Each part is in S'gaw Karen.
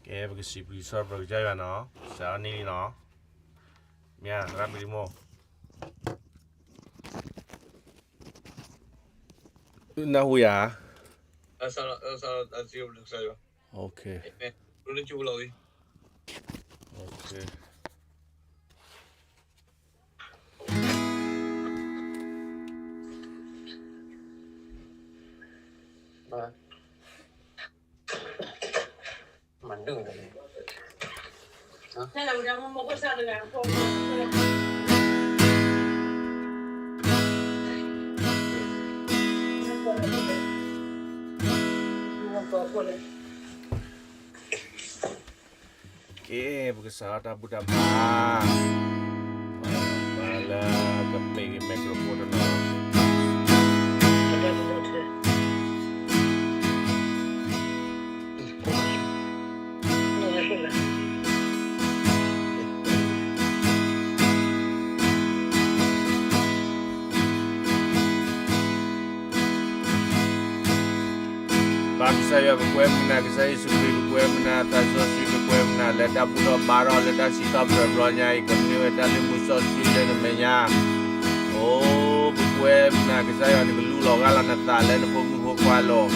ကဲ ပကစံးဘျုးစံးထီၣ်ပတြၢၤကစၢ်ယွၤနီၤ, စးထီၣ်န့ၢ်လံနီၤ, မ့ၢ်ရၣ်ပတံၤမိၢ်, နၢ်ဟူယၤ, ကဲ ပကစးထီၣ်တၢ်ဘူၣ်တၢ်ဘါ, ပှၤလၢကပ့ၤက့ၤ microphone တနီၤ ဘၣ်ကစၢ်ယွၤ ပကွဲမုာ်နၤ, ကစၢ်ယ့ၣ်ၡူးခရံာ် ပကွဲမုာ်နၤ, သးစီဆှံ ပကွဲမုာ်နၤ, လၢတၢ်ဘူၣ်ထီၣ်ဘါထီၣ် လၢတၢ်စံးထီၣ်ပတြၢၤတဘျီညါအံၤ ကမ့ၢ်ဝဲတၢ်လုၢ်မူစီဆှံလၢနမဲာ်ညါ, အိ ပကွဲမုာ်နၤ ကစၢ်ယွၤ နကလူလီၤဂၢ်လီၤနသးလၢနဖိမုၣ်ဖိခွါအလိၤ,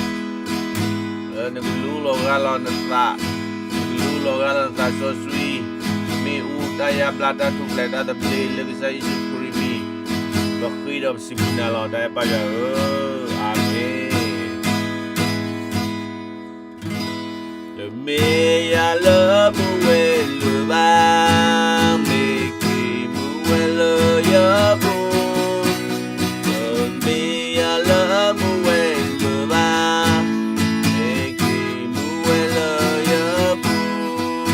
လၢနကလူလီၤဂၢ်လီၤနသး, နကလူလီၤဂၢ်လီၤနသးစီဆှံ, မ့ၣ်အူတၢ်ယါဘျါတၢ်ထူၣ်ဖျဲးတၢ်သဘျ့လၢကစၢ်ယ့ၣ်ၡူးခရံာ်အမံၤ, ပဃ့ဒီးပစံးဘျုးနၤလီၤ တၢ်အဲၣ်ပၢ်ယွၤဧၢ, အၤမ့ၣ်. တမ့ၢ်ယၤလၢမူဝဲလၢၤဘၣ်, မ့ၢ်ခရံာ်မူဝဲလၢယပူၤ, တမ့ၢ်ယၤလၢမူဝဲလၢၤဘၣ်, မ့ၢ်ခရံာ်မူဝဲလၢယပူၤ,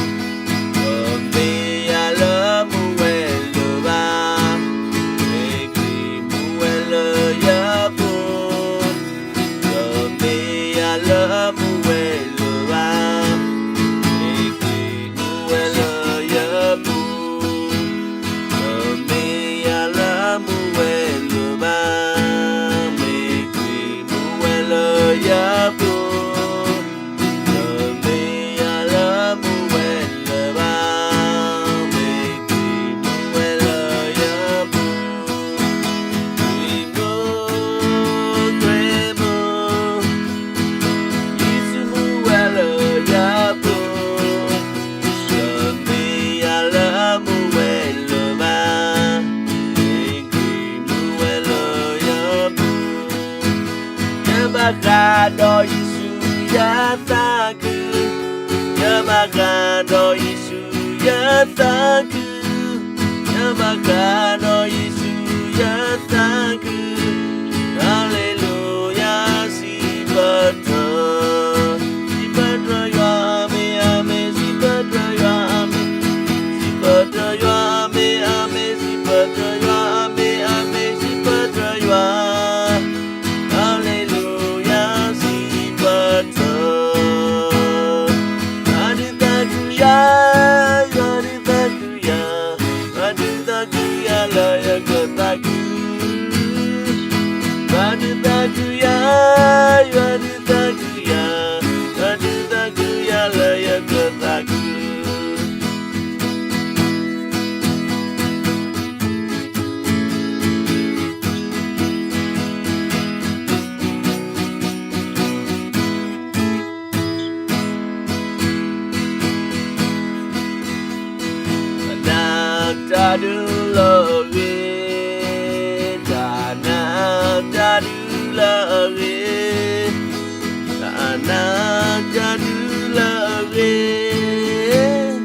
တမ့ၢ်ယၤလၢမူဝဲလၢၤဘၣ်, မ့ၢ်ခရံာ်မူဝဲလၢယပူၤ, တမ့ၢ်ယၤလၢမူဝဲလၢၤဘၣ်, မ့ၢ်ခရံာ်မူဝဲလၢယပူၤ, တမ့ၢ်ယၤလၢမူဝဲလၢၤဘၣ်, မ့ၢ်ခရံာ်မူဝဲလၢယပူၤ, တမ့ၢ်ယၤလၢမူဝဲလၢၤဘၣ်, မ့ၢ်ခရံာ်မူဝဲလၢယပူၤ, ခရံာ်မူ, ခရံာ်မူ, ယ့ၣ်ၡူးမူဝဲလၢယပူၤ, တမ့ၢ်ယၤလၢမူဝဲလၢၤဘၣ်, မ့ၢ်ခရံာ်မူဝဲလၢယပူၤ, ယဘၣ်ဃးဒီးယ့ၣ်ၡူးယသးခု, ယဘၣ်ဃးဒီးယ့ၣ်ၡူးယသးခု, ယဘၣ်ဃးဒီးယ့ၣ်ၡူးယသးခု, ဟါလ့လူယၤ, စံးပတြၢၤ, စံးပတြၢၤယွၤ, အၤမ့ၣ်, အၤမ့ၣ်, စံးပတြၢၤယွၤ, အၤမ့ၣ်, စံးပတြၢၤယွၤ, အၤမ့ၣ်, အၤမ့ၣ်, စံးပတြၢၤယွၤ, အၤမ့ၣ်, အၤမ့ၣ်, စံးပတြၢၤယွၤ, ဟါလ့လူယၤ, စံးပတြၢၤ, ယွၤဒုးသးခုယၤ, ယွၤဒုးသးခုယၤ, ယွၤဒုးသးခုယၤလၢယကသးခု, ယွၤဒုးသးခုယၤ, ယွၤဒုးသးခုယၤ, ယွၤဒုးသးခုယၤလၢယကသးခု တၢ်နာ်တၢ်ဒုးလၢအဂ့ၤ, တၢ်နာ်တၢ်ဒုးလၢအဂ့ၤ, တၢ်နာ်တၢ်ဒုးလၢအဂ့ၤ,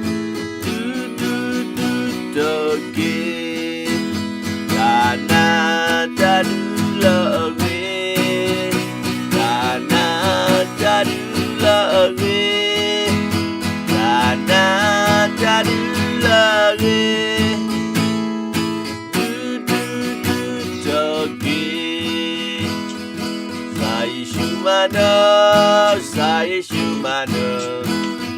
ဒုးဒုးဒုးတက့ၢ်. တၢ်နာ်တၢ်ဒုးလၢအဂ့ၤ, တၢ်နာ်တၢ်ဒုးလၢအဂ့ၤ, တၢ်နာ်တၢ်ဒုးလၢအဂ့ၤ, ဒုးဒုးဒုးတက့ၢ်. ကစၢ်ယ့ၣ်ၡူးမၤနၢၤ,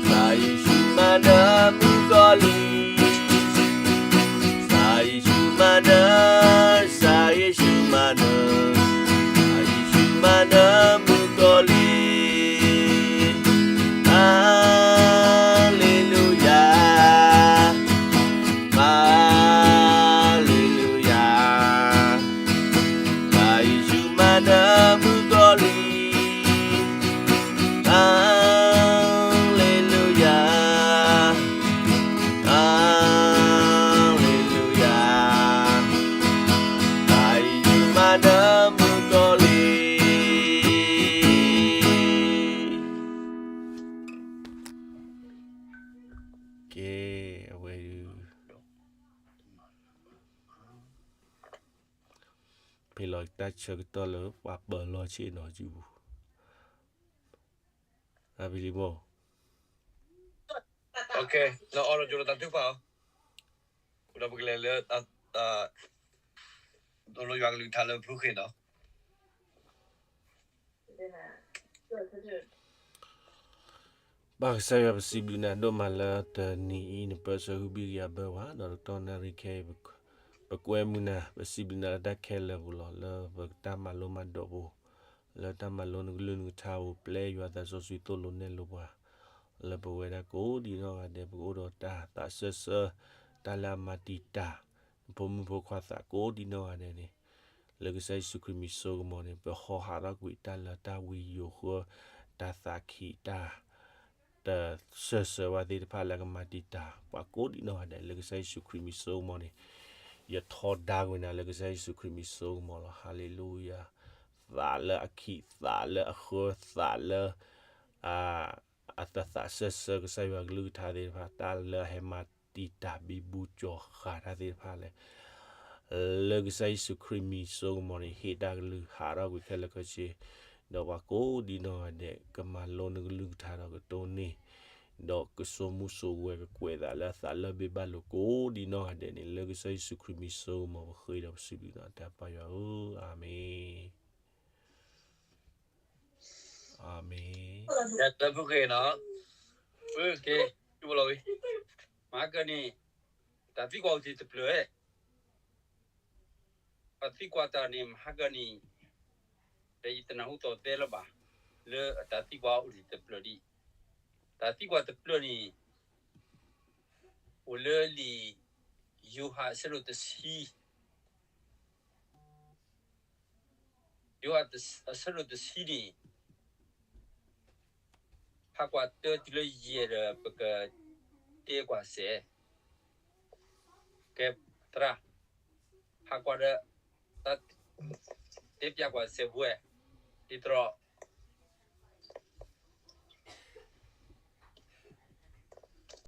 ကစၢ်ယ့ၣ်ၡူးမၤနၢၤ, ကစၢ်ယ့ၣ်ၡူးမၤနၢၤမုၣ်ကီၤလံၢ်, ကစၢ်ယ့ၣ်ၡူးမၤနၢၤ, ကစၢ်ယ့ၣ်ၡူးမၤနၢၤ, ကစၢ်ယ့ၣ်ၡူးမၤနၢၤမုၣ်ကီၤလံၢ်, အၤ တၢ်ဆၢကတီၢ်လၢပှၤပၢၤလီၢ်ဆ့ၣ်နီၤစုပူၤ, အဘံလံမိၢ်, ဒီးပကလဲၤလၢ သိၣ်လိယွၤကလုၢ်ကထါလၢဖုဃ့နီၤ. ဘၣ်ကစၢ်ယွၤ ပစံးဘျုးနၤဒိၣ်မးလၢတနံၤအံၤ နပၢဆှၢဟုဘံၣ်ကယၤဘၢဝဲ ဒီးတကတီၢ်နၣ်ရံၣ်ခဲအံၤ ပကွဲမုာ်နၤ ပစံးဘျုးနၤလၢတၢ်ခဲလၢာ်ပူၤလီၤ လၢပတၢ်မၤလိမၤဒိးပူၤ, လၢတၢ်မၤလိနကလုၢ်နကထါပူၤ ပျဲယွၤသးစီဆှံသိၣ်လိနဲၣ်လိပှၤ လၢပဝဲဒၣ်ကိးဒံနီၢ်ဂၤဒဲး ပကအိၣ်ဒီးတၢ်သးစၢၢ်ဆၢ တၢ်လၢအမၤတံာ်တာ် နဖိမုၣ်ဖိခွါသးကိးဒံနီၢ်ဂၤဒဲးန့ၣ်, လၢကစၢ်ယ့ၣ်ၡူးခရံာ်မံၤစိကမီၤန့ၣ် ပဟီဟးထီၣ်ကွံာ်တၢ်လၢတၢ်ဝံယိၤဃၢ တၢ်သးခံးတၢ် တစၢၢ်ဆၢဝဲသ့ၣ်တဖၣ်လၢအကမၤတံာ်တာ် ပှၤကိးဒံနီၢ်ဂၤဒဲး လၢကစၢ်ယ့ၣ်ၡူးခရံာ်မံၤစိကမီၤန့ၣ်, ယထီဒါကွံာ်နၤလၢကစၢ်ယ့ၣ်ၡူးခရံာ်မံၤစိကမီၤလီၤ. ဟါလ့လူယၤ, သးလၢအခံး သးလၢအဃၢ သးလၢ အတသးစၢၢ်ဆၢကစၢ်ယွၤကလုၢ်ကထါသ့ၣ်တဖၣ် တၢ်လၢအဟဲမၤတံာ်တာ်ဘံဘူကၠီၤဃာ်တၢ်သ့ၣ်တဖၣ်လၢ လၢကစၢ်ယ့ၣ်ၡူးခရံာ်မံၤစိကမီၤန့ၣ် ဟ့ၣ်တၢ်ကလုၢ်ဟးထီၣ်ကွံာ်ခဲလၢာ်ခဲဆ့, ဒီးပှၤကိးဒံနီၢ်ဂၤဒဲး ကမၤလိနကလုၢ်ကထါဒီးကတိၢ်န့ၢ်, ဒီးကစိာ်မူစိာ်ဝဲ ကကွဲးသးလၢအသးလၢဘ့ၣ်ဘၣ်လိာ်ကိးဒံနီၢ်ဂၤဒဲးန့ၣ် လၢကစၢ်ယ့ၣ်ၡူးခရံာ်မံၤစိကမီၤ ပဃ့ဒီးပစံးဘျုးနၤ တၢ်ပၢ်ယွၤဧၢ, အၤမ့ၣ်. အၤမ့ၣ်. တၢ်ဖုက့ၤနီၤ, ဖုက့ၤ, မၤကၢၢ်န့ၣ်, တၢ်သံကွၢ်အိၣ်တ့ၢ်တဖျၢၣ်, ပှၤသံကွၢ်တၢ်န့ၣ် မၤကၢၢ်န့ၣ်, ဒီးယတနၢ်ဟူသီၣ်သဲလၢၤဘၣ်, လၢအတၢ်သံကွၢ်အိၣ်တ့ၢ်တဖျၢၣ်ဒံး, တၢ်သံကွၢ်တဖျၢၣ်န့ၣ်, အိၣ်လၢလံာ်ယိၤဟၣ်အဆၢဒိၣ်တဆံ ယိၤဟၣ်အဆၢဒိၣ်တဆံန့ၣ်, ဟးကွၢ်တၢတုၤလၢယဲၢ်ဒီး ပကတဲကွၢ်စဲး, ကဲသရၣ်, ဟးကွၢ်ဒီး, တၢ်တဲပၠးကွၢ်စဲးဝဲ, ဒ်သိး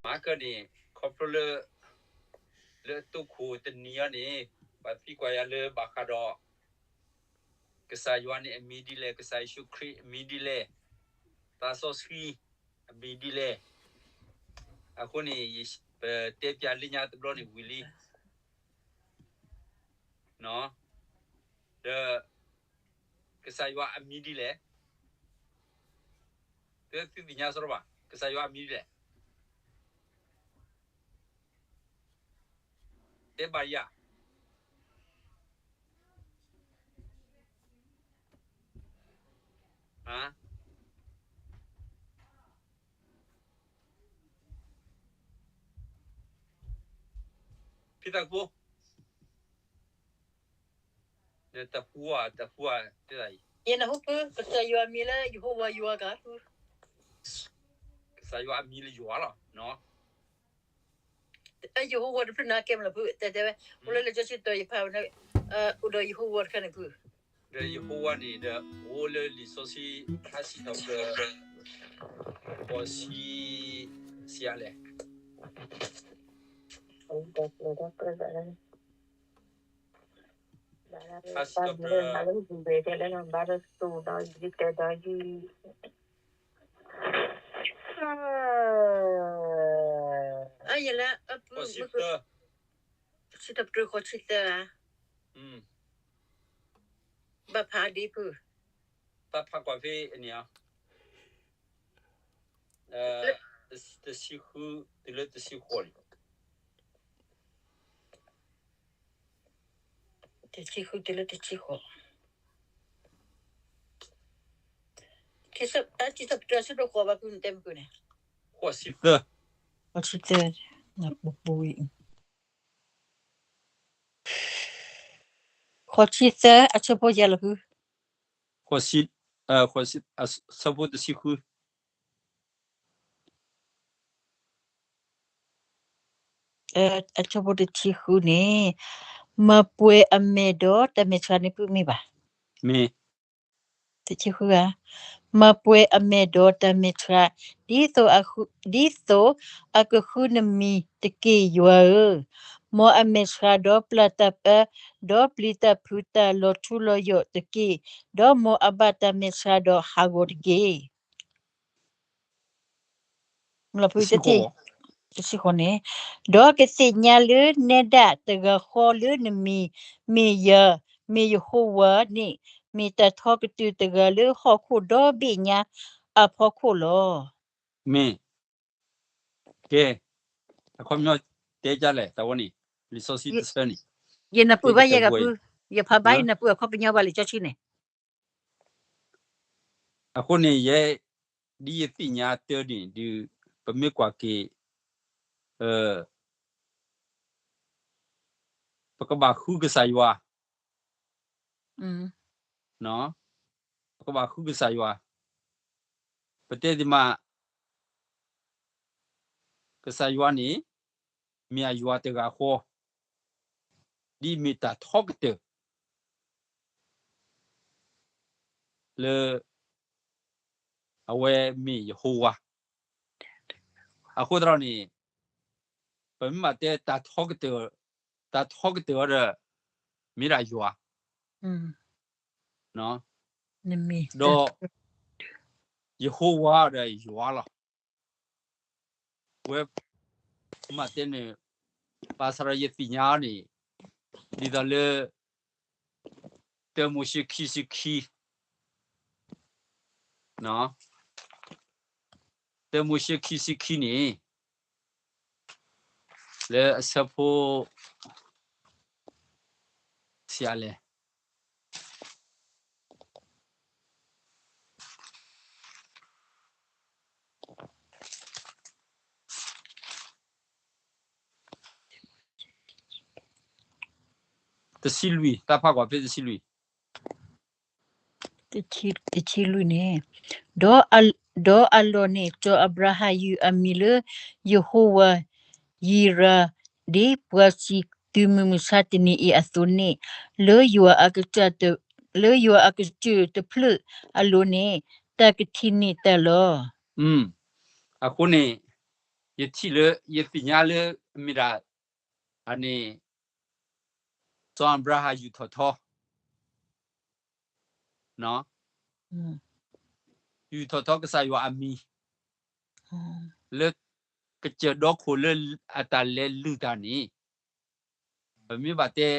မၤကၢၢ်န့ၣ် ခီဖျိလၢ လၢအတိခိၣ်တနံၤအံၤန့ၣ်, ပှၤသံကွၢ်ယၤလၢဘၣ်ဃးဒီး ကစၢ်ယွၤန့ၣ်အမံၤဒ်လဲၣ်, ကစၢ်ယ့ၣ်ၡူးခရံာ်အမံၤဒ်လဲၣ်, သးစီဆှံအမံၤဒ်လဲၣ်. အဃိန့ၣ် ပတဲပၠးလၢညါတဘျီန့ၣ်ဝံၤလံ, ဒီး ကစၢ်ယွၤအမံၤဒ်လဲၣ်, သုသ့ၣ်ညါစ့ၢ်ကီးဘၣ်, ကစၢ်ယွၤအမံၤဒ်လဲၣ်, တဲဘၣ်ယၤ, ဖံသးကဖိ, တဟူဧါ, တဟူဧါ, တဲဒၣ်အံၤ, ယနၢ်ဟူဖု, ကစၢ်ယွၤအမံၤလၢယဟိဝၤယွၤကါဖု, ကစၢ်ယွၤအမံၤလၢယွၤလီၤ, ယဟိဝၤတဖျၢၣ်န့ၣ်ကဲမနုၤဖု, တဲတဲဝဲ, အိၣ်လၢလံာ်စီဆှံတတီၤယဖးဝဲ, အိၣ်ဒီးယဟိဝၤတခါန့ၣ်ဖု, ဒီးယဟိဝၤန့ၣ်ဒီး အိၣ်လၢလံာ်စီဆှံ ဟါဆံတတီၤ ဃိးဆံ ဆံးအါလဲၣ် ဟါဆံတတီၤ အယလၢအပူၤ ဃိးဆံတၢ ဃိးဆံတၢ ဃိးဆံတၢဧါ, ဘၣ်ဖးဒ့ဖု, ဘၣ်ဖးကွၢ်ဖဲအန့ၣ်ဧါ, တဆံဃုတုၤလၢတဆံဃိးန့ၣ်, တဆံဃုတုၤလၢတဆံဃိး, တဆံဃိးတုၤလၢတဆံဃိးဘၣ်ဖုန့ၣ် တဲမုၢ်န့ၣ်, ဃိးဆံတၢ, ဃိးဆံတၢ, ဃိးဆံတၢ အဆၢဖိယၤလီၤဖု, ဃိးဆံ, ဃိးဆံ, အဆၢဖိတဆံဃု အဆၢဖိတဆံဃုန့ၣ်, မၤပှဲၤအမဲာ်ဒီးတၢ်မဲာ်ဆှးန့ၣ်ဖုမ့ၢ်ဘၣ်, မ့ၢ်, တဆံဃုဧါ, မၤပှဲၤအမဲာ်ဒီးတၢ်မဲာ်ဆှး, ဒ်သိးအကဃုနမံၤတက့ၢ်ယွၤဧၢ, မ်အမဲာ်ဆှးဒီးပျၢ်တၢ်ပၢ, ဒီးပျံၤတၢ်ဖုးတၢ်လီၤထူလီၤယိာ်တက့ၢ်. ဒီးမ်အဘၣ်တၢ်မဲာ်ဆှးဒီးဟးဂီၤတက့ၢ်. တဆံဃိးန့ၣ်, ဒီးကသ့ၣ်ညါလၢနဲဒၣ်တဂၤဃီလၢနမံၤ, မ့ၢ်ယၤ, မ့ၢ်ယဟိဝၤန့ၣ်, မ့ၢ်တၢ်ထီကတၢၢ်တဂၤလၢဟီၣ်ခိၣ်ဒီဘ့ၣ်ညါအဖီခိၣ်လီၤ. မ့ၢ်, ကဲ, အခီပညီတဲဒ်လဲၣ်, တၢ်ဝဲန့ၣ်, လံာ်စီဆှံတဆၢန့ၣ်, ယနၢ်ပၢၢ်ဘၣ်ယဲၢ်ကပူ, ယဖးဘၣ်ယနၢ်ပၢၢ်အခီပညီဘၣ်လံာ်စီဆှံန့ၣ် အဃိန့ၣ် ယဲ, ဒ်ယသ့ၣ်ညါတၢ်န့ၣ်ဒုး, ပမ့ၢ်ကွၢ်က့ၤ, ပကဘၣ်ဃုကစၢ်ယွၤ, ပကဘၣ်ဃုကစၢ်ယွၤ, ပတဲသ့မး, ကစၢ်ယွၤန့ၣ်, မ့ၢ်အယွၤတဂၤဃီ, ဒ်မ့ၢ်တၢ်ထီကတၢၢ် လၢ အဝဲမ့ၢ်ယဟိဝၤ, အဃိသတးန့ၣ်, ပမ့ၢ်ဘၣ်တဲတၢ်ထီကတၢၢ်, တၢ်ထီကတၢၢ်အီၤဒီး, မ့ၢ်ဒၣ်ယွၤ, ဒီး, ယဟိဝၤဒီးယွၤလီၤ. ဝဲ, မ့ၢ်တဲန့ၣ်, ဘၣ်ဆၣ်ဒီးယသ့ၣ်ညါအီၤန့ၣ်, ဒ်သိးလၢ, တၢမိၤၡ့ခံဆံခံ, တၢမိၤၡ့ခံဆံခံန့ၣ်, လၢအဆၢဖိ, ဆံးအါလဲၣ် တဆံလွံၢ်, တၢ်ဖးကွၢ်ဖဲတဆံလွံၢ်, တဆံလွံၢ်န့ၣ်, ဒီး, ဒီးအလီၢ်န့ၣ် စီၤအၤဘြၤဟၣ်ယုၢ်အမံၤလၢ ယဟိဝၤယံၤရၤ, ဒ်ပှၤစံးတုၤမုၢ်မဆါတနံၤအံၤအသိးန့ၣ်, လၢယွၤအကစၢ်, လၢယွၤအကစၢၢ်တဖျၢၣ်အလိၤန့ၣ်, တၢ်ကထံၣ်န့ၢ်တၢ်လီၤ. အဃိန့ၣ်, ယထံၣ်လၢ, ယသ့ၣ်ညါလၢ, မ့ၢ်ဒၣ်, အန့ၣ်, စီၤအၤဘြၤဟၣ်ယူာ်ထီၣ်ထီ, ယူာ်ထီၣ်ထီကစၢ်ယွၤအမံၤ, လၢကစၢၢ်ဒီခိၣ်လၢအတၢ်လဲၤလုၢ်တၢ်န့ၣ်, ပမ့ၢ်ဘၣ်တဲ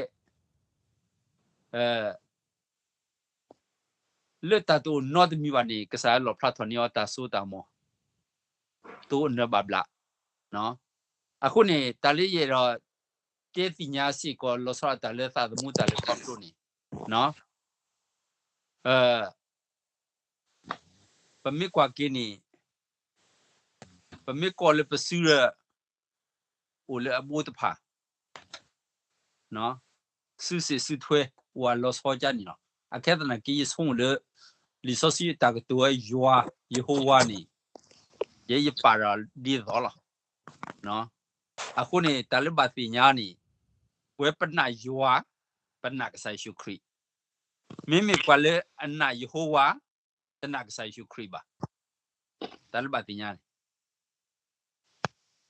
လၢတၢ်တအိၣ်နီတမံၤဘၣ်န့ၣ် ကစၢ်လီၣ်ဖျါထီၣ်န့ၢ်အီၤတၢ်စိတၢ်ကမီၤ တအိၣ်နၢၤဘၣ်ဘျး. အဃိန့ၣ် တၢ်လၢယအဲၣ်ဒိး တဲသ့ၣ်ညါစ့ၢ်ကီးလီၤဆီဒၣ်တၢ်လၢသးသမူတၢ်လဲၤခီဖျိန့ၣ်, ပမ့ၢ်ကွၢ်က့ၤန့ၣ် ပမ့ၢ်ကွၢ်လၢပစုဒီး အိၣ်လၢအဘိတဖၣ် စုစ့ၣ်စုထွဲ အိၣ်အလီၤဆီကါန့ၣ်လီၤ. အခဲသနာ်က့ ယဆိကမိၣ်လၢ လံာ်စီဆှံအတၢ်ကတိၤဝဲယွၤ ယဟိဝၤန့ၣ် ယဲယပာ်ဒီးဒ်သိးလီၤ. အဃိန့ၣ် တၢ်လၢဘၣ်သ့ၣ်ညါန့ၣ် ဝဲပနာ်ယွၤ ပနာ်ကစၢ်ယ့ၣ်ၡူးခရံာ်, မ့မ့ၢ်ပှၤလၢအနာ်ယဟိဝၤ တနာ်ကစၢ်ယ့ၣ်ၡူးခရံာ်ဘၣ်. တၢ်လၢဘၣ်သ့ၣ်ညါန့ၣ်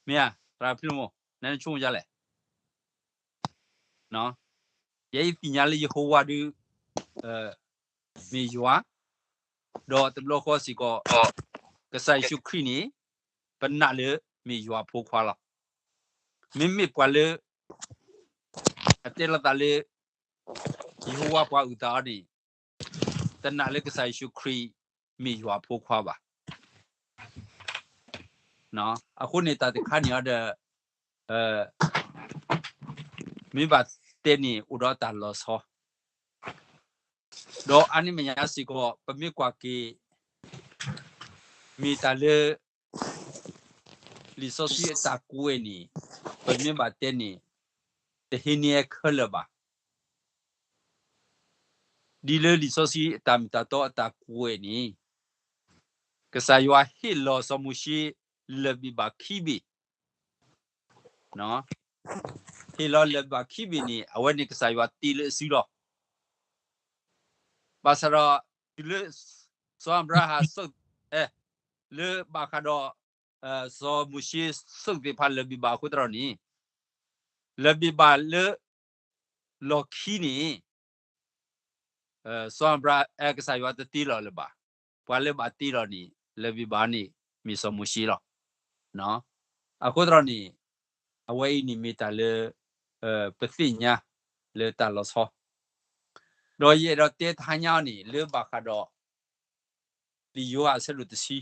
မ့ၢ်ဧါ, သရၣ်ဖံလမီၢ် နဆိကမိၣ်ဒ်လဲၣ်. ယဲယသ့ၣ်ညါလၢယဟိဝၤဒုး မ့ၢ်ယွၤ, ဒီးတဘျီဃီစ့ၢ်ကီး ကစၢ်ယ့ၣ်ၡူးခရံာ်န့ၣ် ပနာ်လၢမ့ၢ်ယွၤအဖိခွါလီၤ. မ့မ့ၢ်ပှၤလၢ အတဲလိာ်သးလၢ ယဟိဝၤပှၤအုၣ်သးအီၤန့ၣ် တနာ်လၢကစၢ်ယ့ၣ်ၡူးခရံာ်မ့ၢ်ယွၤအဖိခွါဘၣ်. အဃိန့ၣ်တၢ်တခါန့ၣ်အီၤဒီး မ့ၢ်ဘၣ်တဲန့ၣ်အိၣ်ဒီးတၢ်လီၤဆီ ဒီးအါန့ၢ်မဲာ်ညါစ့ၢ်ကီး ပမ့ၢ်ကွၢ်က့ၤ မ့ၢ်တၢ်လၢ လံာ်စီဆှံအတၢ်ကွဲးန့ၣ် ပမ့ၢ်ဘၣ်တဲန့ၣ် တဟံးန့ၢ်ခဲလၢာ်ဘၣ်. ဒ်လၢလံာ်စီဆှံအတၢ်မ့ၢ်တၢ်တီအတၢ်ကွဲးန့ၣ် ကစၢ်ယွၤဟ့ၣ်လီၤစီၤမိၤၡ့လၢၢ်ဘံၣ်ဘၣ်ခံဘ့ၣ် ဟ့ၣ်လီၤလၢၢ်ဘံၣ်ဘၣ်ခံဘ့ၣ်န့ၣ် အဝဲန့ၣ်ကစၢ်ယွၤတ့လၢအစုလီၤ. ဘၣ်ဆၣ်ဒီး တုၤလၢ စီၤအၤဘြၤဟၣ် လၢဘၣ်ဃးဒီး စီၤမိၤၡ့ ဆိၣ်ဂ့ၤသ့ၣ်တဖၣ်လၢၢ်ဘံၣ်ဘၣ်အဃိသတးန့ၣ် လၢၣ်ဘ့းဘၣ်လၢ လီၢ်ခံန့ၣ် စီၤအၤဘြၤ ကစၢ်ယွၤတတ့လီၤလၢၤဘၣ်. ပှၤလၢဘၣ်တ့လီၤန့ၣ် လၢၣ်ဘ့းဘၣ်န့ၣ် မ့ၢ်စီၤမိၤၡ့လီၤ. အဃိသတးန့ၣ် အဝဲအံၤန့ၣ်မ့ၢ်တၢ်လၢ ပသ့ၣ်ညါလၢတၢ်လီၤဆီ ဒီးယအဲၣ်ဒိးတဲတဟါညါအံၤန့ၣ် လၢဘၣ်ဃးဒီး လံာ်ယိၤဟၣ်အဆၢဒိၣ်တဆံ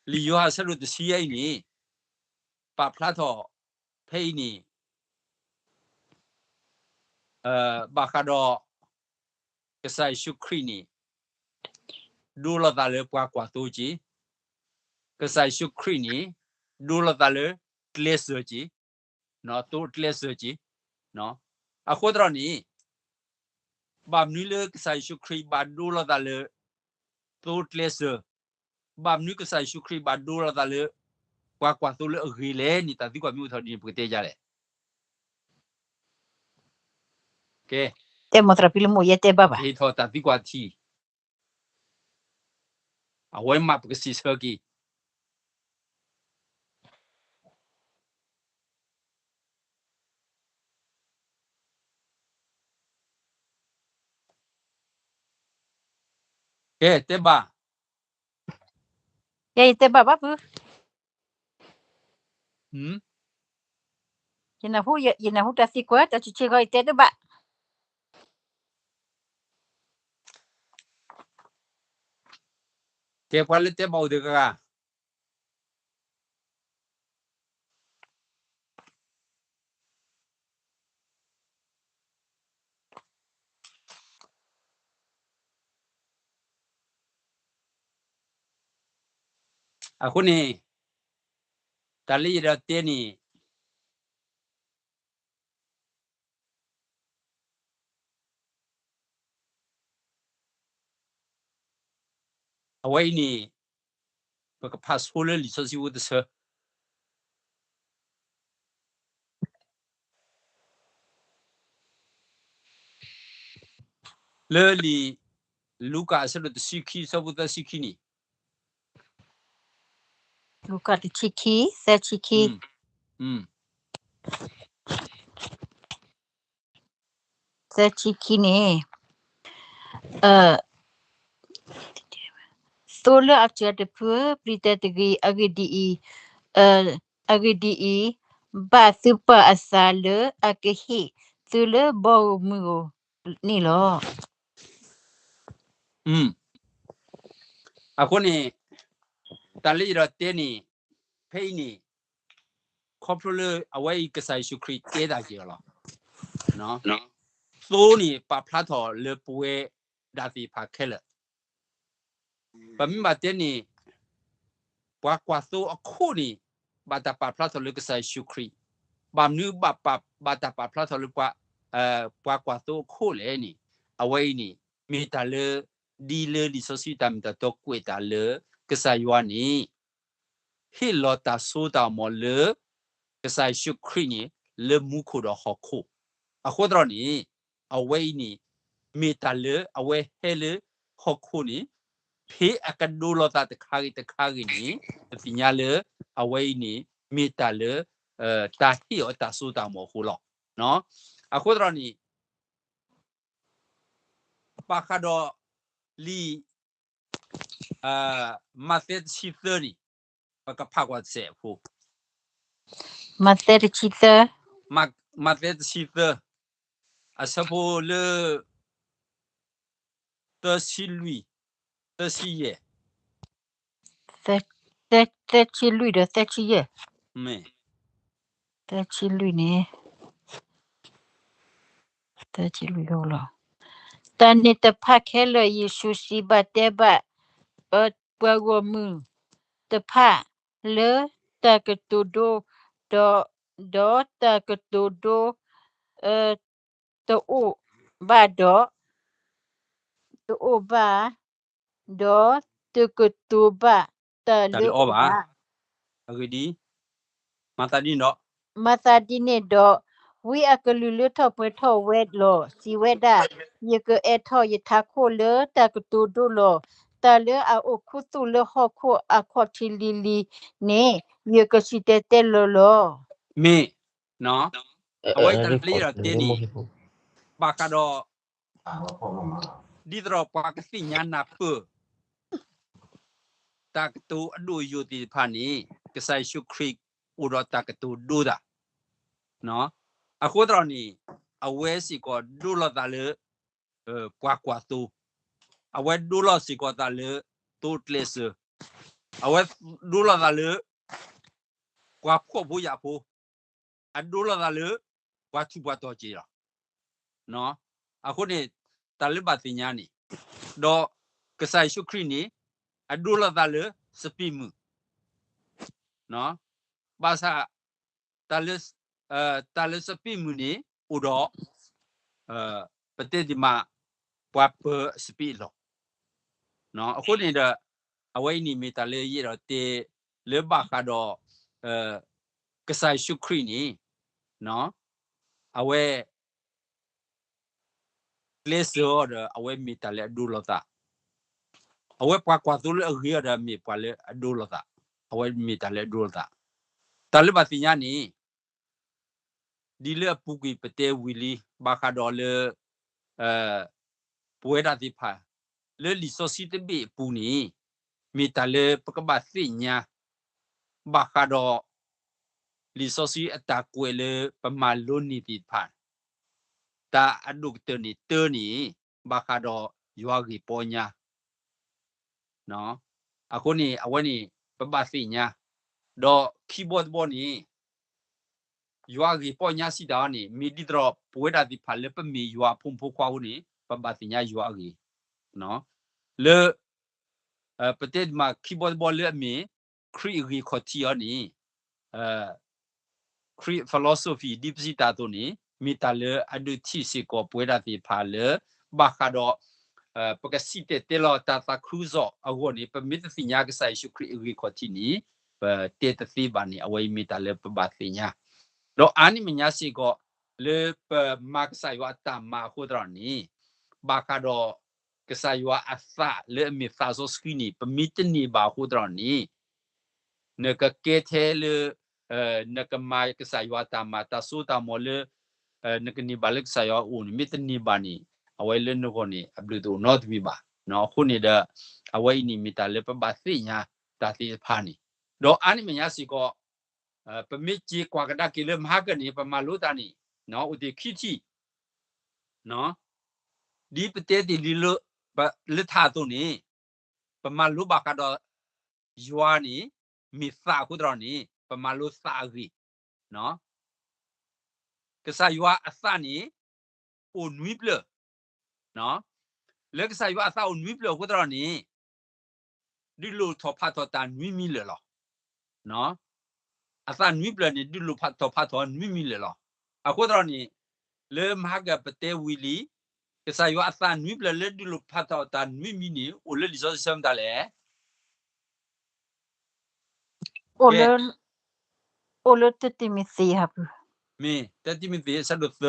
လံာ်ယိၤဟၣ်အဆၢဒိၣ်တဆံအံၤန့ၣ် ပာ်ဖျါထီၣ်ဖဲအံၤန့ၣ် ဘၣ်ဃးဒီး ကစၢ်ယ့ၣ်ၡူးခရံာ်န့ၣ် ဒိလီၤသးလၢပှၤကွၢ်သိက့ၤ, ကစၢ်ယ့ၣ်ၡူးခရံာ်န့ၣ် ဒိလီၤသးလၢကျဲစၢၤက့ၤ, သိကျဲစၢၤက့ၤ. အဃိသတးန့ၣ် ဘၣ်မနုၤလၢကစၢ်ယ့ၣ်ၡူးခရံာ်ဘၣ်ဒိလီၤသးလၢ သိကျဲစၢၤ, ဘၣ်မနုၤကစၢ်ယ့ၣ်ၡူးခရံာ်ဘၣ်ဒိလီၤသးလၢ ပှၤကွၢ်သိလၢအဂ့ၤလဲၣ်န့ၣ် တၢ်သံကွၢ်မ့ၢ်အိၣ်ထီၣ်ဒ်န့ၣ် ပကတဲယၤလဲၣ်. ကဲ, တဲမသရၣ်ဖံလမုၣ် ယဲတဲဘၣ်ဘၣ်. ဟ့ၣ်ထီၣ်တၢ်သံကွၢ်ထံၣ်, အဝဲမ့ၢ်ပကစံးဆၢက့ၤ ကဲ, တဲဘၣ်. ယဲယတဲဘၣ်ဘၣ်ဖု. ယနၢ်ဟူတၢ်သံကွၢ် တၢ်ဆံးဆံးဃီ ယတဲတဘၣ်. ကဲ, ပှၤလၢတဲဘၣ်အိၣ်တဂၤဂၤ. အဃိန့ၣ် တၢ်လၢယအဲၣ်ဒိးတဲန့ၣ် အဝဲအံၤန့ၣ် ပကဖးဆိလၢလံာ်စီဆှံဖိတဆၢ လၢလံာ်လူၤကၣ်အဆၢဒိၣ်တဆံခံ အဆၢဖိသၢဆံခံန့ၣ်, လူၤကၣ်တဆံခံ သၢဆံခံ, သၢဆံခံန့ၣ် သိလၢအစၢၤတဖုဧၢ, ပျံၤတၢ်တဂ့ၤ, အဂ့ၢ်ဒ်အံၤ, အဂ့ၢ်ဒ်အံၤ, ဘၣ်သုပာ်အသးလၢအကဟ့ၣ်သုလၢဘီမုၢ်ဧိၤန့ၣ်လီၤ. အဃိန့ၣ် တၢ်လၢယအဲၣ်ဒိးတဲန့ၣ် ဖဲအံၤန့ၣ် ခီဖျိလၢအဝဲအံၤကစၢ်ယ့ၣ်ၡူးခရံာ်တဲတၢ်က့ၤအီၤလီၤ. သိန့ၣ်ပာ်ဖျါထီၣ်လၢပဝဲဒၣ်သ့ၣ်တဖၣ်ခဲလၢာ် ပမ့ၢ်ဘၣ်တဲန့ၣ် ပှၤကွၢ်သိအခိၣ်န့ၣ် ဘၣ်တၢ်ပာ်ဖျါထီၣ်လၢကစၢ်ယ့ၣ်ၡူးခရံာ်, ဘၣ်မနုၤဘၣ် ဘၣ်တၢ်ပာ်ဖျါထီၣ်လၢ ပှၤကွၢ်သိအခိၣ်လဲၣ်န့ၣ် အဝဲအံၤန့ၣ် မ့ၢ်တၢ်လၢ ဒ်လၢလံာ်စီဆှံတၢ်မ့ၢ်တၢ်တီကွဲးတၢ်လၢ ကစၢ်ယွၤန့ၣ် ဟ့ၣ်လီၤတၢ်စိတၢ်ကမီၤလၢ ကစၢ်ယ့ၣ်ၡူးခရံာ်န့ၣ် လၢမူခိၣ်ဒီးဟီၣ်ခိၣ်, အဃိသတးန့ၣ် အဝဲအံၤန့ၣ် မ့ၢ်တၢ်လၢအဝဲဟဲလၢဟီၣ်ခိၣ်န့ၣ် ဖဲအကဒိလီၤသးတခါဂ့ၤတခါဂ့ၤန့ၣ် ပသ့ၣ်ညါလၢ အဝဲအံၤန့ၣ် မ့ၢ်တၢ်လၢ တၢ်ဟ့ၣ်အီၤတၢ်စိတၢ်ကမီၤအဃိလီၤ. အဃိသတးန့ၣ် ဘၣ်ဃးဒီး လံာ် မးသဲတဆံသၢန့ၣ် ပကဖးကွၢ်တစဲးဖိ, မးသဲတဆံသၢ, မးသဲတဆံသၢ အဆၢဖိလၢ သၢဆံလွံၢ်, သၢဆံယဲၢ်, သၢဆံလွံၢ်ဒီးသၢဆံယဲၢ်, မ့ၢ် သၢဆံလွံၢ်န့ၣ် သၢဆံလွံၢ်လီၤ. တၢ်န့ၣ်တဖၣ်ခဲလၢာ် ယ့ၣ်ၡူးစံးဘၣ်တဲဘၣ် ပှၤဂီၢ်မုၢ်တဖၣ် လၢတၢ်ကတိၤဒိ ဒီး ဒီးတၢ်ကတိၤဒိ တအိၣ်ဘၣ်ဒီး တအိၣ်ဘၣ် ဒီးတကတိၤဘၣ်တၢ်လၢအီၤဘၣ်. အဂ့ၢ်ဒ်အံၤ, မၤသးဒ်န့ၣ်ဒီး, မၤသးဒ်န့ၣ်ဒီး, ဝံအကလုၢ်လၢထီၣ်ပှဲၤထီၣ်ဝဲလီၤ စံးဝဲဒၣ်, ယကအဲၣ်ထီၣ်ယထးခိၣ်လၢတၢ်ကတိၤဒိလီၤ. တၢ်လၢအအိၣ်ခူသူၣ်လၢဟီၣ်ခိၣ်အခီၣ်ထံးလံၤလံၤန့ၣ် ယကစံၣ်တဲၤတဲလီၤလီၤ. မ့ၢ်, အဝဲအံၤတၢ်လၢယအဲၣ်ဒိးတဲန့ၣ်, ဘၣ်ဃးဒီး ဒ်သိးဒီးပှၤကသ့ၣ်ညါနၢ်ပၢၢ် တၢ်ကတိၤအဒိၣ်အယိာ်သ့ၣ်တဖၣ်န့ၣ် ကစၢ်ယ့ၣ်ၡူးခရံာ်အိၣ်ဒီးတၢ်ကတိၤဒိတၢ်, အဃိသတးန့ၣ် အဝဲစ့ၢ်ကီးဒိလီၤသးလၢ ပှၤကွၢ်သိ, အဝဲဒိလီၤစ့ၢ်ကီးသးလၢ သိကျဲးစၢး, အဝဲဒိလီၤသးလၢ ပှၤဖှီၣ်ဖိယာ်ဖိ, အဒိလီၤသးလၢ ပှၤထူးပှၤတီၤက့ၤလီၤ. အဃိန့ၣ် တၢ်လၢဘၣ်သ့ၣ်ညါန့ၣ်, ဒီးကစၢ်ယ့ၣ်ၡူးခရံာ်န့ၣ် အဒိလီၤသးလၢစပံးမုၢ်, ဘၣ်ဆၣ် တၢ်လၢစပံးမုၢ်န့ၣ် အိၣ်ဒီး ပတဲဒ်မး ပှၤပၢၤအစပံးအလီၢ်, အဃိန့ၣ်ဒီး အဝဲအံၤန့ၣ်မ့ၢ်တၢ်လၢယအဲၣ်ဒိးတဲ လၢဘၣ်ဃးဒီး ကစၢ်ယ့ၣ်ၡူးခရံာ်န့ၣ် အဝဲ ကျဲးစၢးအီၤဒီး အဝဲမ့ၢ်တၢ်လၢအဒိလီၤသး, အဝဲပှၤကွၢ်သိလၢအဂ့ၤအီၤဒီး မ့ၢ်ပှၤလၢအဒိလီၤသး, အဝဲမ့ၢ်တၢ်လၢအဒိလီၤသး, တၢ်လၢဘၣ်သ့ၣ်ညါန့ၣ် ဒ်လၢအပူၤကွံာ်ပတဲဝံၤလံ ဘၣ်ဃးဒီးလၢ ပဝဲဒၣ်သ့ၣ်တဖၣ် လၢလံာ်စီဆှံတဘ့ၣ်အပူၤန့ၣ် မ့ၢ်တၢ်လၢပကဘၣ်သ့ၣ်ညါ ဘၣ်ဃးဒီး လံာ်စီဆှံအတၢ်ကွဲးလၢပမၤလိန့ၢ်သ့ၣ်တဖၣ်, တၢ်အဒိၣ်ကတၢၢ်န့ၣ်တၢန့ၣ် ဘၣ်ဃးဒီးယွၤဂ့ၢ်ပီညါ အဃိန့ၣ် အဝဲန့ၣ် ပဘၣ်သ့ၣ်ညါ, ဒီးခံဘီတဘီန့ၣ် ယွၤအဂ့ၢ်ပီညါစံးတၢ်အီၤန့ၣ် မ့ၢ်ဒ်သိးဒီးပဝဲဒၣ်သ့ၣ်တဖၣ်လၢပမ့ၢ်ယွၤအဖိမုၣ်ဖိခွါအဃိန့ၣ် ပဘၣ်သ့ၣ်ညါယွၤအဂ့ၢ်, လၢ ပတဲဒ်မးခံဘီတဘီလၢအမ့ၢ် ခရံာ်အဂ့ၢ်ခီၣ်ထံးအီၤန့ၣ် Greek philosophy ဒ်ပစံးတၢ်အသိးန့ၣ် မ့ၢ်တၢ်လၢအဒုးထံၣ်စ့ၢ်ကီးပဝဲဒၣ်သ့ၣ်တဖၣ်လၢ ဘၣ်ဃးဒီး ပကစံၣ်တဲၤတဲလီၤတၢ်သးခုကစီၣ်အဂီၢ်န့ၣ် ပမ့ၢ်တသ့ၣ်ညါကစၢ်ယ့ၣ်ၡူးခရံာ်အဂ့ၢ်ခီၣ်ထံးန့ၣ် ပတဲတသ့ဘၣ်န့ၣ် အဝဲအံၤမ့ၢ်တၢ်လၢပဘၣ်သ့ၣ်ညါ, ဒီးအါန့ၢ်မဲာ်ညါစ့ၢ်ကီး လၢပမၤကစၢ်ယွၤအတၢ်မၤအဃိသတးန့ၣ် ဘၣ်ဃးဒီး ကစၢ်ယွၤအသးလၢအမ့ၢ်သးစီဆှံန့ၣ် ပမ့ၢ်တန့ၢ်ဘၣ်အဃိသတးန့ၣ် နကကဲထဲလၢ နကမၤကစၢ်ယွၤတၢ်မၤတၢ်စိတၢ်ကမီၤလၢ နကန့ၢ်ဘၣ်လၢကစၢ်ယွၤအအိၣ်န့ၣ် မ့ၢ်တန့ၢ်ဘၣ်န့ၣ် အဝဲလၢနဂီၢ်န့ၣ် အဘျုးတအိၣ်နီတမံၤဘၣ်. အဃိန့ၣ်ဒီး အဝဲအံၤန့ၣ်မ့ၢ်တၢ်လၢပဘၣ်သ့ၣ်ညါတၢ်သ့ၣ်တဖၣ်န့ၣ် ဒီးအါန့ၢ်မဲာ်ညါစ့ၢ်ကီး ပမ့ၢ်က့ၤကွၢ်ကဒါက့ၤလၢမဟါကၢန့ၣ် ပမၤလိတၢ်န့ၣ် အိၣ်တ့ၢ်ခံထံၣ် ဒ်ပတဲတ့ၢ်လံ လၢထးအသိးန့ၣ် ပမၤလိဘၣ်ဃးဒီး ယွၤန့ၣ် မ့ၢ်သးအဃိသတးန့ၣ် ပမၤလိသးအဂ့ၢ်, ကစၢ်ယွၤအသးန့ၣ် အိၣ်နွံဖျၢၣ်, လၢကစၢ်ယွၤအသးအိၣ်နွံဖျၢၣ်အဃိသတးန့ၣ် ဒုးလိၣ်ထီၣ်ဖးထီၣ်တၢ်နွံမံၤလၢာ်လီၤ. အသးနွံဖျၢၣ်န့ၣ် ဒုးလိၣ်ထီၣ်ဖးထီၣ်နွံမံၤလၢာ်လီၤ. အဃိသတးန့ၣ် လၢမဟါကၢပတဲဝံၤလံ ကစၢ်ယွၤအသးနွံဖျၢၣ်လၢဒုးလိၣ်ဖးထီၣ်တၢ်နွံမံၤန့ၣ် အိၣ်လၢလံာ်စီဆှံဆၢမတၤလဲၣ်. အိၣ်လၢ အိၣ်လၢတၢတံၤမသ့း, မ့ၢ်တၢတံၤမသ့း အဆၢဒိၣ်သၢ,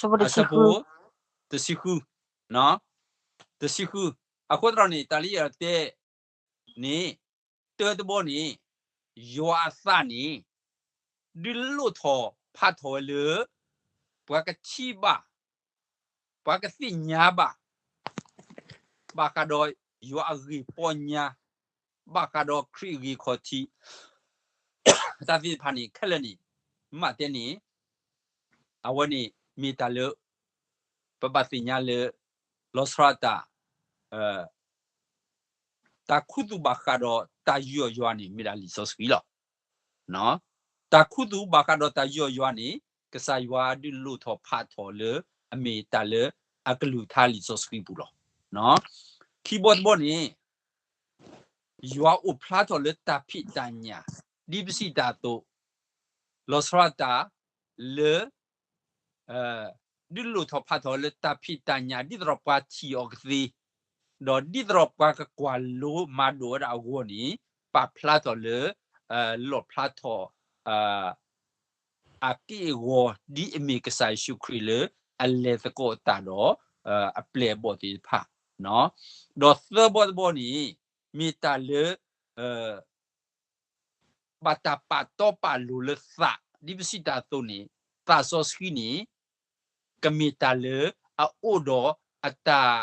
အဆၢဖိတဆံဃု, တဆံဃု, အဃိသတးန့ၣ် တၢ်လၢယအဲၣ်ဒိးတဲန့ၣ် တၢတဘီန့ၣ် ယွၤအသးန့ၣ် ဒုးလိၣ်ထီၣ်ဖးထီၣ်ဝဲလၢ ပှၤကထံၣ်ဘၣ် ပှၤကသ့ၣ်ညါဘၣ် ဘၣ်ဃးဒီးယွၤအဂ့ၢ်ပီညါ, ဘၣ်ဃးဒီးခရံာ်အဂ့ၢ်ခီၣ်ထံး တၢ်သ့ၣ်တဖၣ်န့ၣ် ခဲလၢာ်န့ၣ် မ့ၢ်တဲန့ၣ် အဝဲန့ၣ်မ့ၢ်တၢ်လၢ ပဘၣ်သ့ၣ်ညါလၢ လီၤဆီဒၣ်တၢ် တၢ်ခူသူၣ်ဘၣ်ဃးဒီးတၢ်ယူးယီၣ်ယွၤန့ၣ် မ့ၢ်ဒၣ်လံာ်စီဆှံလီၤ. တၢ်ခူသူၣ်ဘၣ်ဃးဒီးတၢ်ယူးယီၣ်ယွၤန့ၣ် ကစၢ်ယွၤဒုးလိၣ်ထီၣ်ဖးထီၣ်လၢ အမ့ၢ်တၢ်လၢအကလုၢ်ကထါလံာ်စီဆှံပူၤလီၤ. ခံဘီတဘီန့ၣ် ယွၤအိၣ်ဖျါထီၣ်လၢတၢ်ဖံးတၢ်ညၣ် ဒ်ပစံးတၢ်အသိး လီၤဆီဒၣ်တၢ်လၢ ဒုးလိၣ်ထီၣ်ဖးထီၣ်လၢတၢ်ဖံးတၢ်ညၣ် ဒ်သိးဒီးပှၤထံၣ်အီၤကသ့, ဒီးဒ်သိးဒီးပှၤကကွၢ်လိမၤဒိးဝဲဒၣ်အဂီၢ်န့ၣ် ပာ်ဖျါထီၣ်လၢ လီၣ်ဖျါထီၣ် အက့ၢ်အဂီၤ ဒ်အမ့ၢ်ကစၢ်ယ့ၣ်ၡူးခရံာ်လၢ အလဲၤသကိးတၢ်ဒီး အပျဲၢ်အဘီၣ်သ့ၣ်တဖၣ်, ဒီးသၢဘီတဘီန့ၣ် မ့ၢ်တၢ်လၢ ဘၣ်တၢ်ပာ်တီပာ်လိၤလၢသး ဒ်ပစံးတၢ်အသိးန့ၣ် သးစီဆှံန့ၣ် ကမ့ၢ်တၢ်လၢအအိၣ်ဒီးအတၢ်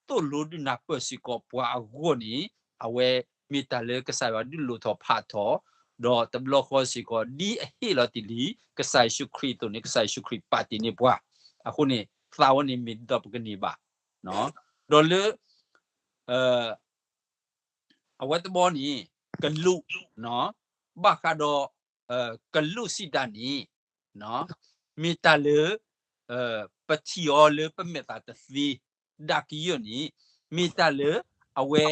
သိၣ်လိဒုးနၢ်ပၢၢ်စ့ၢ်ကီးပှၤအဂီၢ်န့ၣ် အဝဲမ့ၢ်တၢ်လၢကစၢ်ယွၤဒုးလိၣ်ထီၣ်ဖးထီၣ်, ဒီးတဘျီဃီစ့ၢ်ကီး ဒ်အဟ့ၣ်လီၤတ့ၢ်လံ ကစၢ်ယ့ၣ်ၡူးခရံာ်အသိးန့ၣ် ကစၢ်ယ့ၣ်ၡူးခရံာ်ပာ်တ့ၢ်န့ၢ်ပှၤ, အဃိန့ၣ် သးဝဲန့ၣ်မ့ၢ်ဒ်သိးပကန့ၢ်ဘၣ်, ဒီးလၢ အဝဲတဘီန့ၣ် ကလူး, ဘၣ်ဃးဒီး ကလူးစံးတၢ်န့ၣ် မ့ၢ်တၢ်လၢ ပထံၣ်အီၤလၢပမဲာ်သၣ်တသ့ ဒၣ်ကယၢၢ်န့ၣ် မ့ၢ်တၢ်လၢ အဝဲ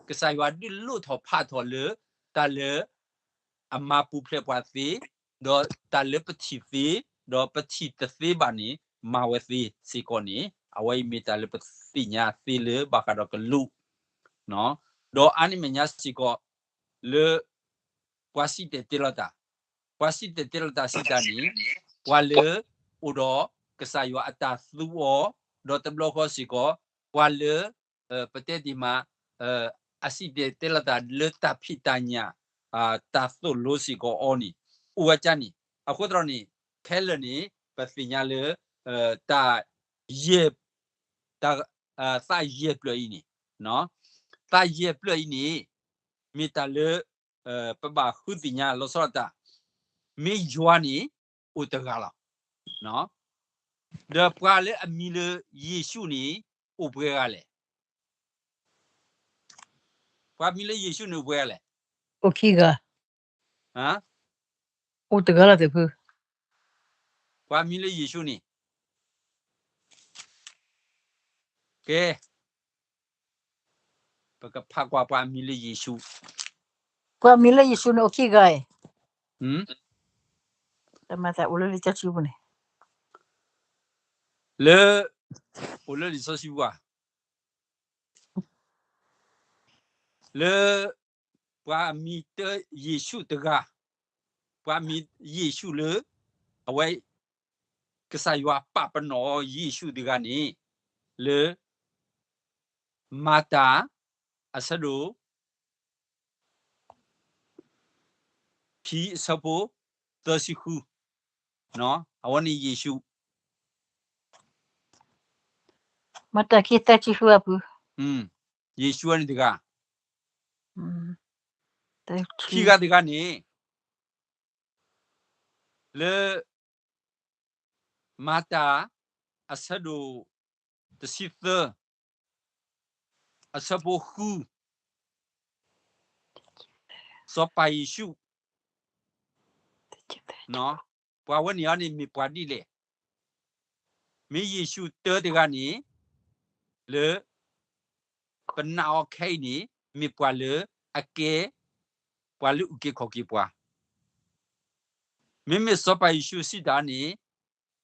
ကစၢ်ယွၤဒုးလိၣ်ထီၣ်ဖးထီၣ်လၢ တၢ်လၢ အမၤပူၤဖျဲးပှၤသ့, ဒီးတၢ်လၢပထံၣ်သ့, ဒီးပထံၣ်တသ့ဘၣ်န့ၣ် မၤဝဲသ့စ့ၢ်ကီးန့ၣ် အဝဲအံၤမ့ၢ်တၢ်လၢပသ့ၣ်ညါသ့လၢဘၣ်ဃးဒီးကလူး, ဒီးအါန့ၢ်မဲာ်ညါစ့ၢ်ကီး လၢ ပှၤစံၣ်တဲၤတဲလီၤတၢ်, ပှၤစံၣ်တဲၤတဲလီၤတၢ်စံးတၢ်န့ၣ် ပှၤလၢ အိၣ်ဒီးကစၢ်ယွၤအတၢ်သူအီၤ, ဒီးတဘျီဃီစ့ၢ်ကီး ပှၤလၢ ပတဲတ့ၢ်မး အစံၣ်တဲၤတဲလီၤတၢ်လၢတၢ်ဖံးတၢ်ညၣ် တၢ်သိၣ်လိစ့ၢ်ကီးအီၤန့ၣ် အိၣ်ဝဲကန့ၣ် အဃိသတးန့ၣ် ခဲလၢာ်န့ၣ် ပသ့ၣ်ညါလၢ တၢ် ယဲၢ် တၢ် သးယဲၢ်ဖျၢၣ်အံၤန့ၣ်, သးယဲၢ်ဖျၢၣ်အံၤန့ၣ် မ့ၢ်တၢ်လၢ ပဘၣ်ဃုသ့ၣ်ညါလီၤဆီဒၣ်တၢ်, မ့ၢ်ယွၤန့ၣ် အိၣ်တဂၤလီၤ. ဒီးပှၤလၢအမံၤလၢယ့ၣ်ၡူးန့ၣ် အိၣ်ပှဲၤဂၤလဲၣ်. ပှၤမံၤလၢယ့ၣ်ၡူးန့ၣ်အိၣ်ပှဲၤဂၤလဲၣ်. အိၣ်ခံဂၤ, အိၣ်တဂၤလီၤသ့ၣ်ဖု. ပှၤမံၤလၢယ့ၣ်ၡူးန့ၣ် ကဲ, ပကဖးကွၢ်ပှၤအမံၤလၢယ့ၣ်ၡူး, ပှၤမံၤလၢယ့ၣ်ၡူးန့ၣ်အိၣ်ခံဂၤအံၤ, တမၤသးအိၣ်လၢလံာ်စီဆှံပူၤန့ၣ်, လၢ အိၣ်လၢလံာ်စီဆှံပူၤဧါ, လၢ ပှၤအမံၤတၢယ့ၣ်ၡူးတဂၤ, ပှၤမံၤယ့ၣ်ၡူးလၢ အဝဲ ကစၢ်ယွၤပာ်ပနီၣ်ယ့ၣ်ၡူးတဂၤန့ၣ် လၢ မၤတၢ် အဆၢဒိၣ် ခံ အဆၢဖိ သၢဆံဃု, အဝဲန့ၣ်ယ့ၣ်ၡူး မၤတၢ်ခံသၢဆံဃုအပူၤ, ယ့ၣ်ၡူးဝဲန့ၣ်တဂၤ, ခံဂၤတဂၤန့ၣ် လၢ မၤတၢ် အဆၢဒိၣ် တဆံသၢ အဆၢဖိဃု, စီၤပၤယ့ၣ်ၡူး, ပှၤဝဲန့ၣ်အံၤန့ၣ်မ့ၢ်ပှၤဒ်လဲၣ်. မ့ၢ်ယ့ၣ်ၡူးတၢတဂၤန့ၣ် လၢ ပနာ်အီၤခဲအံၤန့ၣ် မ့ၢ်ပှၤလၢအကဲ ပှၤလၢအအုၣ်က့ၤခီၣ်က့ၤပှၤ, မ့မ့ၢ်စီၤပၤယ့ၣ်ၡူးစံးတၢ်န့ၣ်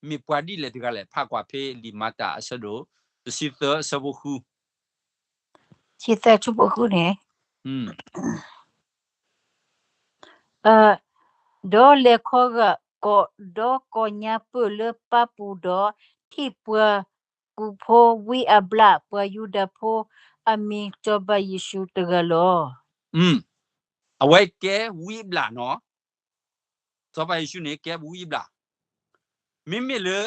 မ့ၢ်ပှၤဒ်လဲၣ်တဂၤလဲၣ်. ဖးကွၢ်ဖဲလံာ်မၤတၢ် အဆၢဒိၣ် တဆံသၢ အဆၢဖိဃု, ဆံသၢ အဆၢဖိဃုန့ၣ် ဒီးလဲၤခီဂာ် ဒီးကီၢ်ညါပၢၢ်လၢပၢ်ပူၤဒီး ထံၣ်ပှၤကူၣ်ဖိဝံအဘျၣ် ပှၤယူဒၤဖိ အမံၤစီၤပၤယ့ၣ်ၡူးတဂၤလီၤ. အဝဲကဲဝံအဘျၣ်နီၤ, စီၤပၤယ့ၣ်ၡူးန့ၣ် ကဲဝံအဘျၣ်, မ့မ့ၢ်လၢ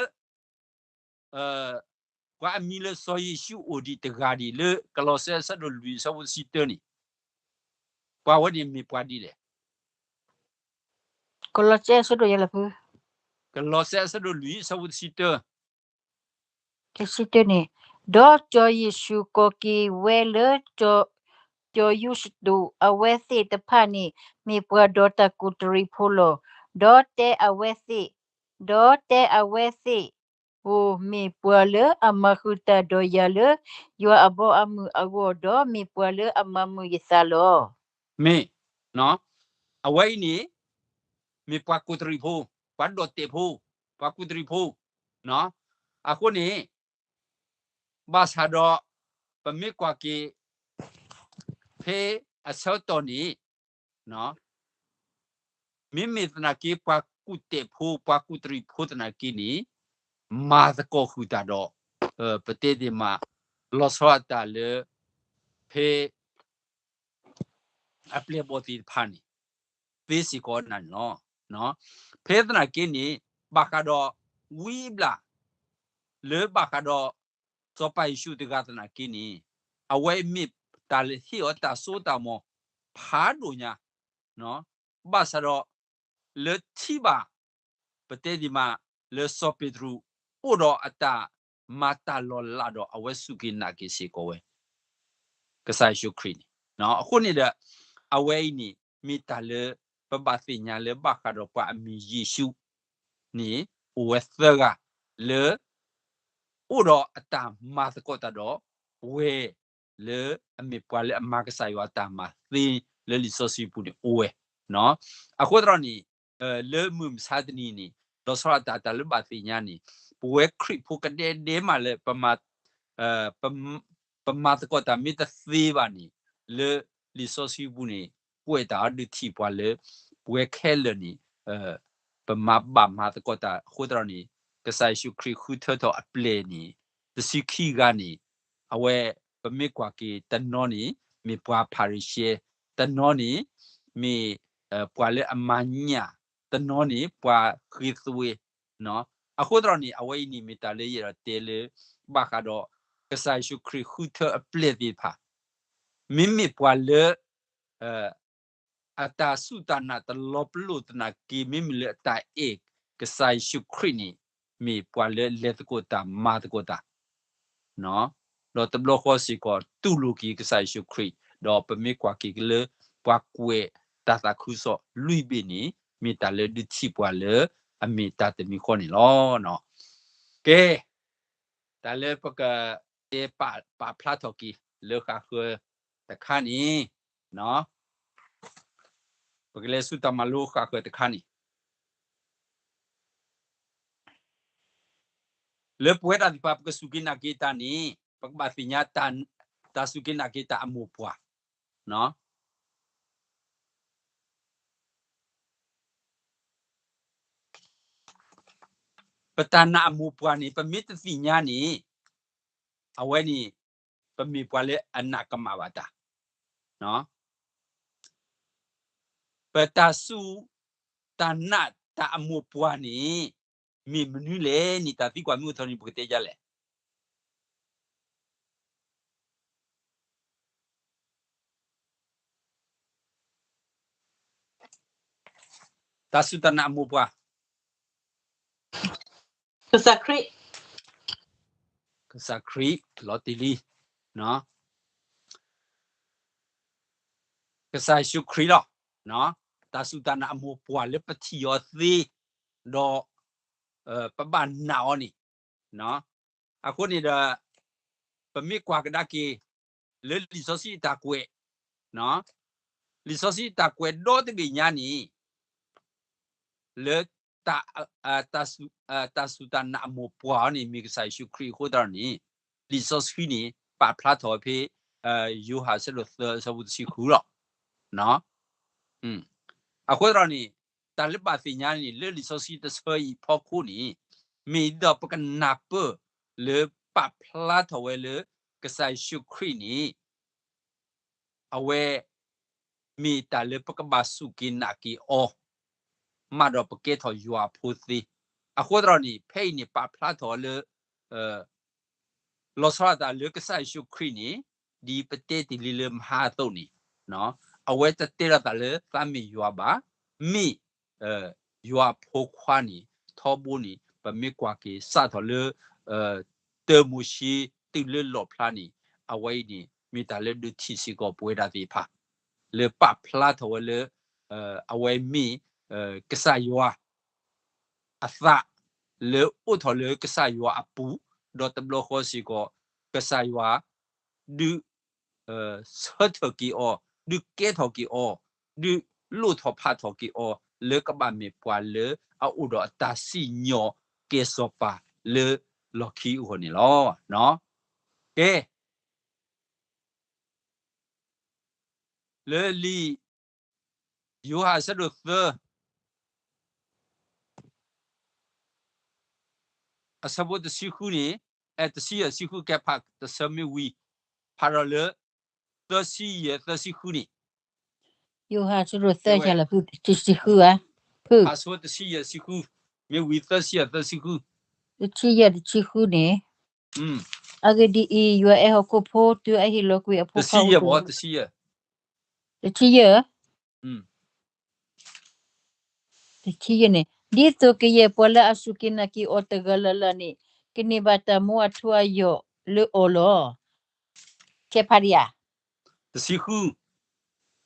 ပှၤအမံၤလၢစီၤယ့ၣ်ၡူးအိၣ်ဒံးတဂၤဒံးလၢ ကလီးစဲအဆၢဒိၣ်လွံၢ်အဆၢဖိတဆံတၢန့ၣ်, ပှၤဝဲန့ၣ်မ့ၢ်ပှၤဒ်လဲၣ်. ကလီးစဲအဆၢဒိၣ်ယဲၢ်လၢဖု, ကလီးစဲအဆၢဒိၣ်လွံၢ်အဆၢဖိတဆံတၢ, တဆံတၢန့ၣ်, ဒီးစီၤယ့ၣ်ၡူးကိးက့ၤဝဲလၢ စီၤယူစတူး, အဝဲသ့ၣ်တဖၣ်န့ၣ် မ့ၢ်ပှၤဒီးတၢ်ကူးတရံးဖိလီၤ. ဒီးတဲအဝဲသ့ၣ်, ဒီးတဲအဝဲသ့ၣ်ဧိၤ, မ့ၢ်ပှၤလၢအမၤဃုာ်တၢ်ဒီးယၤလၢ ယွၤအဘီအမုၢ်အဂီၢ်, ဒီးမ့ၢ်ပှၤလၢအမၤမုာ်ယသးလီၤ. မ့ၢ်, အဝဲအံၤန့ၣ် မ့ၢ်ပှၤကူးတရံးဖိ, ပှၤဒီၣ်တဲာ်ဖိ, ပှၤကူးတရံးဖိ, အဃိန့ၣ် ဘၣ်ဆၣ်ဒီး ပမ့ၢ်ကွၢ်က့ၤ ဖဲအဆၢကတီၢ်န့ၣ် မ့မ့ၢ်သနာ်က့ ပှၤကူးတဲာ်ဖိ ပှၤကူးတရံးဖိသနာ်က့န့ၣ် မၤသကိးဃုာ်တၢ်ဒီး ပတဲဒ်မး လီၤဆီအတၢ်လၢ ဖဲ အပျဲၢ်အဘီၣ်သ့ၣ်တဖၣ်န့ၣ် သ့စ့ၢ်ကီးနၤန့ၣ်လီၤ. ဖဲသနာ်က့န့ၣ် ဘၣ်ဃးဒီး ဝံအဘျၣ် လၢဘၣ်ဃးဒီး စီၤပၤယ့ၣ်ၡူးတဂၤသနာ်က့န့ၣ် အဝဲမ့ၢ်တၢ်လၢဟ့ၣ်အီၤတၢ်စိတၢ်ကမီၤ ဖးဒိၣ်ညါ ဘၣ်ဆၣ်ဒီး လၢထံၣ်ဘၣ် ပတဲဒ်မး လၢစီၤပ့းတရူး အိၣ်ဒီးအတၢ်မၤတၢ်လီၤလးဒီး အဝဲစူၢ်က့ၤနာ်က့ၤစ့ၢ်ကီးဝဲ ကစၢ်ယ့ၣ်ၡူးခရံာ်န့ၣ် အဃိန့ၣ်ဒီး အဝဲအံၤန့ၣ် မ့ၢ်တၢ်လၢ ပဘၣ်သ့ၣ်ညါလၢဘၣ်ဃးဒီးပှၤအမံၤယ့ၣ်ၡူးန့ၣ် အိၣ်ဝဲသၢဂၤလၢ အိၣ်ဒီးအတၢ်မၤသကိးတၢ်ဒီး ဝဲၢ် လၢအမ့ၢ်ပှၤလၢအမၤကစၢ်ယွၤအတၢ်မၤသ့လၢလံာ်စီဆှံပူၤန့ၣ်အိၣ်ဝဲ အဃိသတးန့ၣ် လၢမုၢ်မဆါတနံၤန့ၣ် လီၤဆီဒၣ်တၢ်တၢ်လၢဘၣ်သ့ၣ်ညါန့ၣ် ပဝဲခရံာ်ဖိကဒဲဒဲမးလၢ ပမၤသကိးတၢ်မ့ၢ်တသ့ဘၣ်န့ၣ် လၢလံာ်စီဆှံပူၤန့ၣ် ကွဲးတၢ်အီၤဒုးထံၣ်ပှၤလၢ ပဝဲခဲလၢာ်န့ၣ် ပမၤဘၣ်မၤသကိးတၢ်အဃိသတးန့ၣ် ကစၢ်ယ့ၣ်ၡူးခရံာ်ဃုထၢထီၣ်အပျဲၢ်န့ၣ် တဆံခံဂၤန့ၣ် အဝဲ ပမ့ၢ်ကွၢ်က့ၤတနီၤန့ၣ် မ့ၢ်ပှၤဖၤရံၤၡဲ, တနီၤန့ၣ် မ့ၢ်ပှၤလၢအမၤညၣ်, တနီၤန့ၣ် ပှၤဃ့သွ့ အဃိသတးန့ၣ် အဝဲအံၤန့ၣ်မ့ၢ်တၢ်လၢယအဲၣ်ဒိးတဲလၢ ဘၣ်ဃးဒီး ကစၢ်ယ့ၣ်ၡူးခရံာ်ဃုထၢအပျဲၢ်သ့ၣ်တဖၣ် မ့မ့ၢ်ပှၤလၢ အတၢ်စူၢ်တၢ်နာ်တလီၤပလိာ်သနာ်က့ မ့မ့ၢ်လၢအတၢ်အဲၣ်ကစၢ်ယ့ၣ်ၡူးခရံာ်န့ၣ် မ့ၢ်ပှၤလၢလဲၤသကိးတၢ်မၤသကိးတၢ် ဒီးတဘျီဃီစ့ၢ်ကီး တူၢ်လိာ်က့ၤကစၢ်ယ့ၣ်ၡူးခရံာ် ဒီးပမ့ၢ်ကွၢ်က့ၤကလၢ ပှၤကွဲးတၢ်သးခုကစီၣ်လွံၢ်ဘ့ၣ်န့ၣ် မ့ၢ်တၢ်လၢဒုးထံၣ်ပှၤလၢအမ့ၢ်တၢ်တမံၤဃီန့ၣ်လီၤ. ကဲ တၢ်လၢပကတဲပာ်ဖျါထီၣ်က့ၤလၢဃၣ်ဃၢၤတခါန့ၣ် ပကလဲၤဆူတၢ်မၤလိဃၣ်ဃၢၤတခါန့ၣ် လၢပဝဲဒၣ်သ့ၣ်တဖၣ် ပကစူၢ်က့ၤနာ်က့ၤတၢ်န့ၣ် ပကဘၣ်သ့ၣ်ညါ တၢ်စူၢ်က့ၤနာ်က့ၤတၢ်အမိၢ်ပှၢ် ပတၢ်နာ်အမိၢ်ပှၢ်န့ၣ် ပမ့ၢ်တသ့ၣ်ညါန့ၣ် အဝဲန့ၣ် ပမ့ၢ်ပှၤလၢအနာ်ကမၣ်ဘၣ်တၢ် ပတၢ်စူၢ်တၢ်နာ်တၢ်အမိၢ်ပှၢ်န့ၣ် မ့ၢ်မနုၤလဲၣ်န့ၣ် တၢ်သံကွၢ်မ့ၢ်အိၣ်ထီၣ်န့ၣ် ပကတဲဒ်လဲၣ်. တၢ်စူၢ်တၢ်နာ်အမိၢ်ပှၢ် ကစၢ်ခရံာ်, ကစၢ်ခရံာ် လီၤတံၢ်လံ, ကစၢ်ယ့ၣ်ၡူးခရံာ်လီၤ. တၢ်စူၢ်တၢ်နာ်အမိၢ်ပှၢ်လၢပထံၣ်အီၤသ့, ဒီး ပဘၣ်နာ်အီၤန့ၣ်, အဃိန့ၣ်ဒီး ပမ့ၢ်ကွၢ်ကဒါက့ၤ လၢလံာ်စီဆှံအတၢ်ကွဲး, လံာ်စီဆှံအတၢ်ကွဲးဒီတဘ့ၣ်ညါန့ၣ် လၢ တၢ်စူၢ်တၢ်နာ်အမိၢ်ပှၢ်အီၤန့ၣ် မ့ၢ်ကစၢ်ယ့ၣ်ၡူးခရံာ်အဃိသတးန့ၣ် လံာ်စီဆှံန့ၣ် ပာ်ဖျါထီၣ်ဝဲဖဲ ယိၤဟၣ်အဆၢဒိၣ်သၢအဆၢဖိတဆံဃုလီၤ. အဃိသတးန့ၣ် တၢ်လၢဘၣ်သ့ၣ်ညါန့ၣ် လၢလံာ်စီဆှံတဆၢအံၤအဖီခိၣ်န့ၣ် မ့ၢ်ဒ်သိးပကနၢ်ပၢၢ်လၢပာ်ဖျါထီၣ်ဝဲလၢ ကစၢ်ယ့ၣ်ၡူးခရံာ်န့ၣ် အဝဲ မ့ၢ်တၢ်လၢပကဘၣ်စူၢ်က့ၤနာ်က့ၤအီၤ မးဒီးပကဲထီၣ်ယွၤအဖိသ့. အဃိသတးန့ၣ် ဖဲအံၤန့ၣ် ပာ်ဖျါထီၣ်လၢ လီၤဆီဒၣ်တၢ်လၢကစၢ်ယ့ၣ်ၡူးခရံာ်န့ၣ် ဒ်ပတဲတ့ၢ်လံလၢမဟါအသိးန့ၣ် အဝဲတတဲလီၤသးလၢသးမ့ၢ်ယွၤဘၣ်, မ့ၢ် ယွၤအဖိခွါန့ၣ် ထီဘိန့ၣ် ပမ့ၢ်ကွၢ်က့ၤစးထီၣ်လၢ တၢမိၤၡ့တုၤလၢလီၣ်ဖျါန့ၣ် အဝဲအံၤန့ၣ် မ့ၢ်တၢ်လၢဒုးထံၣ်စ့ၢ်ကီးပဝဲဒၣ်သ့ၣ်တဖၣ် လၢပာ်ဖျါထီၣ်ဝဲလၢ အဝဲမ့ၢ် ကစၢ်ယွၤ အသး လၢအိၣ်ထီၣ်လၢကစၢ်ယွၤအပူၤ, ဒီးတဘျီဃီစ့ၢ်ကီး ကစၢ်ယွၤ ဒုး ဆၢထၢၣ်က့ၤအီၤ, ဒုးကဲထီၣ်က့ၤအီၤ, ဒုးလိၣ်ထီၣ်ဖးထီၣ်က့ၤအီၤ လၢကဘၣ်မ့ၢ်ပှၤလၢအအိၣ်ဒီးအတၢ်စံၣ်ညီၣ်ကဲစီၤပၤလၢလီၢ်ခံအဂီၢ်န့ၣ်လီၤ. ကဲ လၢလံာ်ယိၤဟၣ်အဆၢဒိၣ်သၢ အဆၢဖိတဆံဃုန့ၣ်, အဲ တဆံယဲၢ်ဆံဃု ကဲဖးတဆၢမ့ၢ်ဝံၤ, ဖးဒီးလၢ သၢဆံယဲၢ်သၢဆံဃုန့ၣ်, ယိၤဟၣ်အဆၢဒိၣ်သၢ ကဲဝဲ ဆၢလီၤဖုတဆံဃုဧါ. ဖု အဆၢဖိတဆံယဲၢ်ဆံဃု, မ့ၢ်ဝံၤသၢဆံယဲၢ်သၢဆံဃု, တဆံယဲၢ်တဆံဃုန့ၣ်, အဂ့ၢ်ဒ်အံၤ, ယွၤအဲၣ်ဟီၣ်ခိၣ်ဖိတုၤအဟ့ၣ်လီၤကွံာ်အဖိခွါအိၣ်, တဆံယဲၢ်, တဆံယဲၢ်, တဆံယဲၢ်န့ၣ်, ဒ်သိးကယဲၢ်ပှၤလၢအစူၢ်က့ၤနာ်က့ၤအီၤတဂၤလၢ်လၢ်န့ၣ်, ကန့ၢ်ဘၣ်တၢ်မူအထူအယိာ်လၢအီၤလီၤ. ကဲဖးဒံးဧါ. တဆံဃု,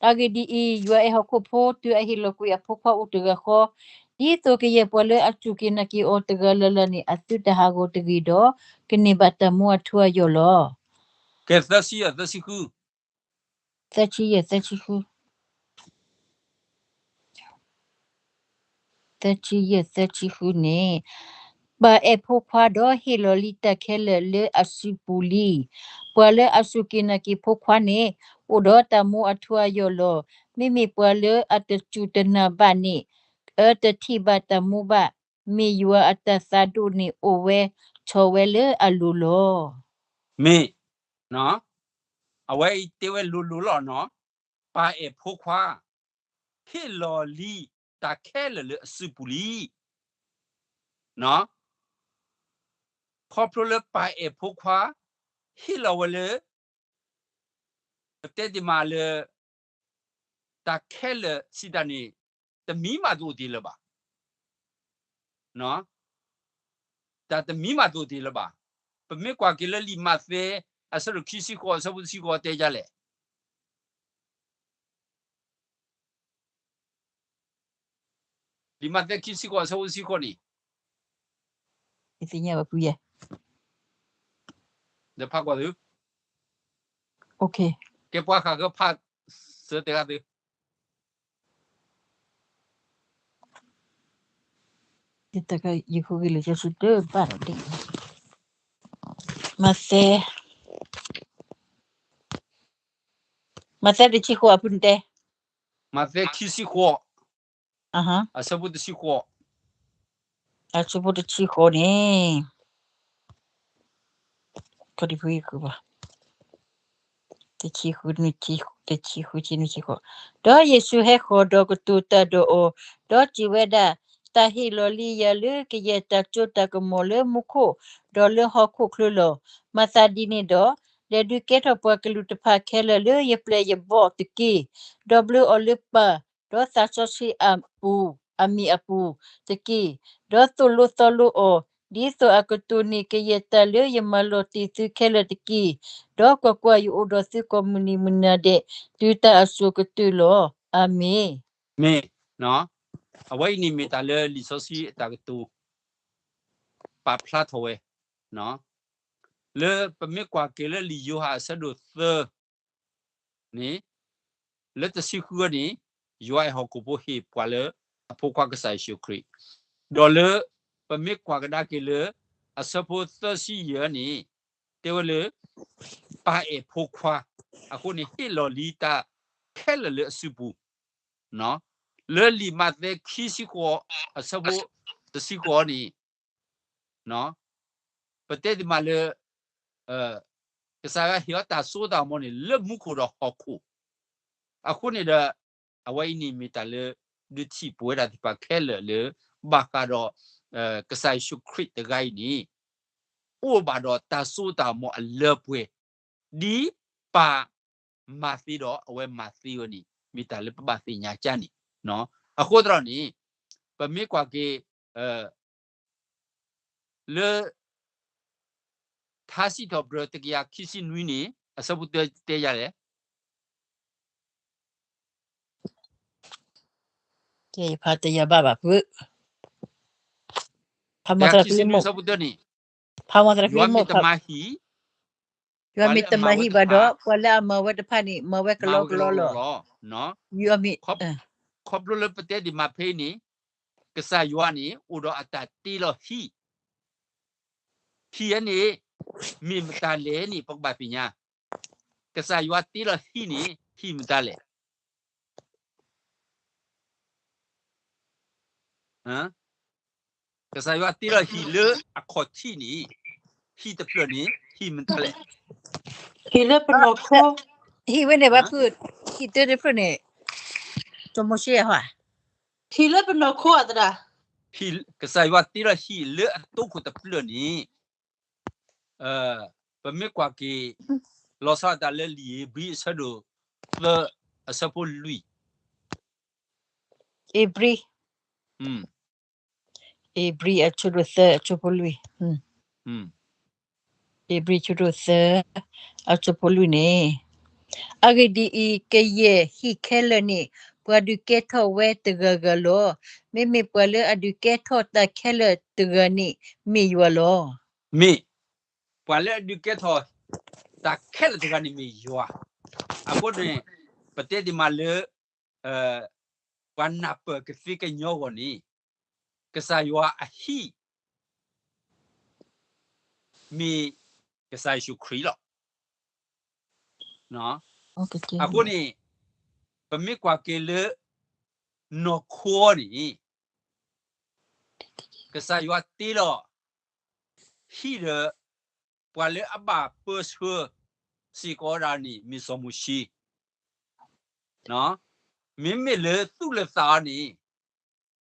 အဂ့ၢ်ဒ်အံၤ, ယွၤအဲၣ်ဟီၣ်ခိၣ်ဖိတုၤအဟ့ၣ်လီၤကွံာ်အဖိခွါအိၣ်တဂၤဃီ, ဒ်သိးကယဲၢ်ပှၤလၢအစူၢ်က့ၤနာ်က့ၤအီၤတဂၤလၢ်လၢ်န့ၣ် အသုတဟးဂီၤတဂ့ၤဒီး, ကန့ၢ်ဘၣ်တၢ်မူအထူအယိာ်လီၤ. ကဲသၢဆံယဲၢ်သၢဆံဃု, သၢဆံယဲၢ်သၢဆံဃု သၢဆံယဲၢ်သၢဆံဃုန့ၣ်, ပၢ်အဲၣ်ဖိခွါဒီးဟ့ၣ်လီၤလံတၢ်ခဲလၢာ်လၢအစုပူၤလံ. ပှၤလၢအစူၢ်က့ၤနာ်က့ၤဖိခွါန့ၣ်, အိၣ်ဒီးတၢ်မူအထူအယိာ်လီၤ. မ့မ့ၢ်ပှၤလၢအတစူၢ်တနာ်ဘၣ်န့ၣ်, အတထံၣ်ဘၣ်တၢ်မူဘၣ်. မ့ၢ်ယွၤအတၢ်သးဒိၣ်န့ၣ်အိၣ်ဝဲဆီၣ်ဝဲလၢအလိၤလီၤ. မ့ၢ်, အဝဲအံၤတဲဝဲလိၤလိၤလီၤနီၤ, ပၢ်အဲၣ်ဖိခွါ ဟ့ၣ်လီၤလံတၢ်ခဲလၢာ်လၢအစုပူၤလံ. ခီဖျိလၢပၢ်အဲၣ်ဖိခွါ ဟ့ၣ်လီၤဝဲလၢ ပတဲတ့ၢ်မးလၢ တၢ်ခဲလၢာ်စံးတၢ်န့ၣ် တမံၤမးတအိၣ်တ့ၢ်လၢၤဘၣ်. တၢ်တမံၤမးတအိၣ်တ့ၢ်လၢၤဘၣ်. ပမ့ၢ်ကွၢ်က့ၤလၢလံာ်မးသဲ အဆၢဒိၣ်ခံဆံဃိး အဆၢဖိတဆံဃိးတဲဒ်လဲၣ်. လံာ်မးသဲခံဆံဃိး အဆၢဖိတဆံဃိးန့ၣ်, ယသ့ၣ်ညါဘၣ်ဖုယဲၢ်, ဒီးဖးကွၢ်သု, ကဲပှၤဃးကဖးစၢၤတဂၤသု, ယတကယဃုဂ့ၤလၢယစုတဘၣ်ဒီးဒ်, မးသဲ မးသဲတဆံဃိးအဖုနတဲ, မးသဲခံဆံဃိး, အဆၢဖိတဆံဃိး, အဆၢဖိတဆံဃိးန့ၣ်, ကီၢ်တဖုယဃုဘၣ်, တဆံဃု, တဆံဃုဆံနွံဆံဃိး, ဒီးယ့ၣ်ၡူးဟဲဃီၤဒီးကတိၤတၢ်ဒီးအီၤ, ဒီးစံးဝဲဒၣ်, တၢ်ဟ့ၣ်လီၤလံယၤလၢကယဲၢ်တၢ်စိတၢ်ကမီၤလၢမူခိၣ်, ဒီးလၢဟီၣ်ခိၣ်ချၢလီၤ. မၤသးဒ်န့ၣ်ဒီး, လဲၤဒုးကဲထီၣ်ပှၤကလုာ်တဖၣ်ခဲလၢာ်လၢယပျဲၢ်ယဘီၣ်တက့ၢ်. ဒီးဘျၢအီၤလၢပၢ်, ဒီးသးစီဆှံအပူၤ, အမံၤအပူၤတက့ၢ်. ဒီးသိၣ်လိသီလိအီၤ, ဒ်သိးအကတိၤန့ၢ်ကယဲၢ်တၢ်လၢယမၤလီၤတ့ၢ်သုခဲလၢာ်တက့ၢ်. ဒီးကွၢ်ကွၢ်, ယအိၣ်ဒီးသုကိးမုၢ်နံၤမုၢ်နၤဒဲး, တုၤတၢ်အစိၤကတၢၢ်လီၤ. အၤမ့ၣ်. မ့ၢ်, အဝဲအံၤန့ၣ်မ့ၢ်တၢ်လၢလံာ်စီဆှံအတၢ်ကတိၤ ပာ်ဖျါထီၣ်ဝဲ, လၢပမ့ၢ်ကွၢ်က့ၤလၢလံာ်ယိၤဟၣ်အဆၢဒိၣ်သၢန့ၣ်, လၢတဆံဃုန့ၣ်, ယွၤအဲၣ်ဟီၣ်ခိၣ်ဖိဟ့ၣ်ပှၤလၢအဖိခွါကစၢ်ယ့ၣ်ၡူးခရံာ်, ဒီးလၢပမ့ၢ်ကွၢ်ကဒါက့ၤလၢ အဆၢဖိသၢဆံယဲၢ်န့ၣ်, တဲဝဲလၢ ပၢ်အဲၣ်ဖိခွါ, အဃိန့ၣ်ဟ့ၣ်လီၤလံတၢ်ခဲလၢာ်လၢအစုပူၤ, လၢလံာ်မးသဲခံဆံဃိး အဆၢဖိတဆံဃိးန့ၣ်, ပတဲတ့ၢ်မးလၢ ကစၢ်ယွၤဟ့ၣ်အီၤတၢ်စိတၢ်ကမီၤန့ၣ် လၢမူခိၣ်ဒီးဟီၣ်ခိၣ်, အဃိန့ၣ်ဒီး အဝဲအံၤန့ၣ်မ့ၢ်တၢ်လၢ ဒုးထံၣ်ပဝဲဒၣ်သ့ၣ်တဖၣ်ခဲလၢာ်လၢ ဘၣ်ဃးဒီး ကစၢ်ယ့ၣ်ၡူးခရံာ်တဂၤအံၤန့ၣ် အိၣ်ဘၣ်ဒီးတၢ်စိတၢ်ကမီၤအလၢပှဲၤ, ဒ်ပၢ်မၤသ့ဒီးအဝဲမၤသ့ဝဲန့ၣ် မ့ၢ်တၢ်လၢပဘၣ်သ့ၣ်ညါကါန့ၣ်, အဃိသတးန့ၣ် ပမ့ၢ်ကွၢ်က့ၤ လၢ ထါစံးထီၣ်ပတြၢၤတကယၤခံဆံနွံန့ၣ် အဆၢဖိတၢတဲယၤလဲၣ်. ကဲယဖးတယၤဘၣ်ဘၣ်ဖု, ဖးမီၢ်သရၣ်ဖံလ့မိၣ်, ဖးမီၢ်သရၣ်ဖံလ့မိၣ်, ယွၤမ့ၢ်တမၤဟံၣ်ဘၣ်ဒီး ပှၤလၢအမၤဝဲတဖၣ်န့ၣ် မၤဝဲကလီကလီလီၤ. ယွၤမ့ၢ် ခီဖျိလၢပတဲဒံးမးဖဲအံၤန့ၣ်, ကစၢ်ယွၤန့ၣ် အိၣ်ဒီးအတၢ်တ့လီၤဟံၣ်, ဟံၣ်အံၤန့ၣ် မ့ၢ်မတၤလဲၣ်န့ၣ် ပကဘၣ်သ့ၣ်ညါ, ကစၢ်ယွၤတ့လီၤဟံၣ်န့ၣ် ဟံၣ်မတၤလဲၣ်. ကစၢ်ယွၤတ့လီၤဟံၣ်လၢအခီၣ်ထံးန့ၣ် ဟံၣ်တဖျၢၣ်န့ၣ် ဟံၣ်မတၤလဲၣ်. ဟံၣ်လၢပနီၢ်ခိ, ဟံၣ်ဝဲန့ၣ်ဘၣ်ဖု, ဟံၣ်တဖျၢၣ်န့ၣ် စီၤမိၤၡ့ဟါ ဟံၣ်လၢပနီၢ်ခိအသရၣ်, ကစၢ်ယွၤတ့ထီၣ်ဟံၣ်လၢအတိခိၣ်တဖျၢၣ်န့ၣ်, ပမ့ၢ်ကွၢ်က့ၤ လီၤဆီဒၣ်တၢ်လၢလံာ်ဧ့ၤဘြံၤအဆၢဒိၣ်သၢ အဆၢဖိလွံၢ်, ဧ့ၤဘြံၤ, ဧ့ၤဘြံၤအဆၢဒိၣ်သၢအဆၢဖိလွံၢ်, ဧ့ၤဘြံၤဆၢဒိၣ်သၢ အဆၢဖိလွံၢ်န့ၣ်, အဂ့ၢ်ဒ်အံၤ, ကယဲၢ်ဟံၣ်ခဲလၢာ်န့ၣ် ပှၤဒုးကဲထီၣ်ဝဲတဂၤဂၤလီၤ. မ့မ့ၢ်ပှၤလၢအဒုးကဲထီၣ်တၢ်ခဲလၢာ်တဂၤန့ၣ် မ့ၢ်ယွၤလီၤ. မ့ၢ်, ပှၤလၢအဒုးကဲထီၣ် တၢ်ခဲလၢာ်တဂၤန့ၣ်မ့ၢ်ယွၤ, အဃိန့ၣ် ပတဲဒ်မးလၢ ပှၤနၢ်ပၢၢ်ကသ့ကညီအဂီၢ်န့ၣ်, ကစၢ်ယွၤအဟံၣ် မ့ၢ်ကစၢ်ယ့ၣ်ၡူးခရံာ်လီၤ. အဃိန့ၣ် ပမ့ၢ်ကွၢ်က့ၤလၢ နီၢ်ခိန့ၣ် ကစၢ်ယွၤတ့လီၤ ဟံၣ်ဒီး ပှၤလၢအဘၣ်ပၢဆှၢစ့ၢ်ကီးဝဲဒၣ်န့ၣ် မ့ၢ်စီၤမိၤၡ့, မ့မ့ၢ်လၢသူၣ်လၢသးအီၤန့ၣ်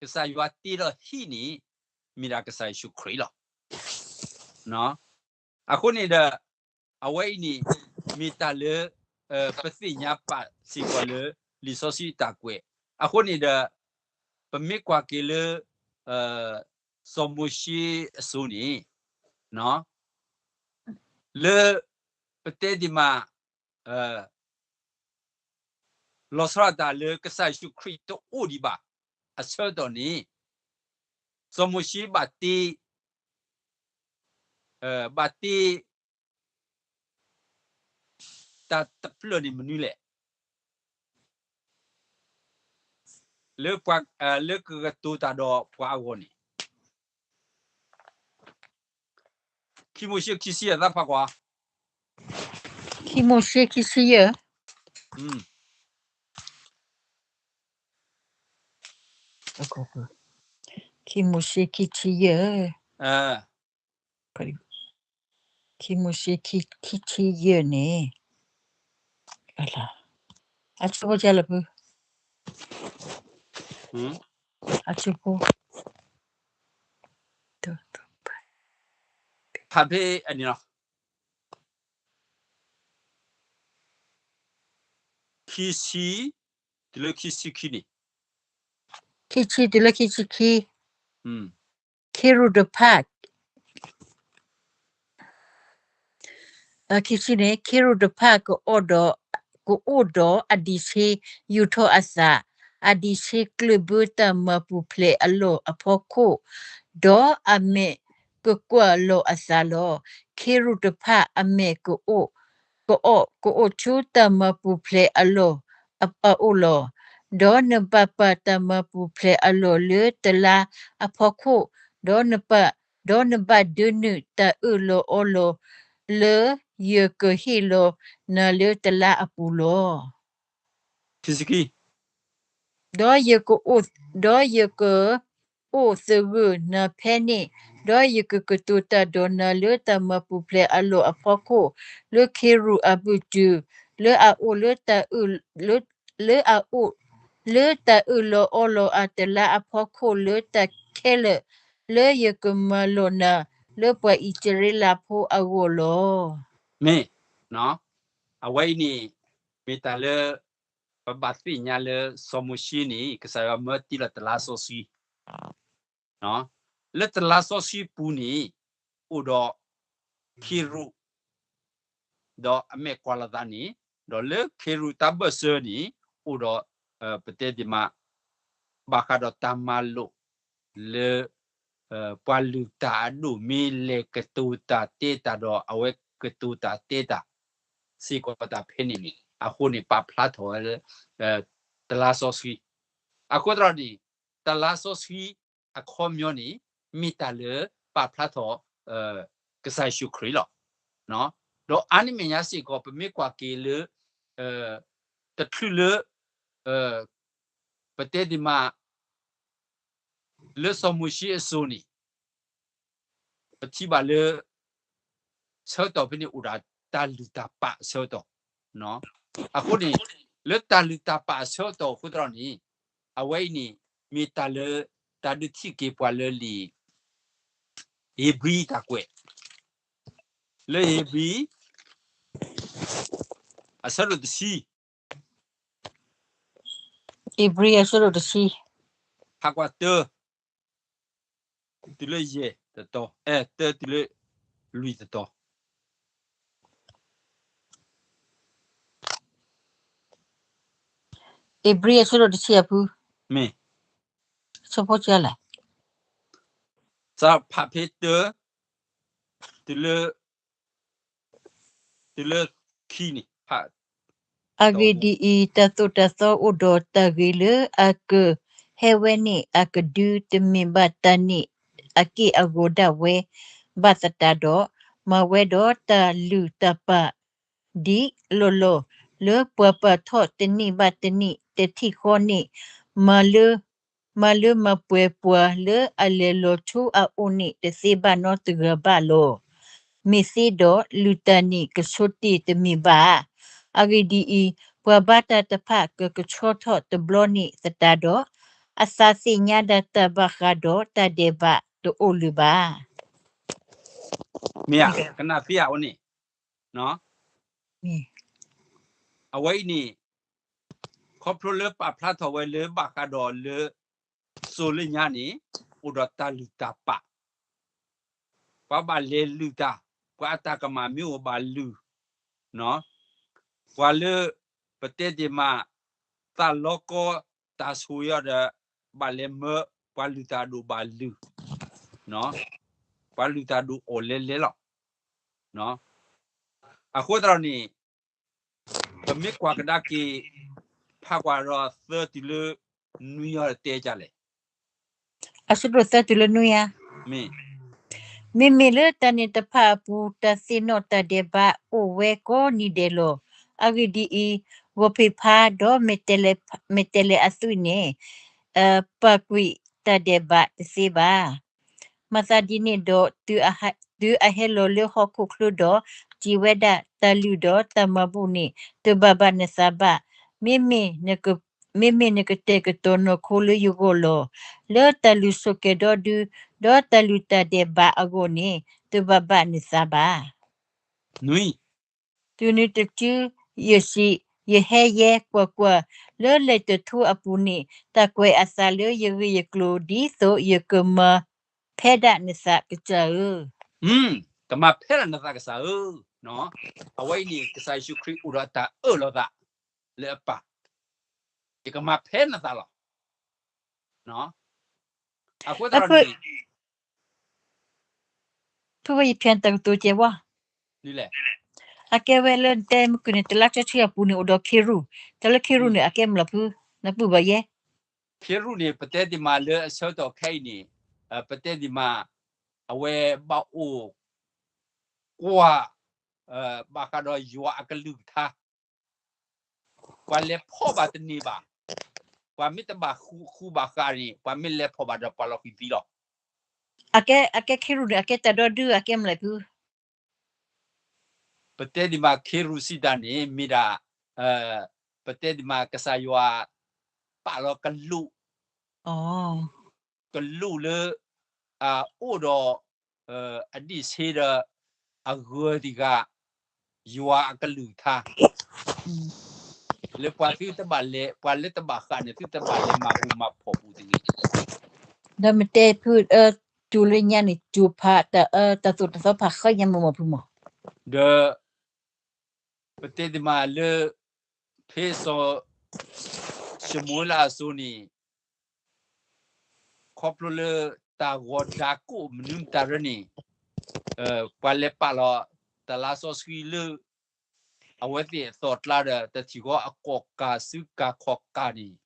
ကစၢ်ယွၤတ့ဒီးဟံၣ်န့ၣ် မ့ၢ်ဒၣ်ကစၢ်ယ့ၣ်ၡူးခရံာ်လီၤ. အဃိန့ၣ်ဒီး အဝဲအံၤန့ၣ် မ့ၢ်တၢ်လၢ ပသ့ၣ်ညါပာ်စ့ၢ်ကီးလၢ လံာ်စီဆှံအတၢ်ကွဲး, အဃိန့ၣ်ဒီး ပမ့ၢ်ကွၢ်က့ၤလၢ စီၤမိၤၡ့အစိၤန့ၣ် လၢ ပတဲဒ်မး လီၤဆီဒၣ်တၢ်လၢကစၢ်ယ့ၣ်ၡူးခရံာ်တအိၣ်ဒံးဘၣ်အဆၢကတီၢ်န့ၣ် စီၤမိၤၡ့ဘၣ်တ့ ဘၣ်တ့ တၢ်တဖျၢၣ်န့ၣ်မနုၤလဲၣ်, လၢ လၢကကတိၤတၢ်ဒီးပှၤအဂီၢ်န့ၣ် ခံမိၤၡ့ခံဆံယဲၢ် သးဖးကွၢ်, ခံမိၤၡ့ခံဆံယဲၢ်, ခံမိၤၡ့ခံဆံယဲၢ်, ခံမိၤၡ့ခံဆံယဲၢ်န့ၣ် အဆၢဖိကဲလၢာ်ဖု, အဆၢဖိ ဖးဖဲအန့ၣ်လီၤ. ခံဆံ တုၤလၢခံဆံခံန့ၣ်, ခံဆံတုၤလၢခံဆံခံ, ခ့ရူၢ်တဖၣ် ခံဆံန့ၣ် ခ့ရူၢ်တဖၣ်ကအိၣ်ဒီး ကအိၣ်ဒီးအဒံးဆှံယူာ်ထီၣ်အသး, အဒံးဆှံကျၢၢ်ဘၢတၢ်မၤပူၤဖျဲးအလီၢ်အဖီခိၣ်, ဒီးအမဲာ်ကကွၢ်လီၤအသးလီၤ. ခ့ရူၢ်တဖၣ်အမဲာ်ကအိၣ် ကအိၣ် ကအိၣ်ဆူတၢ်မၤပူၤဖျဲးအလီၢ်အအိၣ်လီၤ. ဒီးနဘၣ်ပာ်တၢ်မၤပူၤဖျဲးအလီၢ်လၢတလါအဖီခိၣ်, ဒီးနဘၣ် ဒီးနဘၣ်ဒၢနုာ်တၢ်အၢၣ်လီၤအီလီၤလၢယကဟ့ၣ်လီၤနၤလၢတလါအပူၤလီၤ. ဒီးယကအိၣ် ဒီးယကအိၣ်သဂၢၢ်နၤဖဲန့ၣ်, ဒီးယကကတိၤတၢ်ဒီးနၤလၢတၢ်မၤပူၤဖျဲးအလီၢ်အဖီခိၣ်, လၢခ့ရူၢ်အပူၤတုၤ လၢအအိၣ်လၢတၢ်အၢၣ် လၢအအိၣ် လၢတၢ်အၢၣ်လီၤအီလီၤအတလါအဖီခိၣ် လၢတၢ်ခဲလၢာ် လၢယကမၤလိာ်နၤ လၢပှၤအံၣ်စရ့လးဖိအဂီၢ်လီၤ. မ့ၢ် အဝဲအံၤန့ၣ် မ့ၢ်တၢ်လၢ ပဘၣ်သ့ၣ်ညါလၢစီၤမိၤၡ့န့ၣ် ကစၢ်ယွၤမၢတ့လီၤတလါစီဆှံ လၢတလါစီဆှံပူၤန့ၣ် အိၣ်ဒီး ခ့ရူၢ် ဒီးအမဲာ်ကွၢ်လိာ်သးန့ၣ်, ဒီးလၢခ့ရူၢ်တၢ်ဘၢၣ်စၢၤန့ၣ် အိၣ်ဒီး ပတဲဒ်မး ဘၣ်ဃးဒီးတၢ်မၤလိာ်လၢ ပှၤလုၢ်တၢ်အဒိၣ်မ့ၢ်လဲၤကတိၤတၢ်တဲတၢ်ဒီး အဝဲကတိၤတၢ်တဲတၢ် စ့ၢ်ကီးတၢ်ဖဲန့ၣ်န့ၣ် အဃိန့ၣ် ပာ်ဖျါထီၣ်ဝဲလၢ တလါစီဆှံ. အဃိသတးန့ၣ် တလါစီဆှံအခီပညီန့ၣ် မ့ၢ်တၢ်လၢပာ်ဖျါထီၣ် ကစၢ်ယ့ၣ်ၡူးခရံာ်လီၤ. ဒီးအါန့ၢ်မဲာ်ညါစ့ၢ်ကီး ပမ့ၢ်ကွၢ်က့ၤလၢ တချုးလၢ ပတဲဒ်မး လၢစီၤမိၤၡ့အစိၤန့ၣ် ပထံၣ်ဘၣ်လၢ ဆၢကတီၢ်ဖဲန့ၣ်အိၣ်ဒၣ်တၢ်လုၢ်တၢ်ပာ်အဆၢကတီၢ်. အဃိန့ၣ် လၢတၢ်လုၢ်တၢ်ပာ်အဆၢကတီၢ်အဃိသတးန့ၣ် အဝဲအံၤန့ၣ် မ့ၢ်တၢ်လၢ တၢ်ဒုးထံၣ်က့ၤပှၤလၢလံာ် ဧ့ၤဘြံၤတၢ်ကွဲး, လၢဧ့ၤဘြံၤ အဆၢဒိၣ်တဆံ, ဧ့ၤဘြံၤအဆၢဒိၣ်တဆံ, ဖးကွၢ်တၢ တုၤလၢယဲၢ်တတီၤ, အဲၣ် တၢတုၤလၢ လွံၢ်တတီၤ. ဧ့ၤဘြံၤအဆၢဒိၣ်တဆံအဖု, မ့ၢ်, ဆၢဖိကလဲၣ်, စးဖးဖဲတၢ တုၤလၢ တုၤလၢခံန့ၣ်, အဂ့ၢ်ဒ်အံၤ, တၢ်သိၣ်တၢ်သီအိၣ်ဒီးတၢ်ဂ့ၤလၢအကဟဲဝဲန့ၣ် အကဒုတမ့ၢ်ဘၣ်တၢ်န့ၣ်အက့ၢ်အဂီၤဒၣ်ဝဲ ဘၣ်သတးဒီး, မၤဝဲဒီးတၢ်လုၢ်တၢ်ပာ်ဒ်လီၢ်လီၢ် လၢပှၤပာ်ထီၣ်တနံၣ်ဘၣ်တနံၣ်တထံၣ်ဃီန့ၣ်, မၤလၢ မၤလၢမၤပှဲၤပှၤလၢအလဲၤလီၤဆိအအိၣ်န့ၣ် တသ့ဘၣ်နီတဂၤဘၣ်လီၤ. မ့ၢ်သ့ဒီးလုၢ်တၢ်န့ၣ်ကဆိတ့ၢ်တမ့ၢ်ဘၣ်ဧါ. အဂ့ၢ်ဒ်အံၤ, ပှၤဘါတၢ်တဖၣ်ကကဆှီထီၣ်တဘျီန့ၣ်သတးဒီး, အသးသ့ၣ်ညါဒၣ်တၢ်ဘၣ်ဃးဒီးတၢ်ဒဲးဘးတအိၣ်လၢၤဘၣ်. မ့ၢ်ဧါ, ကနၣ်သ့ဧါအီၤန့ၣ်, အဝဲအံၤန့ၣ် ခီဖျိလၢပာ်ဖျါထီၣ်ဝဲလၢဘၣ်ဃးဒီးလၢ စိၤလၢညါန့ၣ် အိၣ်ဒီးတၢ်လုၢ်တၢ်ပာ်, ပှၤဘၣ်လဲၤလုၢ်တၢ်, ပှၤအတၢ်ကမၣ်မ့ၢ်အိၣ်ဘၣ်လုၢ်, ပှၤလၢ ပတဲတ့ၢ်မး သးလီကီတၢ်ဆိၣ်အီၤဒီး ဘၣ်လဲၤမၢ ပှၤလုၢ်တၢ်ဒိၣ်ဘၣ်လုၢ်, ပှၤလုၢ်တၢ်ဒိၣ်အီၣ်လဲၤလဲၤလီၤ. အဃိသတးန့ၣ် ပမ့ၢ်ကွၢ်ကဒါက့ၤ ဖးကွၢ်ဒီးသၢတုၤလၢနွံအီၤတဲဒ်လဲၣ်. အဆၢဒိၣ်သၢတုၤလၢနွံဧါ. မ့မ့ၢ်လၢတၢ်န့ၣ်တဖၣ်အပူၤ တၢ်သ့ၣ်နီၣ်တၢ်ဒဲးဘးအိၣ်ဝဲကိးနံၤဒဲးလီၤ. အဂ့ၢ်ဒ်အံၤ, ဂီၤဖံးဖါဒီး မဲာ်တဲးလဲးအသွံၣ်န့ၣ် ပာ်ကွံာ်တၢ်ဒဲးဘးတသ့ဘၣ်. မၤသးဒ်န့ၣ်ဒီး တုၤအဟဲလီၤလၢဟီၣ်ခိၣ်ချၢဒီး စံးဝဲဒၣ်, တၢ်လုၢ်ဒီးတၢ်မၤဘူၣ်န့ၣ် တဘၣ်ဘၣ်နသးဘၣ်. မ့မ့ၢ် မ့မ့ၢ်နကတဲာ်ကတီၤနီၢ်ခိလၢယဂီၢ်လီၤ. လၢတၢ်လုၢ်ဆိၣ်ကဲၤဒီဒု ဒီးတၢ်လုၢ်တၢ်ဒဲးဘးအဂီၢ်န့ၣ် တဘၣ်ဘၣ်နသးဘၣ်. နွံ, တုၤနုၤတစု ယစံး, ယဟဲယဲကွၢ်ကွၢ်, လၢလဲၤတထူအပူၤန့ၣ် တၢ်ကွဲးအသးလၢယဂ့ၢ်ယကျိၤ ဒ်သိးယကမၤဖဲဒၣ်နသးကစၢ်ဧၢ. ကမၤဖဲဒၣ်နသးကစၢ်ဧၢ. အဝဲအံၤန့ၣ် ကစၢ်ယ့ၣ်ၡူးခရံာ်အိၣ်ဒီးတၢ်အၢၣ်လီၤသးလၢအပၢ်, ယကမၤဖဲနသးလီၤ. အဃိသတးန့ၣ် ဖုဝဲယဖျဲၣ်တၢ်ကတိၤကဲဝဲ, အကဲဝဲလၢနတဲမုၢ်ကန့ၣ် တလါကၠီဆံအပူၤန့ၣ် အိၣ်ဒီးခ့ရူၢ်, တၢ်လၢခ့ရူၢ်န့ၣ် အကဲမနုၤလီၤဖု, နပုၢ်ဘၣ်ယဲ. ခ့ရူၢ်န့ၣ် ပတဲဒံးမးလၢအဆၢကတီၢ်ခဲအံၤန့ၣ်, ပတဲဒံးမး, အဝဲဘၣ်အိၣ်ကွၢ် ဘၣ်ဃးဒီးယွၤအကလုၢ်ကထါ ပှၤလဲၤဖီၣ်ဘၣ်တန့ၢ်ဘၣ်, ပှၤမ့ၢ်တဘၣ်ဃူဘၣ်ဃးန့ၣ် ပှၤမ့ၢ်လဲၤဖီၣ်ဘၣ်ဒီးပှၤလီၤဃံၤသံလီၤ. အကဲခ့ရူၢ်န့ၣ် အကဲတၢ်ဒီဒု အကဲမနုၤလီၤဖု, ပတဲဒံးမး ခ့ရူၢ်စံးတၢ်န့ၣ် မ့ၢ်ဒၣ် ပတဲဒံးမး ကစၢ်ယွၤ ပာ်လီၤကလူး, ကလူးလၢ အအိၣ်ဒီး အဒံးဆ့ဒီး အဂၢၤတဂၤ ယွၤအကလုၢ်ကထါ လၢပှၤသုတဘၣ်လဲၤ ပှၤလၢတဘၣ်ဃးန့ၣ် သုတဘၣ်လဲၤမၤပူၤမၤဖီၣ်ပူၤတဂ့ၤ. ဒီးမ့ၢ်တဲဖု တုၤလၢညါန့ၣ် ကၠိဖး တၢ်အၢ တၢ်သိၣ်တၢ်သီဖးဃၢညါမုၢ်မီၢ်ဖုမီၢ်, ဒီး ပတဲဒံးမးလၢ ဖဲစီၤၡမူၤအ့လးအစိၤန့ၣ် ခီဖျိလၢတၢ်ဂီၤဒၣ်ကိးမနုၤမတၤရၢန့ၣ် ပှၤလဲၤပာ်လီၤတၢ်လါစီဆှံလၢ အဝဲသ့ၣ်အသီၣ်ကျါဒီး တၢ်ထံၣ်ဃီအကီၢ်ကးစုကၤခီၣ်ကးန့ၣ်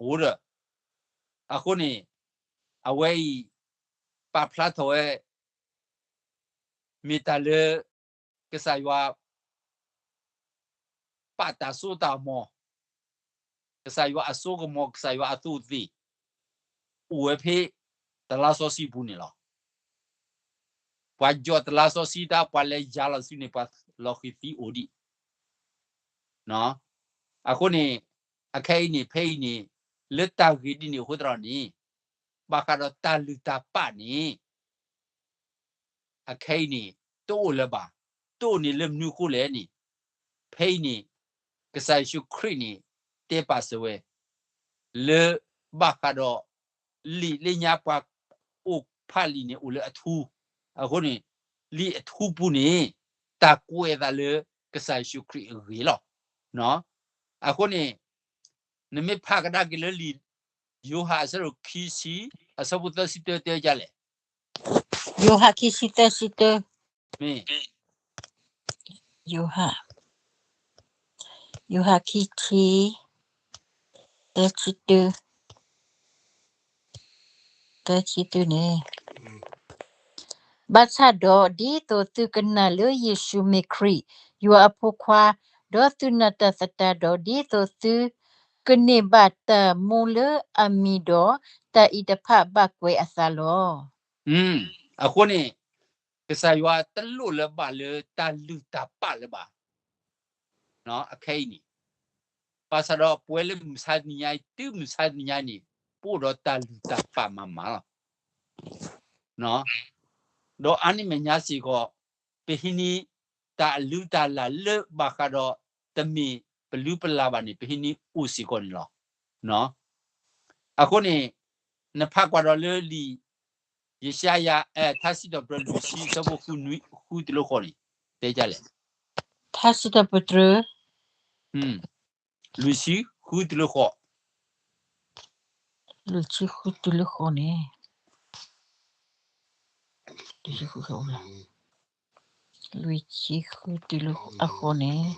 အိၣ်ဒီး အဃိန့ၣ် အဝဲအံၤ ပာ်ဖျါထီၣ်ဝဲ မ့ၢ်တၢ်လၢ ကစၢ်ယွၤ ပာ်တၢ်စိတၢ်ကမီၤ, ကစၢ်ယွၤအစိကမီၤ ကစၢ်ယွၤအသူးအသ့ၣ် အိၣ်ဝဲဖဲ တၢ်လါစီဆှံပူၤန့ၣ်လီၤ. ပှၤယီၢ်တၢ်လါစီဆှံတၢ် ပှၤလဲၤယၤလီၤဆူန့ၣ် ပှၤလီၤဃံၤသံအိၣ်ဒံး အဃိန့ၣ် အခဲအံၤန့ၣ် ဖဲအံၤန့ၣ် လၢတၢ်ဂ့ၢ်ဒ်န့ၣ်အဃိသတးန့ၣ် ဘၣ်ဃးဒီးတၢ်လုၢ်တၢ်ပာ်န့ၣ် အခဲအံၤန့ၣ် တအိၣ်လၢၤဘၣ်. တအိၣ်န့ၣ်လၢမနုၤအဃိလဲၣ်န့ၣ် ဖဲအံၤန့ၣ် ကစၢ်ယ့ၣ်ၡူးခရံာ်န့ၣ် တဲပာ်စၢၤဝဲ လၢဘၣ်ဃးဒီး လံာ်လၢညါပှၤအိၣ်ဖးလံာ်န့ၣ် အိၣ်လၢအထူ, အဃိန့ၣ် လံာ်အထူပူၤန့ၣ် တၢ်ကွဲးအသးလၢကစၢ်ယ့ၣ်ၡူးခရံာ်အဂ့ၢ်လီၤ. အဃိန့ၣ် နမ့ၢ်ဖးကဒါက့ၤလၢလံာ် ယိၤဟၣ်အဆၢဒိၣ်ခံဆံ အဆၢဖိသၢဆံတၢ တဲဒ်လဲၣ်. ယိၤဟၣ်ခံဆံသၢဆံတၢ, မ့ၢ် ယိၤဟၣ်, ယိၤဟၣ်ခံဆံ သၢဆံတၢ, သၢဆံတၢန့ၣ် ဘၣ်ဆၣ်ဒီး ဒ်သိးသုကနာ်လၢယ့ၣ်ၡူးမ့ၢ်ခရံာ် ယွၤအဖိခွါ, ဒီးသုနာ်တၢ်သတးဒီး ဒ်သိးသုကန့ၢ်ဘၣ်တၢ်မူလၢအမံၤဒီး တၢ်အံၤတဖၣ်ဘၣ်ကွဲးအသးလီၤ. အဃိန့ၣ် ကစၢ်ယွၤတလိၣ်လၢၤဘၣ်လၢတၢ်လုၢ်တၢ်ပာ်လၢၤဘၣ်. အခဲအံၤန့ၣ် ဘၣ်ဆၣ်ဒီးပဝဲလၢမုၢ်မဆါတနံၤညါအံၤ တုၤမုၢ်မဆါတနံၤညါအံၤန့ၣ် ပအိၣ်ဒီးတၢ်လုၢ်တၢ်ပာ်မၤမးလီၤ. ဒီးအါန့ၢ်မဲာ်ညါစ့ၢ်ကီး ပဟံးန့ၢ်တၢ်အလုၢ်တၢ်လၢ်လၢဘၣ်ဃးဒီး တမ့ၢ်ပလုၢ်ပလၢ်ဘၣ်န့ၣ် ပဟံးန့ၢ်အိၣ်စ့ၢ်ကီးန့ၣ်လီၤ. အဃိန့ၣ် နဖးကွၢ်ဒီးလၢလံာ် ယၡါယၤ ထါစံးထီၣ်ပတြၢၤလွံၢ်ဆံ အဆၢဖိဃုတုၤလၢဃိးန့ၣ် တဲဒ်လဲၣ်. ထါစံးထီၣ်ပတြၢၤ လွံၢ်ဆံဃုတုၤလၢဃိး, လွံၢ်ဆံဃုတုၤလၢဃိးန့ၣ်, လွံၢ်ဆံဃုတုၤလၢအဃိန့ၣ်,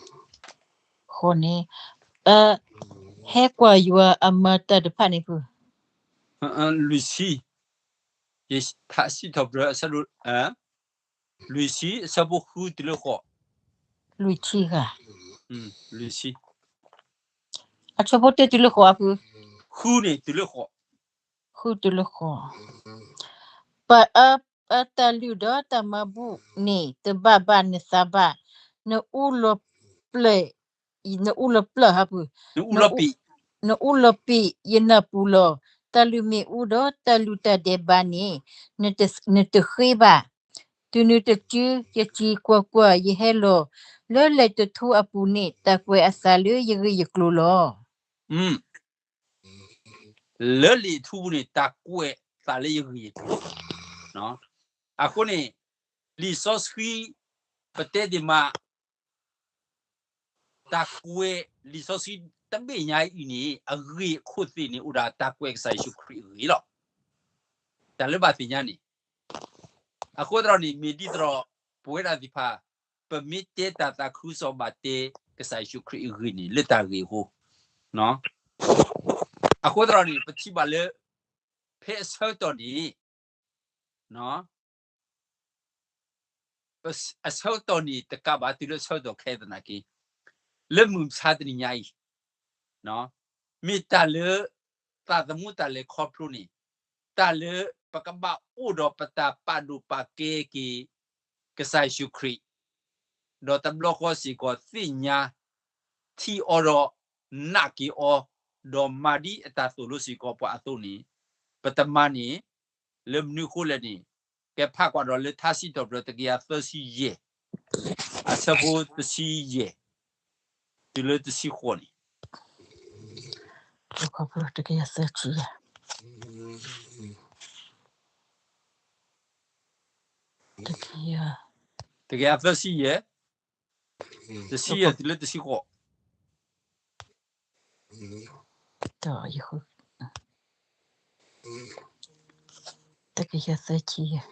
ဃိးန့ၣ်, ဟဲကွၢ်ယွၤအမၤတၢ်တဖၣ်န့ၣ်ဖု, လွံၢ်ဆံ, ထါစံးထီၣ်ပတြၢၤ လွံၢ်ဆံ အဆၢဖိဃုတုၤလၢဃိး, လွံၢ်ဆံဂၤ, လွံၢ်ဆံ, အဆၢဖိတၢတုၤလၢဃိးအဖု, ဃုန့ၣ်တုၤလၢဃိး, ဃုတုၤလၢဃိး, ပှၤအၢတၢ်လုၢ်ဒီးတၢ်မၤဘူၣ်န့ၣ် တဘၣ်ဘၣ်နသးဘၣ်, နအူလီၤပျၢၢ်, နအူလီၤပျၢၢ်ဟီဖု, နအူလီၤပံာ်ယနၢ်ပူၤလီၤ. တၢ်လုၢ်မ့ၣ်အူဒီးတၢ်လုၢ်တၢ်ဒဲးဘးန့ၣ် နတဃ့ဘၣ်. တုၤနုၤတစု ယစံးကွၢ်ကွၢ်, ယဟဲလီၤ လၢလံာ်တထူအပူၤန့ၣ် တၢ်ကွဲးအသးလၢယဂ့ၢ်ယကျိၤလီၤ. လၢလံာ်အထူပူၤန့ၣ် တၢ်ကွဲးသးလၢယဂ့ၢ်ယကျိၤ, အဃိန့ၣ် လံာ်စီဆှံ ပတဲဒ်မး တၢ်ကွဲးလံာ်စီဆှံတဘ့ၣ်ညါအံၤန့ၣ် အဂ့ၢ်အခိၣ်သ့ၣ်န့ၣ် အိၣ်ဒၣ်တၢ်ကွဲးကစၢ်ယ့ၣ်ၡူးခရံာ်အဂ့ၢ်လီၤ. တၢ်လၢဘၣ်သ့ၣ်ညါန့ၣ်, အဃိသတးန့ၣ် မ့ၢ်ဒ်သိး ပဝဲဒၣ်သ့ၣ်တဖၣ် ပမ့ၢ်တဲတၢ်သးခုကစီၣ်ဘၣ်တဲ ကစၢ်ယ့ၣ်ၡူးခရံာ်အဂ့ၢ်န့ၣ် လၢတၢ်ဂ့ၢ်အဃိ, အဃိသတးန့ၣ် ပထံၣ်ဘၣ်လၢ ဖဲအဆၢကတီၢ်န့ၣ် အဆၢကတီၢ်န့ၣ်တကးဘၣ် တုၤလၢအဆၢကတီၢ်ခဲအံၤသနာ်က့ လၢမုၢ်မဆါတနံၤညါအံၤ မ့ၢ်တၢ်လၢ သးသမူတၢ်လဲၤခီဖျိန့ၣ် တၢ်လၢပကဘၣ်အိၣ်ဒီးပတၢ်ပာ်ဒိၣ်ပာ်ကဲက့ၤ ကစၢ်ယ့ၣ်ၡူးခရံာ် ဒီးတဘျီဃီစ့ၢ်ကီးသ့ၣ်ညါ ထံၣ်အီၤဒီး နာ်က့ၤအီၤ ဒီးမၤဒ်အတၢ်သိၣ်လိစ့ၢ်ကီးပှၤအသိးန့ၣ် ပတမၤန့ၣ် လၢမနုၤအဃိလဲၣ်န့ၣ် ကဖးကွၢ်ဒီးလၢထါစံးထီၣ်ပတြၢၤတကယၤသၢဆံယဲၢ် အဆၢဖိတဆံယဲၢ် တုၤလၢတဆံဃိးန့ၣ် တကယၤသၢဆံယဲၢ် တကယၤ တကယၤသၢဆံယဲၢ် တဆံယဲၢ်တုၤလၢတဆံဃိး တကယၤသၢဆံယဲၢ်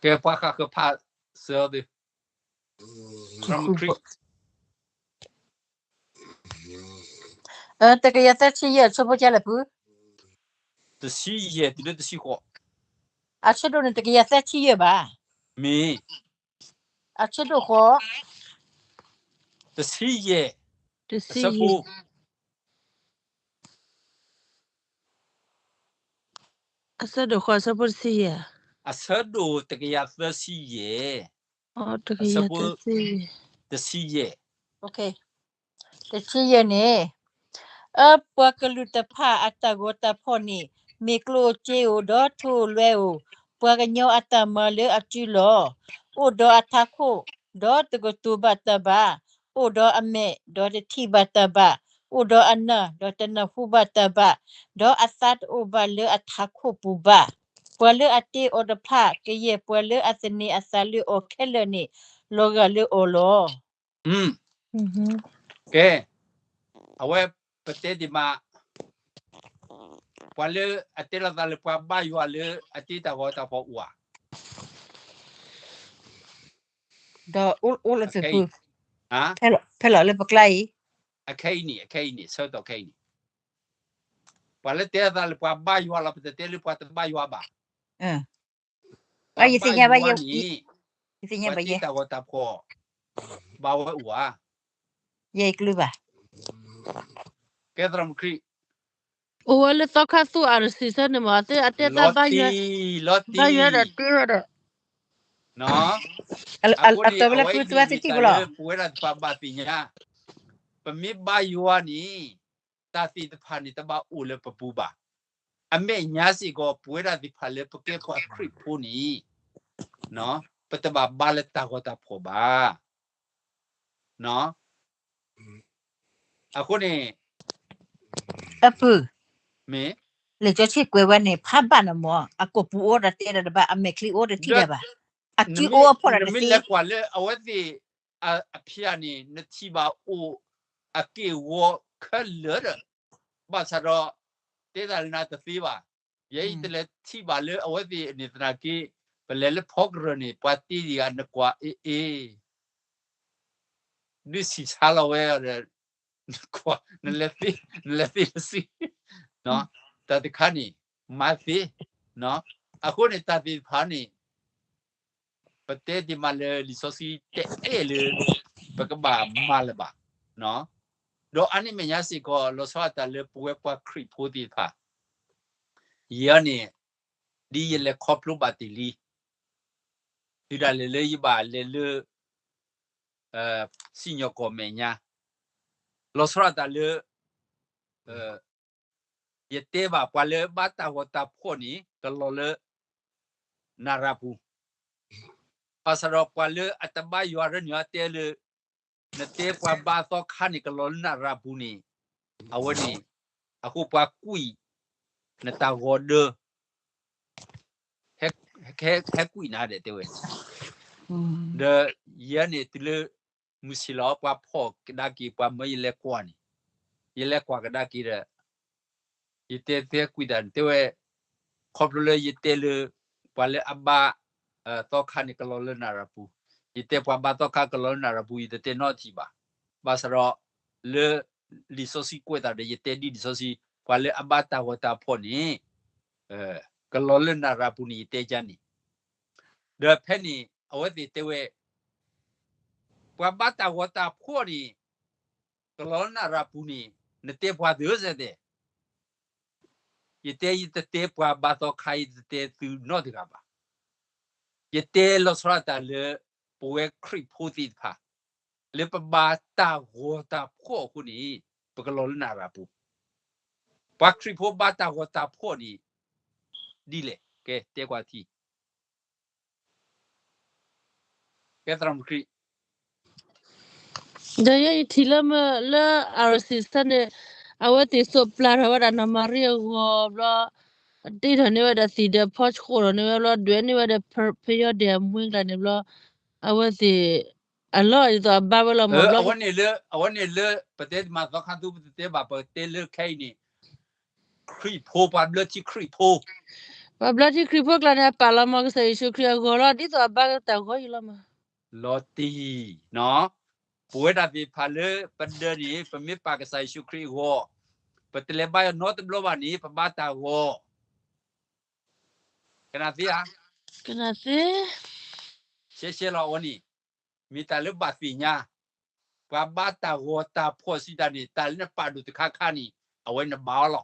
ကဲပှၤဃးဃၢၤဖးစၢၤသု တကယၤသၢဆံယဲၢ် အဆၢဖိကဲလဲၣ်ဖု တဆံယဲၢ်တုၤလၢတဆံဃိး အဆၢဒိၣ်န့ၣ် တကယၤသၢဆံယဲၢ်ဘၣ် မ့ၢ် အဆၢဒိၣ်ဃိး တဆံယဲၢ် တဆံယဲၢ် အဆၢဒိၣ်ဃိး အဆၢဖိတဆံယဲၢ် အဆၢဒိၣ်တကယၤသၢဆံယဲၢ် တကယၤသၢဆံယဲၢ် တဆံယဲၢ် တဆံယဲၢ်န့ၣ်, အၢ ပှၤကလုာ်တဖၣ်အတၢ်ဂီၤတၢ်ဖီၣ်န့ၣ် မ့ၢ်ကျိၣ်ဧိၤစ့ဧိၤ ဒီးထိၣ်ဧိၤလွဲဧိၤ, ပှၤကညီအတၢ်မၤလၢအစုလီၢ်, အိၣ်ဒီးအထးခိၣ်, ဒီးတကတိၤဘၣ်တၢ်ဘၣ်, အိၣ်ဒီးအမဲာ်, ဒီးတထံၣ်ဘၣ်တၢ်ဘၣ်, အိၣ်ဒီးအနၢ်, ဒီးတနၢ်ဟူဘၣ်တၢ်ဘၣ်, ဒီးအသးတအိၣ်ဘၣ်လၢအထးခိၣ်ပူၤဘၣ်. ပှၤလၢအတ့အီၤတဖျၢၣ် ကယဲၢ်ပှၤလၢအသန့ၤအသးလၢအီၤခဲလၢာ်န့ၣ် လီၤဂာ်လၢအီၤလီၤ. ကဲ, အဝဲပတဲဒံးမး, ပှၤလၢအတဲလိာ်သးလၢပှၤဘါယွၤလၢအတ့တၢ်ဂီၤတၢ်ဖီၣ်အိၣ်ဧါ. ဒီးအိၣ်လၢသုးပူၤ, ဖဲလီၤလၢပကျါအံၤ, အခဲအံၤန့ၣ်, အခဲအံၤန့ၣ်, ဆၢကတီၢ်ခဲအံၤန့ၣ်, ပှၤလၢတဲအသးလၢပှၤဘါယွၤလီၤ ပတတဲလၢပှၤတဘါယွၤဘၣ်. ပှၤဘါယွၤန့ၣ်, ပှၤတ့တၢ်ဂီၤတၢ်ဖီၣ်, ဘၣ်ဝဲအိၣ်ဧါ. ယဲၢ်ကျုဘၣ်. ကဲသရၣ်မုၣ်ခရံာ်, အိၣ်ဝဲလၢသီခါသူၣ်အရစံးဆၢန့ၣ်မး, အတဲတၢ်ဘါယွၤ, ဘါယွၤဒီးတ့ဝဲဒီး, အကီၢ်ဝဲလၢပူၤသူဝဲသ့ၣ်ထံၣ်ဖိလီၤ. ပဝဲဒၣ်တဖၣ်ဘၣ်သ့ၣ်ညါ, ပမ့ၢ်ဘါယွၤန့ၣ်, တၢ်သ့ၣ်တဖၣ်န့ၣ် တဘၣ်အိၣ်လၢပပူၤဘၣ်. အမဲာ်ညါစ့ၢ်ကီး ပဝဲဒၣ်သ့ၣ်တဖၣ်လၢပကဲပှၤခရံာ်ဖိန့ၣ်, ပတဘၣ်ဘါလၢတၢ်ဂီၤတၢ်ဖီၣ်ဘၣ်. အဃိန့ၣ်, အပုၢ်, မ့ၢ်, လံာ်စီဆှံကွဲးဝဲန့ၣ် ဖးဘၣ်နမး, အကီၢ်ပူၤအိၣ်ဒီးတဲဒီးတဘၣ်, အမဲာ်ချံအိၣ်ဒီးထံၣ်ဒီးဘၣ်, အစုအိၣ်အဖီၣ်ဒီးတသ့. နမ့ၢ်လဲၤကွၢ်လၢအဝဲသ့ၣ်အဖၠၣ်န့ၣ် နထံၣ်ဘၣ်အိၣ်အက့ၢ်အဂီၤခဲလၢာ်ဒီး, ဘၣ်ဆၣ်ဒီး တဲတၢ်လၢနၤတသ့ဘၣ်. ယဲအံၤတလဲၤထံၣ်ဘၣ်လၢအဝဲသ့ၣ်န့ၣ်သနာ်က့, ပလဲၤလၢဖီကရၢၢ်န့ၣ် ပှၤတ့ဒံးဂၤနကွၢ်အ့ၣ်အ့ၣ် ဒုးဆံးဆါလီၤဝဲဒီး, နလဲၤသ့, နလဲၤသ့လၢစု, တၢ်တခါန့ၣ်, မၤသ့, အဃိန့ၣ်တၢ်သ့ၣ်တဖၣ်န့ၣ်, ပတဲဒံးမးလၢလံာ်စီဆှံတအဲၣ်လၢ, ပကဘၣ်မၤလၢၤဘၣ်, ဒီးအါန့ၢ်မဲာ်ညါစ့ၢ်ကီး လီၤဆီဒၣ်တၢ်လၢပဝဲပှၤခရံာ်ဖိသ့ၣ်တဖၣ်, ယဲန့ၣ်, ဒ်ယလဲၤခီဖျိဘၣ်တ့ၢ်လံ, တုၤဒၣ်လဲာ်လၢယဘၣ်လဲၤလၢ စံၣ်ညီၣ်ကွီၢ်မဲာ်ညါ, လီၤဆီဒၣ်တၢ်လၢ ယတဲဘၣ်ပှၤလၢဘါတၢ်ဂီၤတၢ်ဖီၣ်န့ၣ် ကလီၤလၢ နရၤပူၤ, ဘၣ်ဆၣ်ဒီးပှၤလၢအတဘါယွၤရၢန့ၣ် အတဲလၢ နတဲပှၤဘါသီခါန့ၣ် ကလီၤလၢနရၤပူၤန့ၣ်, အဝဲန့ၣ်, အဃိပှၤကွံာ် နတၢ်ဂီၤဒၢ ဟဲကွံာ်နၤဒဲးတဲဝဲ, ဒီးယဲန့ၣ်တုၤလၢ မုၢ်ဆ့ၣ်လီၤ ပှၤဖီၣ်ကဒါက့ၤ ပှၤမၢယလဲၤကွၢ်န့ၣ်, ယလဲၤကွၢ်ကဒါက့ၤဒီး, ယတဲသ့ကွံာ်တၢ်န့ၣ် တဲဝဲ, ခီဖျိလၢယတဲလၢ ပှၤလၢအဘါ သီခါန့ၣ် ကလီၤလၢနရၤပူၤ, ယတဲပှၤဘါသီခါကလီၤလၢနရၤပူၤ ယတတဲနီတထံၣ်ဘၣ်, ဘၣ်ဆၣ်ဒီး လၢ လံာ်စီဆှံကွဲးတၢ်ဒီး ယတဲဒ်လံာ်စီဆှံ ပှၤလၢအဘါတၢ်ဂီၤတၢ်ဖီၣ်န့ၣ် ကလီၤလၢနရၤပူၤန့ၣ် ယတဲကါန့ၣ်, ဒီးဖဲန့ၣ် အဝဲသ့ၣ်တဲဝဲ, ပှၤဘါတၢ်ဂီၤတၢ်ဖီၣ်န့ၣ် ကလီၤလၢနရၤပူၤန့ၣ် နတဲပှၤသ့စဲတဲ, ယတဲယတတဲပှၤဘါသီခါ ယတတဲသုနီတဂၤဘၣ်, ယတဲလီၤဆီဒၣ်တၢ်လၢ ပဝဲခရံာ်ဖိသ့ၣ်တဖၣ် လၢပဘါတၢ်ဂီၤတၢ်ဖီၣ်အဃိန့ၣ် ပကလီၤလၢနရၤပူၤ, ပှၤခရံာ်ဖိဘါတၢ်ဂီၤတၢ်ဖီၣ်န့ၣ် ဒ်လဲၣ်, ကဲတဲကွၢ်ထံ ကဲသရၣ်မုၣ်ခရံာ်, ဒီးယဲယထံၣ်လၢမ့ၢ်လၢ အရစံးစၢ်န့ၣ် အဝဲသ့ၣ်စိးပျၢ်ထီၣ်ဝဲဒၣ်နီၢ်မၤရံအဂီၤဘျီ, တ့ထီၣ်န့ၢ်ဝဲဒၣ်သံၣ်ဒီးဖီဆဃိးထီၣ်န့ၢ်ဝဲဘျီ ဒွဲၣ်န့ၢ်ဝဲဒီးဖယီဒဲးအမွ့ကျါန့ၣ်ဘျီ, အဝဲသ့ၣ် အလီၢ်ဒ်သိးအဘါဝဲလီၤမးဘျီ, အဝဲန့ၣ်လၢ ပတဲတမးသီခါသူ ပတတဲဘၣ် ပတဲလၢခဲအံၤန့ၣ် ခရံာ်ဖိ ပှၤဘျၢထံခရံာ်ဖိ, ပှၤဘျၢထံခရံာ်ဖိကျါန့ၣ် အပာ်လီၤမးကစၢ်ယ့ၣ်ၡူးခရံာ်အဂီၤလီၤ ဒ်သိးအဘါတၢ်ဂီၤအံၤလီၤမး, လီၤတံၢ်, ပဝဲဒၣ်သ့ၣ်တဖၣ်လၢပဒၢးန့ၣ် ပမ့ၢ်ပာ်ကစၢ်ယ့ၣ်ၡူးခရံာ်အဂီၤ, ပတလဲၤဘါယွၤနီတဘျီဘၣ်န့ၣ် ပဘါတၢ်ဂီၤ ကနၣ်သ့ဧါ, ကနၣ်သ့, ရှဲရှဲလီၤအဝဲန့ၣ်, မ့ၢ်တၢ်လၢဘၣ်သ့ၣ်ညါ, ပှၤဘါတၢ်ဂီၤတၢ်ဖီၣ်စံးတၢ်န့ၣ် တၢ်လၢနပာ်ဒိၣ်တခါခါန့ၣ် အဝဲနဘါအီၤလီ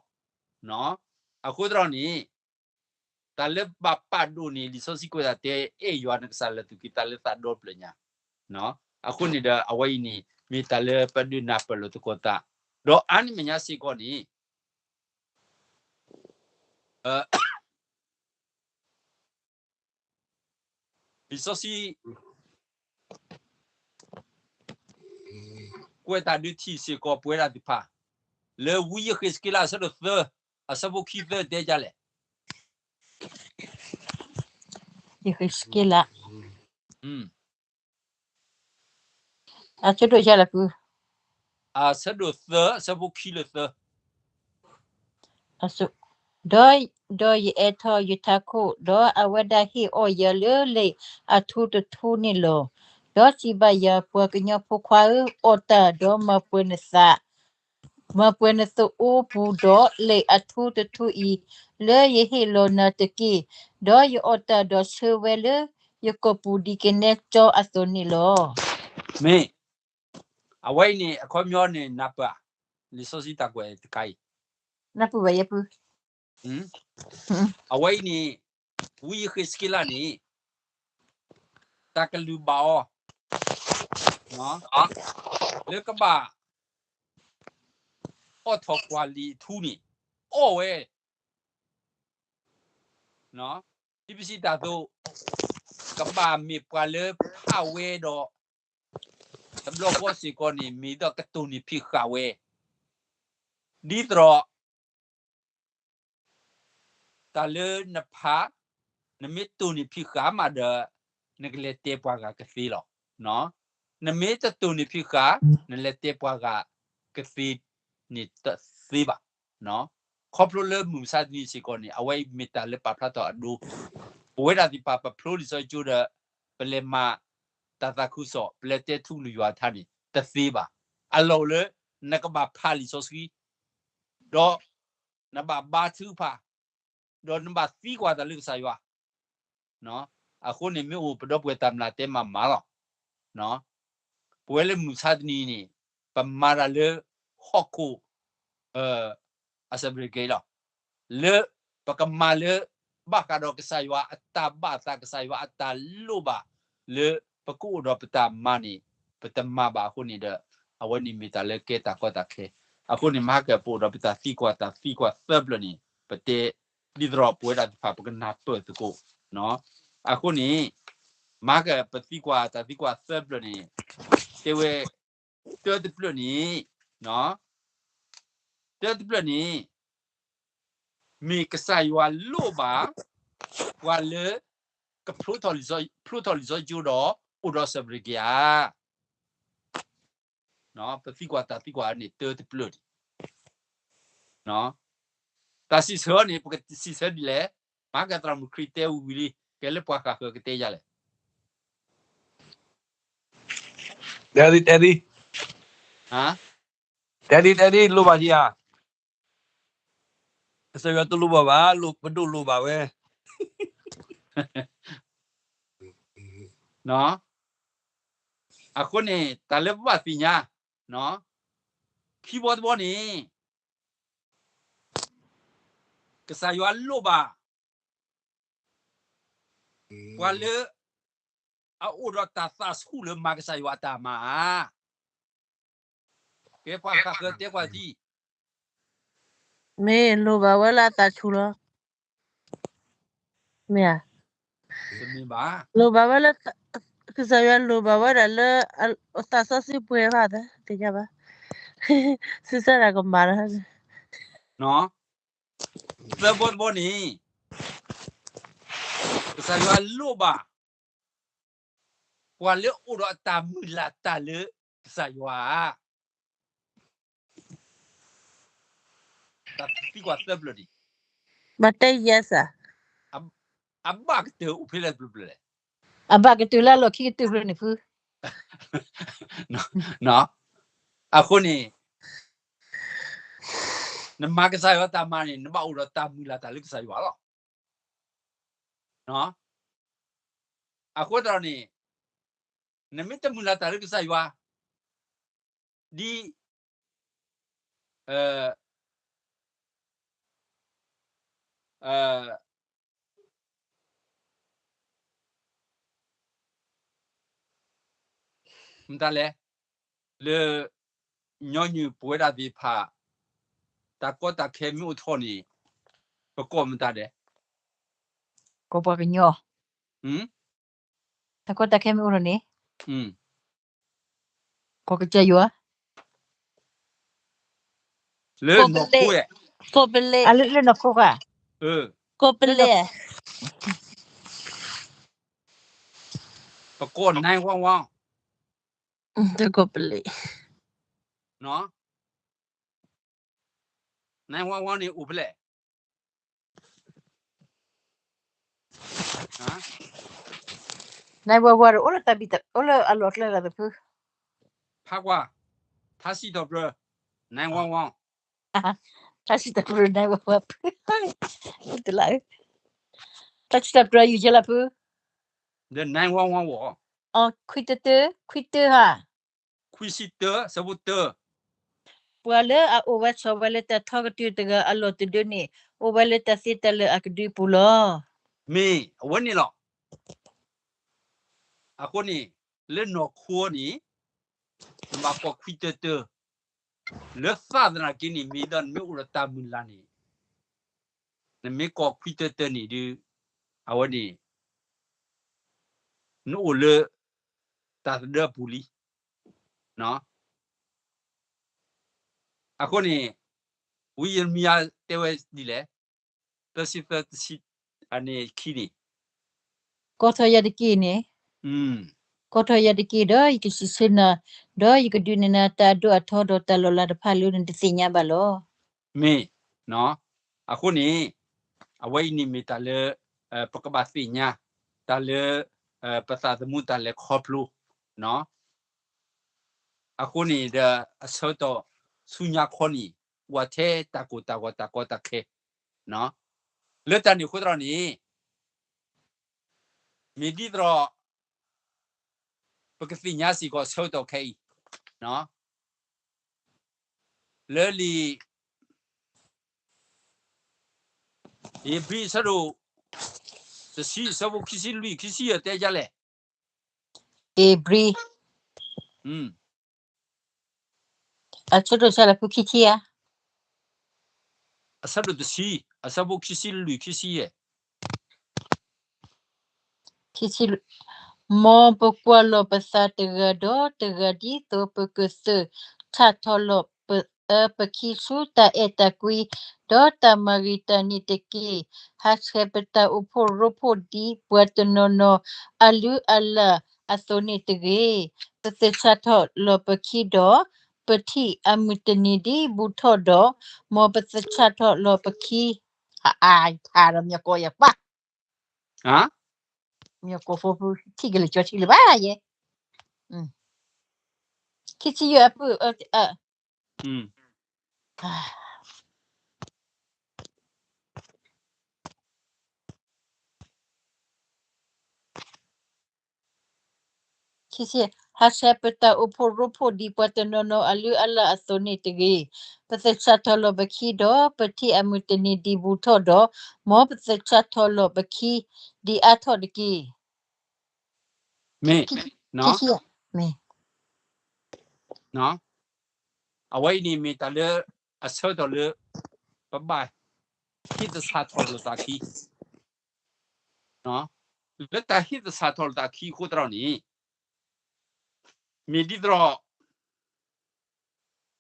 ၤ, အဃိသတးန့ၣ်, တၢ်လၢဘၣ်ပာ်ဒိၣ်န့ၣ် လံာ်စီဆှံကွဲးတၢ်တဲ အဲၣ်ယွၤနကစၢ်လၢာ်သူၣ်က့ၤသးလၢသးဒီဖျၢၣ်ညါ, အဃိန့ၣ်ဒီးအဝဲအံၤန့ၣ် မ့ၢ်တၢ်လၢပဒုးနၢ်ပၢၢ်လိာ်သကိးသး, ဒီးအါန့ၢ်မဲာ်ညါစ့ၢ်ကီးန့ၣ် လံာ်စီဆှံ ကွဲးတၢ်ဒုးထံၣ်စ့ၢ်ကီးပဝဲဒၣ်သ့ၣ်တဖၣ် လၢဝံယဃ့းစက့လး အဆၢဒိၣ်သၢ အဆၢဖိခံသၢတဲဒ်လဲၣ်. ယဃ့းစက့လး အဆၢဒိၣ်ယၤလၢဖု အဆၢဒိၣ်သၢ အဆၢဖိခံလၢသၢ ဒီး, ဒီးယအဲၣ်ထီၣ်ယထးခိၣ်, ဒီးအဝဲဒၣ်ဟ့ၣ်အီၣ်ယၤလၢလံာ်အထူတထူန့ၣ်လီၤ. ဒီးစံးဘၣ်ယၤ, ပှၤကညီဖိခွါဧၢ, အီၣ်တၢ်ဒီးမၤပှဲၤနသး, မၤပှဲၤနသးအိၣ်ပူၤဒီးလံာ်အထူတထူအံၤ, လၢယဟ့ၣ်လီၤနၤတက့ၢ်. ဒီးယအီၣ်တၢ်ဒီးဆၢဝဲလၢယကိာ်ပူၤဒ်ကနဲကၠီအသိးန့ၣ်လီၤ. မ့ၢ် အဝဲအံၤန့ၣ် အခီပညီန့ၣ် နၢ်ပၢၢ် လံာ်စီဆှံတၢ်ကွဲးတခါအံၤ, နၢ်ပၢၢ်ဘၣ်ယဲၢ်ပူ အဝဲအံၤန့ၣ် ဝံယဃ့းစက့လးန့ၣ် တၢ်ကလုၢ်ဘၣ်အီၤ လၢကဘၣ် အီၣ်ထီၣ်ကွၢ်လံာ်အထူန့ၣ် အီၣ်ဝဲ ဒ်ပစံးတၢ်အသိး ကဘၣ်မ့ၢ်ပှၤလၢဖးဝဲဒီး တဘျီဃီစ့ၢ်ကီးန့ၣ် မ့ၢ်ဒီးကတိၢ်န့ၢ်ဖံးဃာ်ဝဲ ဒ်သိး တၢ်လၢနဖး နမ့ၢ်တိၢ်န့ၢ်ဖံးဃာ်မးဒီး နကလဲၤတဲပှၤဂၤကသ့လီၤ. နမ့ၢ်တတိၢ်န့ၢ်ဖံးဃာ် နလဲၤတဲပှၤဂၤကသ့န့ၣ်တသ့ဘၣ်. ခီဖျိလၢမုၢ်မဆါတနံၤစ့ၢ်ကီးန့ၣ် အဝဲအံၤမ့ၢ်တၢ်လၢပာ်ဖျါထီၣ်အဒိ ပဝဲဒၣ်သ့ၣ်တဖၣ်ပဖျိလံာ်စီဆှံကၠိဒီး ပလဲၤမၤတၢ်သးခုကစီၣ် ပလဲၤတဲထူကလုၢ်ယွၤထါန့ၣ် တသ့ဘၣ်. အလီၢ်အိၣ်လၢ နကဘၣ်ဖးလံာ်စီဆှံ ဒီးနဘၣ်ဘါထုကဖၣ် ဒီးနဘၣ်သံကွၢ်တၢ်လၢကစၢ်ယွၤ အဃိန့ၣ်မ့ၢ်အိၣ်ပဒီပုၢ်ဝဲၢ်တၢ်မျၢ်တဲမၤမၤလီၤ. ပဝဲလၢမုၢ်မဆါတနံၤန့ၣ် ပမၤတၢ်လၢဟီၣ်ခိၣ် အစၢၤဘြ့းက့ၤလီၤ. လၢပကမၤလၢ ဘၣ်ဃးဒီးကစၢ်ယွၤအတၢ်ဘၣ်သး ကစၢ်ယွၤအတၢ်လိၣ်ဘၣ် လၢပကအိၣ်ဒီးပတၢ်မၤန့ၣ် ပတမၤဘၣ်အဃိန့ၣ်ဒီး အဝဲန့ၣ်မ့ၢ်တၢ်လၢကဲတၢ်ကီတၢ်ခဲ. အဃိန့ၣ် မဟါကပအိၣ်ဒီးပတၢ်သံကွၢ်တၢ်သံကွၢ်သၢဖျၢၣ်န့ၣ် ပတဲ ဒ်သိးပဝဲဒၣ်သ့ၣ်တဖၣ်ပကနၢ်ပၢၢ်သကိး. အဃိန့ၣ် မဟါကပသံကွၢ်တၢ်သံကွၢ်သၢဖျၢၣ်န့ၣ် တဲဝဲ တၢတဖျၢၣ်န့ၣ် တၢတဖျၢၣ်န့ၣ် မ့ၢ်ကစၢ်ယွၤလိၣ်ဘၣ် ပှၤလၢ ကဖျိထီၣ်လံာ်စီဆှံကၠိဒီး အိၣ်ဒီးစၢၤဘြ့းက့ၤဧါ. ပသံကွၢ်တၢ်သံကွၢ်န့ၣ် တၢတဖျၢၣ်န့ၣ် တၢ်စံးဆၢအီၤန့ၣ် ပကစံးဆၢဒ်လဲၣ်. မဟါကသရၣ်မုၣ်ခရံာ်တဲဝံၤလံ ကဲလၢပှၤဃၣ်ဃၢၤကတဲယၤလဲၣ်. တဲဒ် တဲဒ် တဲဒ် တဲဒ် လိၣ်ဘၣ်ဒံးဧါ. ကစၢ်ယွၤတလိၣ်ဘၣ်ဘၣ်, ပဒိၣ်လိၣ်ဘၣ်ဝဲ. အဃိန့ၣ် တၢ်လၢပဘၣ်သ့ၣ်ညါ ခံဘီတဘီန့ၣ် ကစၢ်ယွၤလိၣ်ဘၣ် ပှၤလၢ အအိၣ်ဒီးတၢ်သးဆူၣ်လၢမၤကစၢ်ယွၤအတၢ်မၤဧါ. ကဲပှၤဃၣ်ဃၢၤတဲကွၢ်ထံ မ့ၢ်လိၣ်ဘၣ်ဝဲလၢအသးဆူၣ်လီၤ. မ့ၢ်ဧါ. တမ့ၢ်ဘၣ်. လိၣ်ဘၣ်ဝဲလၢ ကစၢ်ယွၤလိၣ်ဘၣ်ဝဲဒၣ်လၢ သးစီဆှံပှဲၤဘၣ်သ့ၣ်ညါဘၣ်. စံးဆၢတၢ်ကမၣ်လီၤ. သၢဘီတဘီန့ၣ် ကစၢ်ယွၤလိၣ်ဘၣ် ပှၤလၢအိၣ်ဒီးအတၢ်မုၢ်လၢ်တၢ်လၢကစၢ်ယွၤဧါ. တၢ်သံကွၢ်သၢဖျၢၣ်န့ၣ် မၤတဲ yes ဧါ. အဘၣ်ကတၢၢ်အိၣ်ဖဲလဲၣ်တဖျၢၣ်လဲၣ်. အဘၣ်ကတၢၢ်လၢအလီၢ်ခံကတၢၢ်ဖျၢၣ်န့ၣ်ဖု အဃိန့ၣ် နမၤကစၢ်ယွၤတၢ်မၤန့ၣ် နဘၣ်အိၣ်ဒီးတၢ်မုၢ်လၢ်တၢ်လၢကစၢ်ယွၤလီၤ. အဃိသတးန့ၣ် နမ့ၢ်တမုၢ်လၢ်တၢ်လၢကစၢ်ယွၤ ဒ် မတၤလဲၣ်, လၢ ညီနုၢ်ပဝဲဒၣ်သ့ၣ်တဖၣ် တၢ်ကီတၢ်ခဲမ့ၢ်အိၣ်ထီၣ်န့ၣ် ပကိးမတၤဒဲး, ကိးပှၤကညီ, တၢ်ကီတၢ်ခဲမ့ၢ်အိၣ်ထီၣ်န့ၣ် ကိးကစၢ်ယွၤ, လၢနီၢ်ခိ, ကိးပလဲ, လၢနီၢ်ခိဃါ, ကိးပလဲ, ပကိး nine one one, ကိးပလဲ, nine one one န့ၣ်အိၣ်ဖဲလဲၣ်, nine one one အိၣ်လၢတၢ်ဘံၣ် အိၣ်လၢအလီၢ်ကျဲလၢ်တဖု, ဖးကွၢ်, ထါစံးထီၣ်ပတြၢၤ, nine one one, ထါစံးထီၣ်ပတြၢၤ nine one one ဖု, တလၢ, ထါစံးထီၣ်ပတြၢၤ ယူၤယဲလၢ်ဖု, ဒီး nine one one ဝဲ, ခွံတၢတၢ, ခွံတၢဧါ, ခွံဆံတၢ ဆၢဖိတၢ, ပှၤလၢအအိၣ်ဝဲဆိးဝဲလၢတၢ်ထီကတၢၢ်တဂၤအလီၢ်တဒၢန့ၣ် အိၣ်ဝဲလၢတၢ်သ့တၢ်လၢာ်အကဒုပူၤလီၤ. မ့ၢ်အဝဲန့ၣ်လီၤ. အဃိန့ၣ် လၢနီၢ်ခိန့ၣ် နဘၣ်ကိးခွံတၢတၢ, လၢသးသနာ်က့န့ၣ် မ့ၢ်ဒီးနမ့ၢ်အိၣ်ဒီးတၢ်မုၢ်လၢ်န့ၣ် နမ့ၢ်ကိးခွံတၢတၢန့ၣ်ဒီး အဝဲန့ၣ် နအိၣ်လၢ တၢ်သဒၢအပူၤလံ. အဃိန့ၣ် ဝံယံးရမံယၤတဲဝဲဒ်လဲၣ်, သၢဆံသၢ တဆံ အန့ၣ်ခံန့ၣ်, ကိးထီၣ်ယၤတက့ၢ်န့ၣ်, ကိးထီၣ်ယၤတက့ၢ်ဒီး ယကစံးဆၢနၤ, ဒီးယကဒုးနဲၣ်နၤတၢ်အဒိၣ်အထီဒီးတၢ်လီၤလးတဖၣ်လၢနတသ့ၣ်ညါဘၣ်လီၤ. မ့ၢ်, အဃိန့ၣ် အဝဲအံၤန့ၣ်မ့ၢ်တၢ်လၢ ပကဘၣ်သ့ၣ်ညါ တၢ်လၢ ပသးသမူတၢ်လဲၤခီဖျိ အဃိန့ၣ်ဒီး အဆၢကတီၢ်ဆူညါခီန့ၣ် အိၣ်ထဲတၢ်ကိၢ်တၢ်ဂီၤတၢ်ကီတၢ်ခဲ လၢတၢ်န့ၣ်အဃိသတးန့ၣ် မ့ၢ်ဒ်သိးဒီး ပကသ့ၣ်ညါစ့ၢ်ကီးဆၢကတီၢ်ခဲအံၤ လၢလံာ် ဧ့ၤဘြံၤအဆၢဒိၣ်တဆံ အဆၢဖိခံဆံလွံၢ် ခံဆံယဲၢ်တဲဒ်လဲၣ်. ဧ့ၤဘြံၤ အဆၢဒိၣ်ဆၢလၢဖိခံဆံဧါ. အဆၢဒိၣ်တဆံ အဆၢဖိခံဆံလွံၢ် ခံဆံယဲၢ် ခံဆံလွံၢ်, မ်ပကွၢ်လီၤပသးတဂၤဒီးတဂၤ ဒ်သိးပကသဆၣ်ထီၣ်လီၤပခံဆူတၢ်အဲၣ်တၢ်ကွံ ဒီးတၢ်မၤဂ့ၤတၢ်န့ၣ်တက့ၢ်. ဟးဆှဲးပတၢ်အိၣ်ဖှိၣ်ရိဖှိၣ်ဒ်ပှၤတနီၤနီၤအလုၢ်အလၢ်အသိးန့ၣ်တဂ့ၤ. ပသဆၣ်ထီၣ်လီၤပခံဒီး ပထံၣ်အမုၢ်တနံၤဒ်ဘူးထီၣ်ဒီး မ်ပသဆၣ်ထီၣ်လီၤပခံ အါ ယဖးဒီးမ့ၢ်ကိးယပၢ် မ့ၢ်ကိးဖိဖုထံၣ်ကလဲၤကၠီထံလၢၤဘၣ်ယဲ ခံဆံယဲၢ်အပုၢ် ခံဆံ, ဟးဆှဲးပတၢ်အိၣ်ဖှိၣ်ရိဖှိၣ်ဒ်ပှၤတနီၤနီၤအလုၢ်အလၢ်အသိးန့ၣ်တဂ့ၤ. ပသဆၣ်ထီၣ်လီၤပခံဒီး ပထံၣ်အမုၢ်တနံၤဒ်ဘူးထီၣ်ဒီး မ်ပသဆၣ်ထီၣ်လီၤပခံဒ်အါထီၣ်တက့ၢ်. မ့ၢ် အဝဲအံၤန့ၣ်မ့ၢ်တၢ်လၢ အဆၢကတီၢ်လၢ ပဘၣ်ဟ့ၣ်သဆၣ်ထီၣ်လိာ်သးခံ လၢတၢ်ဟ့ၣ်သဆၣ်ထီၣ်လိာ်သးခံအဃိသတးန့ၣ် မ့ၢ်ဒ်သိးဒီး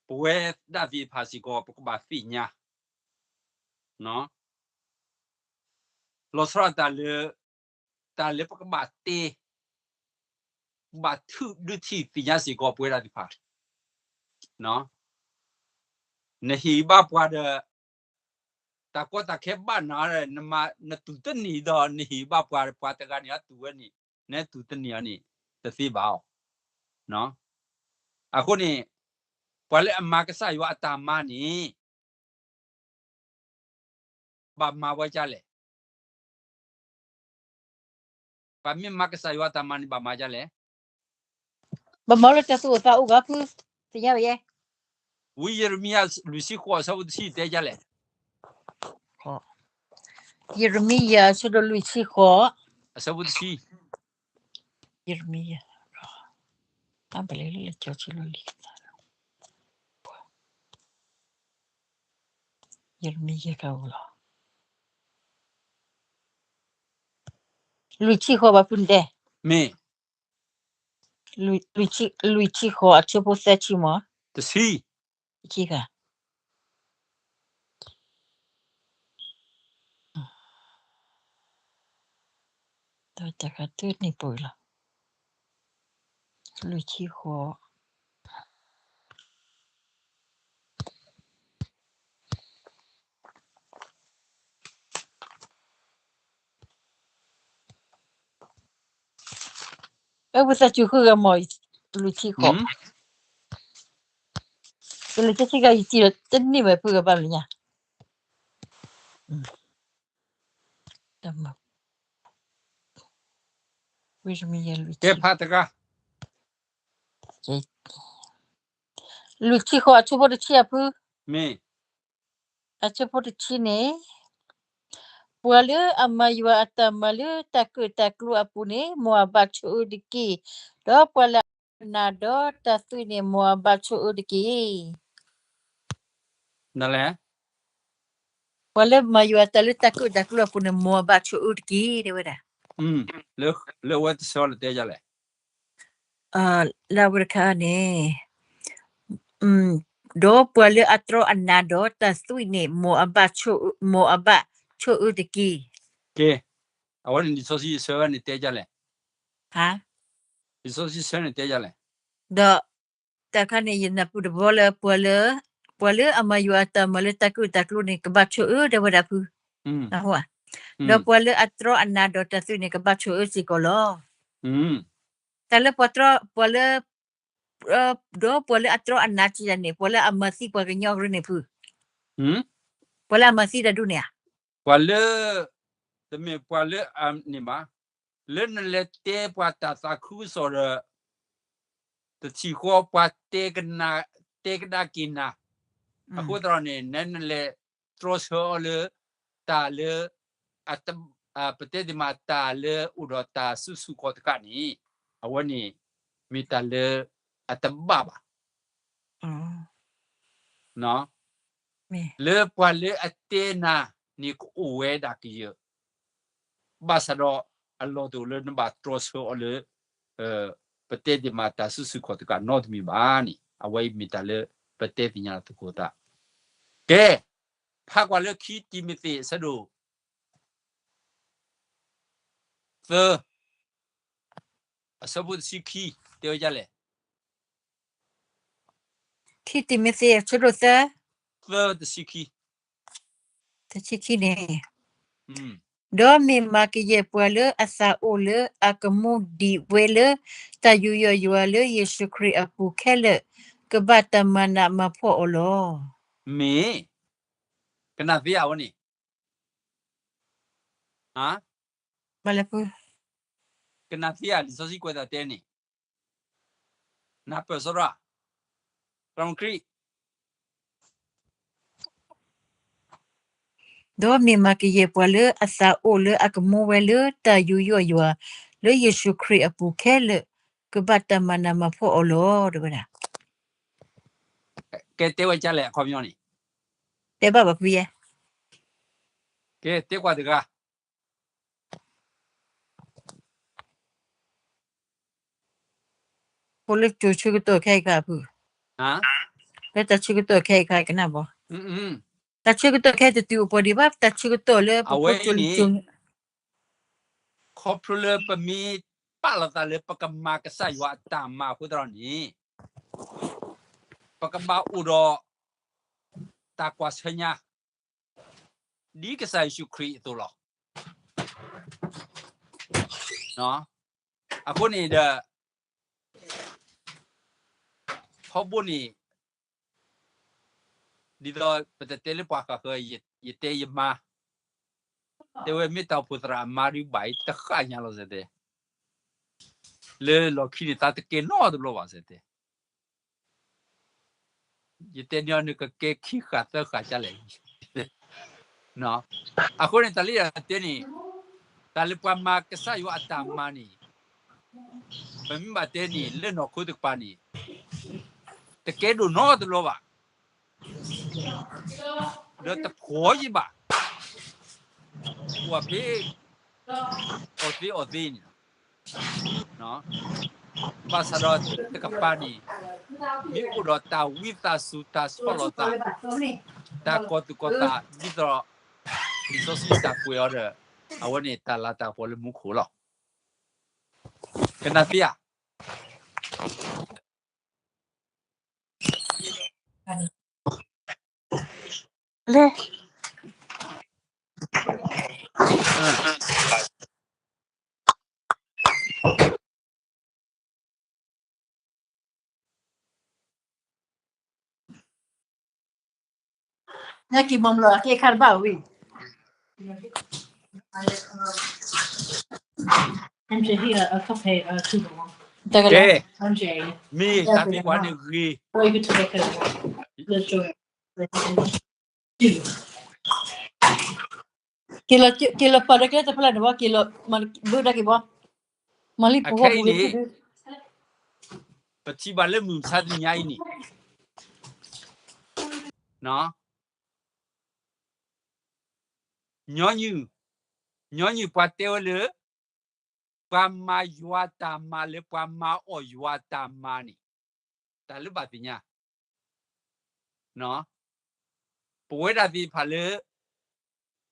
ပဝဲဒၣ်သ့ၣ်တဖၣ်စ့ၢ်ကီး ပကဘၣ်သ့ၣ်ညါ လီၤဆီဒၣ်တၢ်လၢ တၢ်လၢပကဘၣ်တဲ ပကဘၣ်ထုးဒုးထံၣ်သ့ၣ်ညါစ့ၢ်ကီးပဝဲဒၣ်သ့ၣ်တဖၣ် နဟ့ၣ်ဘၣ်ပှၤဒီး တၢ်ကီတၢ်ခဲဘၣ်နၤဒီး နတူၢ်တန့ၢ်ဒီး နဟ့ၣ်ဘၣ်ပှၤ ပှၤတဂၤန့ၣ် အတူၢ်ဝဲန့ၣ် နတူၢ်တန့ၢ်အီၤန့ၣ် တသ့ဘၣ်အီၤ. အဃိန့ၣ် ပှၤလၢအမၤကစၢ်ယွၤအတၢ်မၤန့ၣ် ဘၣ်မၤဝဲဒ်လဲၣ်. ပှၤမ့ၢ်မၤကစၢ်ယွၤအတၢ်မၤန့ၣ် ဘၣ်မၤဒ်လဲၣ်. ဘၣ်မၤလၢတၢ်သူၣ်အိၣ်သးအိၣ်ဂၤဖု သ့ၣ်ညါဘၣ်ယဲ. ဝံယံးရမံယၤ လွံၢ်ဆံဃိး အဆၢဖိတဆံတဲဒ်လဲၣ်. ယံးရမံယၤ အဆၢဒိၣ်လွံၢ်ဆံဃိး အဆၢဖိတဆံ. ယံးရမံယၤ အါဘၣ်လၢလၢကၠီဆံလွံၢ်လံၤကသးလီၤ, ယရမံယဲၢ်ကအိၣ်လီၤ, လွံၢ်ဆံဃိးဘၣ်ဖုန့ၣ်တဲ, မ့ၢ်, လွံၢ်ဆံဃိးအဆၢဖိသၢဆံမး, တဆံ, တဆံဂၤ တၢ်ဃးတုန့ၢ်ပှဲၤလီၤ, လွံၢ်ဆံဃိး အဝဲသးစူၤဃုဂၤမ့ၢ် လွံၢ်ဆံဃိး, ကလၢဆံဆံဂၤ ယစံးလီၤတန့ၢ်ဝဲဖုဂၤဘၣ်လၢညါ, ဝံၤမံယဲၢ်လွံၢ်ဆံ, လွံၢ်ဆံဃိးအဆၢဖိတဆံအဖု, မ့ၢ်, အဆၢဖိတဆံန့ၣ်, ပှၤလၢအမၤယွၤအတၢ်မၤလၢတၢ်ကၢၣ်တၢ်ကျူအပူၤန့ၣ် မ်အဘၣ်ဆိၣ်အၢတက့ၢ်. ဒီးပှၤလၢအတၢ်အနၢ်ဒီးတၢ်သွံၣ်န့ၣ် မ်အဘၣ်ဆိၣ်အၢတက့ၢ်. နလဲၣ်, ပှၤလၢမၤယွၤအတၢ်လၢတၢ်ကၢၣ်တၢ်ကျူအပူၤန့ၣ် မ်အဘၣ်ဆိၣ်အၢတက့ၢ် တဲဝဲဒၣ်. လၢအဝဲတဆၢအီၤလၢတဲယလဲၣ်, လၢအဝဲတခါန့ၣ်, ဒီးပှၤလၢအတြီအနၢ်ဒီးတၢ်သွံၣ်န့ၣ် မ်အဘၣ်ဆိၣ်အၢတက့ၢ်. ကဲ, အဝဲန့ၣ်လံာ်စီဆှံအဆၢန့ၣ်တဲယလဲၣ်, လံာ်စီဆှံအဆၢန့ၣ်တဲယလဲၣ်, ဒီး တၢ်ခါန့ၣ် ယနၢ်ပၢၢ်တဘျီလၢ ပှၤလၢ, ပှၤလၢအမၤယွၤအတၢ်မၤလၢတၢ်ကၢၣ်တၢ်ကျူန့ၣ် ကဘၣ်ဆိၣ်အၢတဲဝဲဒၣ်ဖု, ဒီးပှၤလၢအတြီအနၢ်ဒီးတၢ်သွံၣ်န့ၣ် ကဘၣ်ဆိၣ်အၢစ့ၢ်ကီးလီၤ. တၢ်လၢပှၤတြီ, ပှၤလၢ, ဒီးပှၤလၢအတြီအနၢ်စံးတၢ်န့ၣ် ပှၤလၢအမၤသံပှၤကညီကရၢန့ၣ်ဖု, ပှၤလၢအမၤသံတၢ်ဒ်န့ၣ်ဧါ, ပှၤလၢ, တမ့ၢ်ပှၤလၢအန့ၣ်ဘၣ်, လၢနလဲၤတဲပှၤတၢ်သးခုကစီၣ်ဒီး တထံၣ်ဃီပှၤတဲကနၣ်, တဲကဒါက့ၤနၤ, အဃိသတးန့ၣ် နလဲၤတြီဆၢအီၤလၢ တၢ်လၢ, ပတဲသ့မးတၢ်လၢအိၣ်ဒီးတၢ်စုဆူၣ်ခီၣ်တဃာ်န့ၣ်, အဝဲန့ၣ် မ့ၢ်တၢ်လၢအတဘၣ်ဘၣ် လၢပှၤလၢအတဲနၤန့ၣ်ကအိၣ်ဝဲဒၣ်ကယၢၢ်, ဘၣ်ဆၣ်ဒီးအလီၢ်တအိၣ်လၢနဘၣ်တြီဆၢအီၤလၢ ပတဲသ့မးတၢ်စုဆူၣ်ခီၣ်တဃာ်နီတမံၤဘၣ်န့ၣ် အဝဲအံၤမ့ၢ်တၢ်လၢပတဲသ့ၣ်ညါလီၤသကိးသး. ကဲ, ဖးကွၢ်လၢခံတံၤမသ့းအဆၢဒိၣ် သၢ, အဆၢဖိတဆံခံ, တဲဝဲဒ်လဲၣ်, ခံတံၤမသ့းအဆၢဒိၣ်သၢ, သၢတဆံခံ, တဆံခံန့ၣ်, ဒီးမ့ၢ်မၤကယဲၢ်ပှၤလၢအသးအိၣ်လၢအကမူဒံးဝဲလၢ တၢ်ယူးယီၣ်ယွၤလၢယ့ၣ်ၡူးခရံာ်အပူၤခဲလၢာ်, ကဘၣ်တၢ်မၤနးမၤဖှီၣ်အီၤလီၤ. မ့ၢ်, ကနၣ်သ့ဧါဝဲန့ၣ် မ့ၢ်လၢဖု, ကနၣ်သ့ဧါ လံာ်စီဆှံကွဲးတၢ်တဲန့ၣ်, နၢ်ပၢၢ်စီရၣ်, ပရမခရံာ် ဒီးမ့ၢ်မၤကယဲၢ်ပှၤလၢအသးအိၣ်လၢအကမူဝဲလၢတၢ်ယူးယီၣ်ယွၤ လၢယ့ၣ်ၡူးခရံာ်အပူၤခဲလၢာ်, ကဘၣ်တၢ်မၤနးမၤဖှီၣ်အီၤလီၤ တဲဝဲဒၣ်. ကဲတဲဝဲဒ်လဲၣ်အခီပညီန့ၣ်, တဲဘၣ်ဘၣ်ဖုယဲ, ကဲတဲကွၢ်တဂၤ ဖိလၢကၠိဆၢကတီၢ်ခဲအံၤခါဖု, လၢတၢ်ဆၢကတီၢ်ခဲအံၤခါကနၣ်ဘီ, တၢ်ဆၢကတီၢ်ခဲတတုၤအိၣ်ပှဲၤဒံးဘၣ် တၢ်ဆၢကတီၢ်လၢပဖိကၠိန့ၣ်, ခီဖျိလၢပမ့ၢ်ပာ်လီၤသးလၢပကမၤကစၢ်ယွၤအတၢ်မၤအဃိသတးန့ၣ်, ပကဘၣ်အိၣ်ဒီး တၢ်ကွၢ်ဆၢညါ ဒ်ကစၢ်ယ့ၣ်ၡူးခရံာ်အသိးလီၤ. အဃိန့ၣ်ဒီး ထီဘိန့ၣ် ဒ်သိးပတတဲလၢပှၤဃၣ်ဃၢၤ ယတဲယမါ, တဲဝဲမ့ၢ်တၢ်အိၣ်ဖှိၣ်သရၣ်အမါဒုးဘၣ်အံၤတဃၣ်ညါလီၤစဲးတဲ, လၢလီၢ်ခံန့ၣ် သးတကဲနီတဘျီဘၣ်စဲးတဲ ယတဲန့ၢ်အီၤနကကဲခံဃၣ်သၢဃၣ်ကလဲၣ်. အဃိန့ၣ် တၢ်လၢယတဲန့ၣ်, တၢ်လၢပှၤမၤကစၢ်ယွၤအတၢ်မၤန့ၣ်, ပမ့ၢ်ဘၣ်တဲန့ၣ် လၢနီၢ်ခိတကပၤန့ၣ် တကဲဒိၣ်နီတဘျီဘၣ်, ဒီးတဖှီၣ်ယံၤဘၣ်, အိၣ်ဖဲ အီၣ်သ့အီၣ်သ့န့ၣ်လီၤ. ဘၣ်ဆၣ်ဒီးတကပၤန့ၣ် မ့ၢ်အိၣ်ဒီးတၢ်ဝံသးစူၤ တၢ်ဆီၣ်လီၤသး, တၢ်ကီၤသူၣ်ကီၤသး ဒ်သိး လံာ်စီဆှံတၢ်ကွဲးအီၤဒီး အဝဲန့ၣ်တၢ်လၤတၢ်ကပီၤလၢမူခိၣ်လီၤ. ကနၣ်သ့ဧါ. လဲၣ်. ညါက့ၤမီၤမလီၤ အက့အခါတဘၣ်ဝံၤ တဂၤလၢ မ့ၢ်တၢ်သ့ၣ်ပှၤန့ၣ်ဂ့ၤ က့ၤလီၤပာ်ဒီးကျဲတဖျၢၣ်န့ၣ်ဘၣ် က့ၤလီၤ ဘုဒၣ်က့ၤဘၣ် မၤလံပူၤဝဲပူၤဝဲ ပထံၣ်ဘၣ်လၢမုၢ်မဆါတနံၤညါအံၤန့ၣ် ညီနုၢ် ညီနုၢ်ပှၤတဲဝဲလၢ ပှၤမၤယွၤတၢ်မၤလၢပှၤမၤအီၣ်ယွၤတၢ်မၤန့ၣ် တၢ်လၢဘၣ်သ့ၣ်ညါ ပဝဲဒၣ်သ့ၣ်တဖၣ်လၢ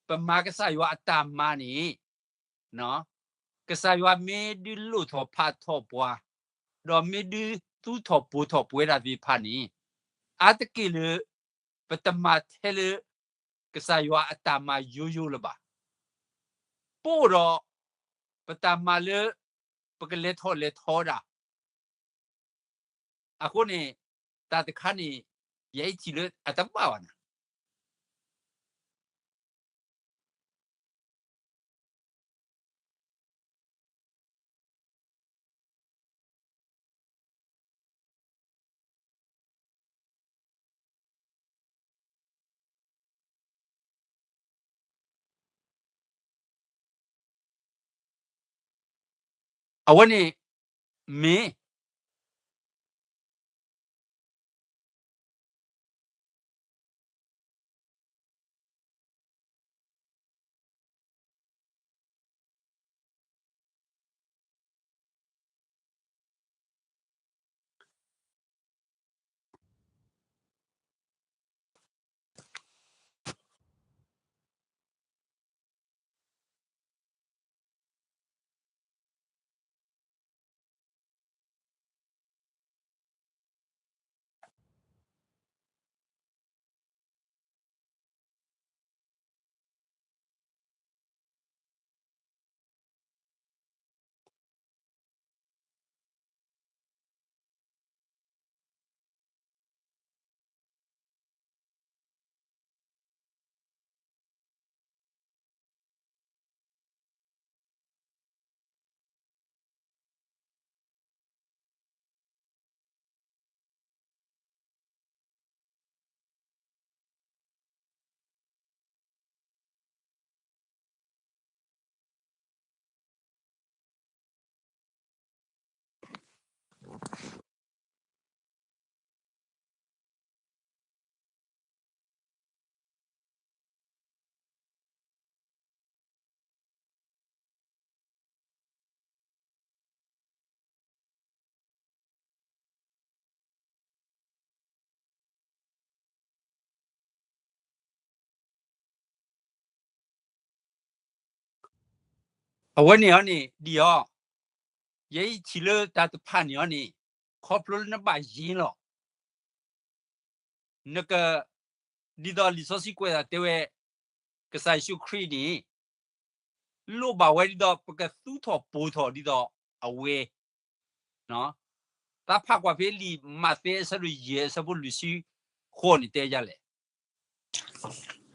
ပမၤကစၢ်ယွၤအတၢ်မၤန့ၣ် ကစၢ်ယွၤမ့ၢ်ဒုးလိၣ်ထီၣ်ဖးထီၣ်ပှၤ, ဒီးမ့ၢ်ဒုးသူထီၣ်ပိၤထီၣ်ပဝဲဒၣ်သ့ၣ်တဖၣ်န့ၣ် အါတက့ၢ်လၢ ပတမၤထဲလၢ ကစၢ်ယွၤအတၢ်မၤယိယိလၢၤဘၣ်. ပအိၣ်ဒီး ပတၢ်မၤလၢ ပကလဲၤထီၣ်လဲၤထီဒၣ် အဃိန့ၣ် တၢ်တခါန့ၣ် ယဲအံၤထံၣ်လၢအတဘၣ်ဘၣ်နၤ အဝဲန့ၣ် မ့ၢ် အဝဲန့ၣ်အီၤန့ၣ် ဒ်အီၤ, ယဲအံၤထံၣ်လၢတၢ်တဖၣ်န့ၣ်အီၤန့ၣ် ခီဖျိလၢနဘၣ်ယ့ၤလီၤ. နက, ဒ်သိးလံာ်စီဆှံကွဲးသးတဲဝဲ, ကစၢ်ယ့ၣ်ၡူးခရံာ်န့ၣ် လိၣ်ဘၣ်ဝဲဒ်သိး ပကသူထီၣ်ပိၤထီၣ်ဒ်သိးအဝဲ, သးဖးကွၢ်ဖဲလံာ်မးသဲအဆၢဒိၣ်ယဲၢ်အဆၢဖိလွံၢ်ဆံဃိးန့ၣ်တဲဒ်လဲၣ်.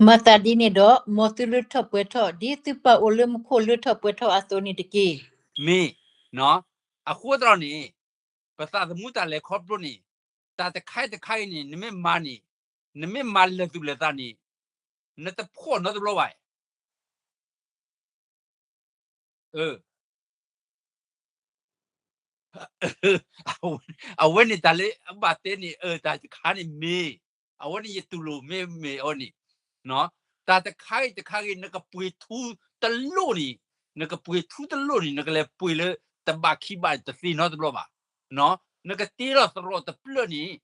မၤသးဒ်န့ၣ်ဒီး မ်သုလၢထီၣ်ပှဲၤထီၣ် ဒ်သုပၢ်အိၣ်လၢမူခိၣ်လၢထီၣ်ပှဲၤထီၣ်အသိးန့ၣ်တက့ၢ်. မ့ၢ်, အဃိသတးန့ၣ် ပသးသမူတၢ်လဲၤခီဖျိန့ၣ် တၢ်တခါတခါအံၤန့ၣ် နမ့ၢ်မၤန့ၣ်, နမ့ၢ်မၤလၢာ်သူၣ်လၢာ်သးန့ၣ်, နတဖှီၣ်နီတဘျီဘၣ်. အဝဲန့ၣ်တၢ်လၢအဘၣ်တဲန့ၣ် အတၢ်တခါန့ၣ်မ့ၢ်, အဝဲန့ၣ်ယတူၢ်လိာ်မ့ၢ်မ့ၢ်အီၤန့ၣ်, တၢ်တခါဂ့ၤတခါဂ့ၤ နကပှ့ၤထူတလိၣ်န့ၣ်, နကပှ့ၤထူတလိၣ်န့ၣ် နကလဲၤပှ့ၤလၢတဘးခံဘးန့ၣ် တသ့နီတဘျီဘၣ်. နကတ့ထီၣ်သရိာ်တဖျၢၣ်န့ၣ်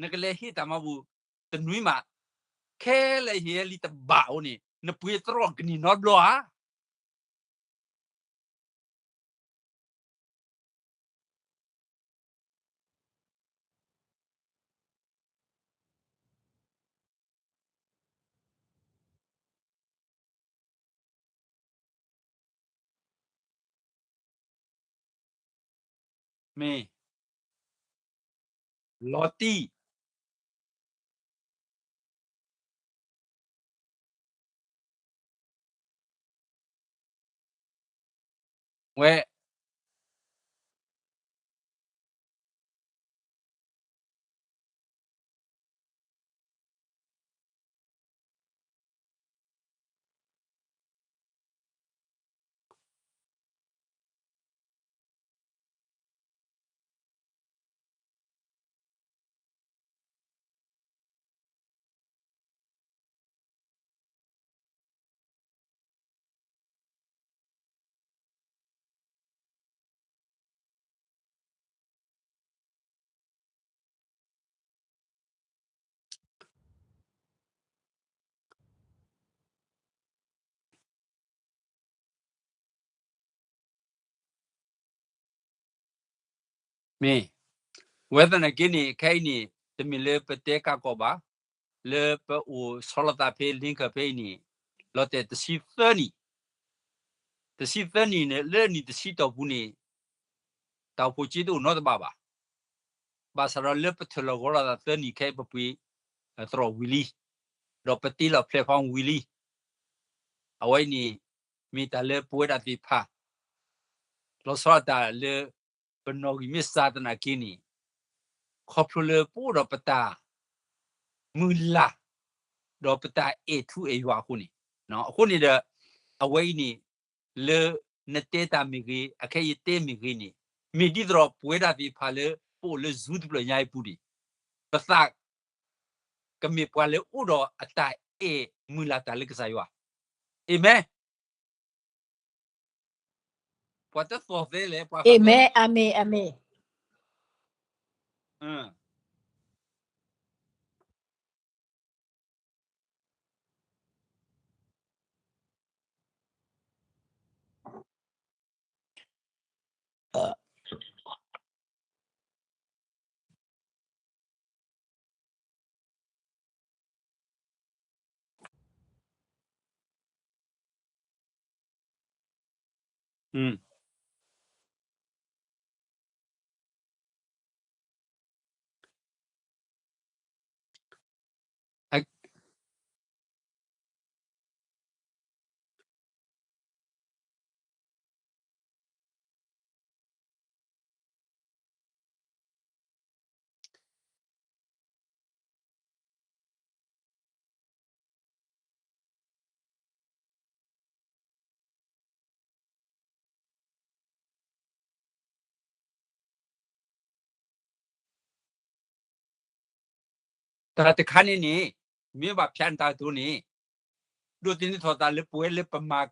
နကလဲၤဟ့ၣ်တၢ်မၤဘူၣ်တနွံမး, ခဲလၢာ်ဟ့ၣ်လံတဘးအဃိန့ၣ် နပှ့ၤသရိာ်ကန့ၢ်နီတဘျီဧါ. မ့ၢ် လီၤတံၢ် ဝဲ မ့ၢ် ဝဲသနာ်က့န့ၣ် ခဲအံၤန့ၣ် တမ့ၢ်လၢပတဲကးကီးဘၣ်, လၢပအိၣ်ဆီလီၤသးဖဲ Lincoln ဖဲအံၤန့ၣ် လီၤတဲာ်တဆံသၢနံၣ်, တဆံသၢနံၣ်န့ၣ် လၢနံၣ်တဆံတီၢ်ပူၤန့ၣ် တၢ်အိၣ်ဖှိၣ်စ့တအိၣ်နီတဘ့ၣ်ဘၣ်. ဘၣ်ဆၣ်ဒီးလၢပထၢၣ်လီၤဂီၤလီၤသးသၢနံၣ်ခဲအံၤ ပပှ့ၤသရိာ်ဝံၤလံ, ဒီးပတ့လီၤ platform ဝံၤလံ. အဝဲအံၤန့ၣ် မ့ၢ်တၢ်လၢပဝဲဒၣ်သ့ၣ်တဖၣ် လီၤဆီဒၣ်တၢ်လၢ ပနီၣ်ဂံၢ်မ့ၢ်စှၤသနာ်က့န့ၣ် ခီဖျိလၢပအိၣ်ဒီးပတၢ်မုၢ်လၢ် ဒီးပတၢ်အဲၣ်ထူအဲၣ်ယွၤအဃိန့ၣ်, အဃိန့ၣ်ဒီး အဝဲအံၤန့ၣ် လၢနတဲတၢ်မ့ၢ်ဂ့ၤ အခဲအံၤယတဲမ့ၢ်ဂ့ၤန့ၣ် မ့ၢ်ဒ်သိးဒီးပဝဲဒၣ်သ့ၣ်တဖၣ်လၢ ပအိၣ်လၢ Zoom တဖျၢၣ်ညါအံၤအပူၤန့ၣ် ပသး ကမ့ၢ်ပှၤလၢအိၣ်ဒီးအတၢ်အဲၣ်မုၢ်လၢ်တၢ်လၢကစၢ်ယွၤ. အၤမ့ၣ်. ပှၤတသီၣ်သဲလဲၣ်, ပှၤ, အၤမ့ၣ်, အၤမ့ၣ်, အၤမ့ၣ်. တၢ်တခါန့ၣ်န့ၣ် မ့ၢ်ဘၣ်ဖျါန့ၢ်တၢ်ကတိၤန့ၣ် ဒိးသန့ၤထီၣ်သးလၢပဝဲလၢပမၤ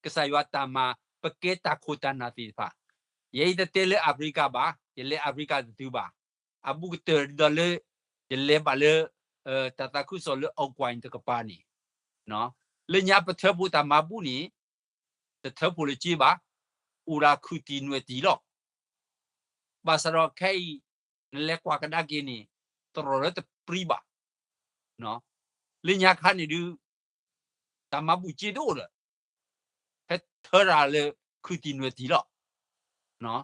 ကစၢ်ယွၤတၢ်မၤ ပကဲတၢ်ခိၣ်တၢ်နၢ်သ့ၣ်တဖၣ်, ယဲအံၤတတဲလၢအဖရံကၤဘၣ်, ယလဲၤအဖရံကၤတတုၤဘၣ်, အဘူးကတၢၢ်ဒီးလၢ ယလဲၤဘၣ်လၢ တၢ်သးခုကစီၣ်လၢ Oakland တကပၤန့ၣ်, လၢညါပထၢဖှိၣ်တၢ်မၤဘူၣ်န့ၣ် တထၢဖှိၣ်လၢၤက့ဘၣ်, အိၣ်ဒၣ်ခုၣ်တံၢ်နွဲၣ်တံၢ်လီၤ. ဘၣ်ဆၣ်ဒီးခဲအံၤ နလဲၤကွၢ်ကဒါက့ၤန့ၣ် သရိာ်လၢတပြံဘၣ်, လၢညါခါန့ၣ်ဒုး တၢ်မၤဘူၣ်စ့တအိၣ်ဒီး ဟဲထၢတၢ်လၢခုၣ်တံၢ်နွဲၣ်တံၢ်လီၤ.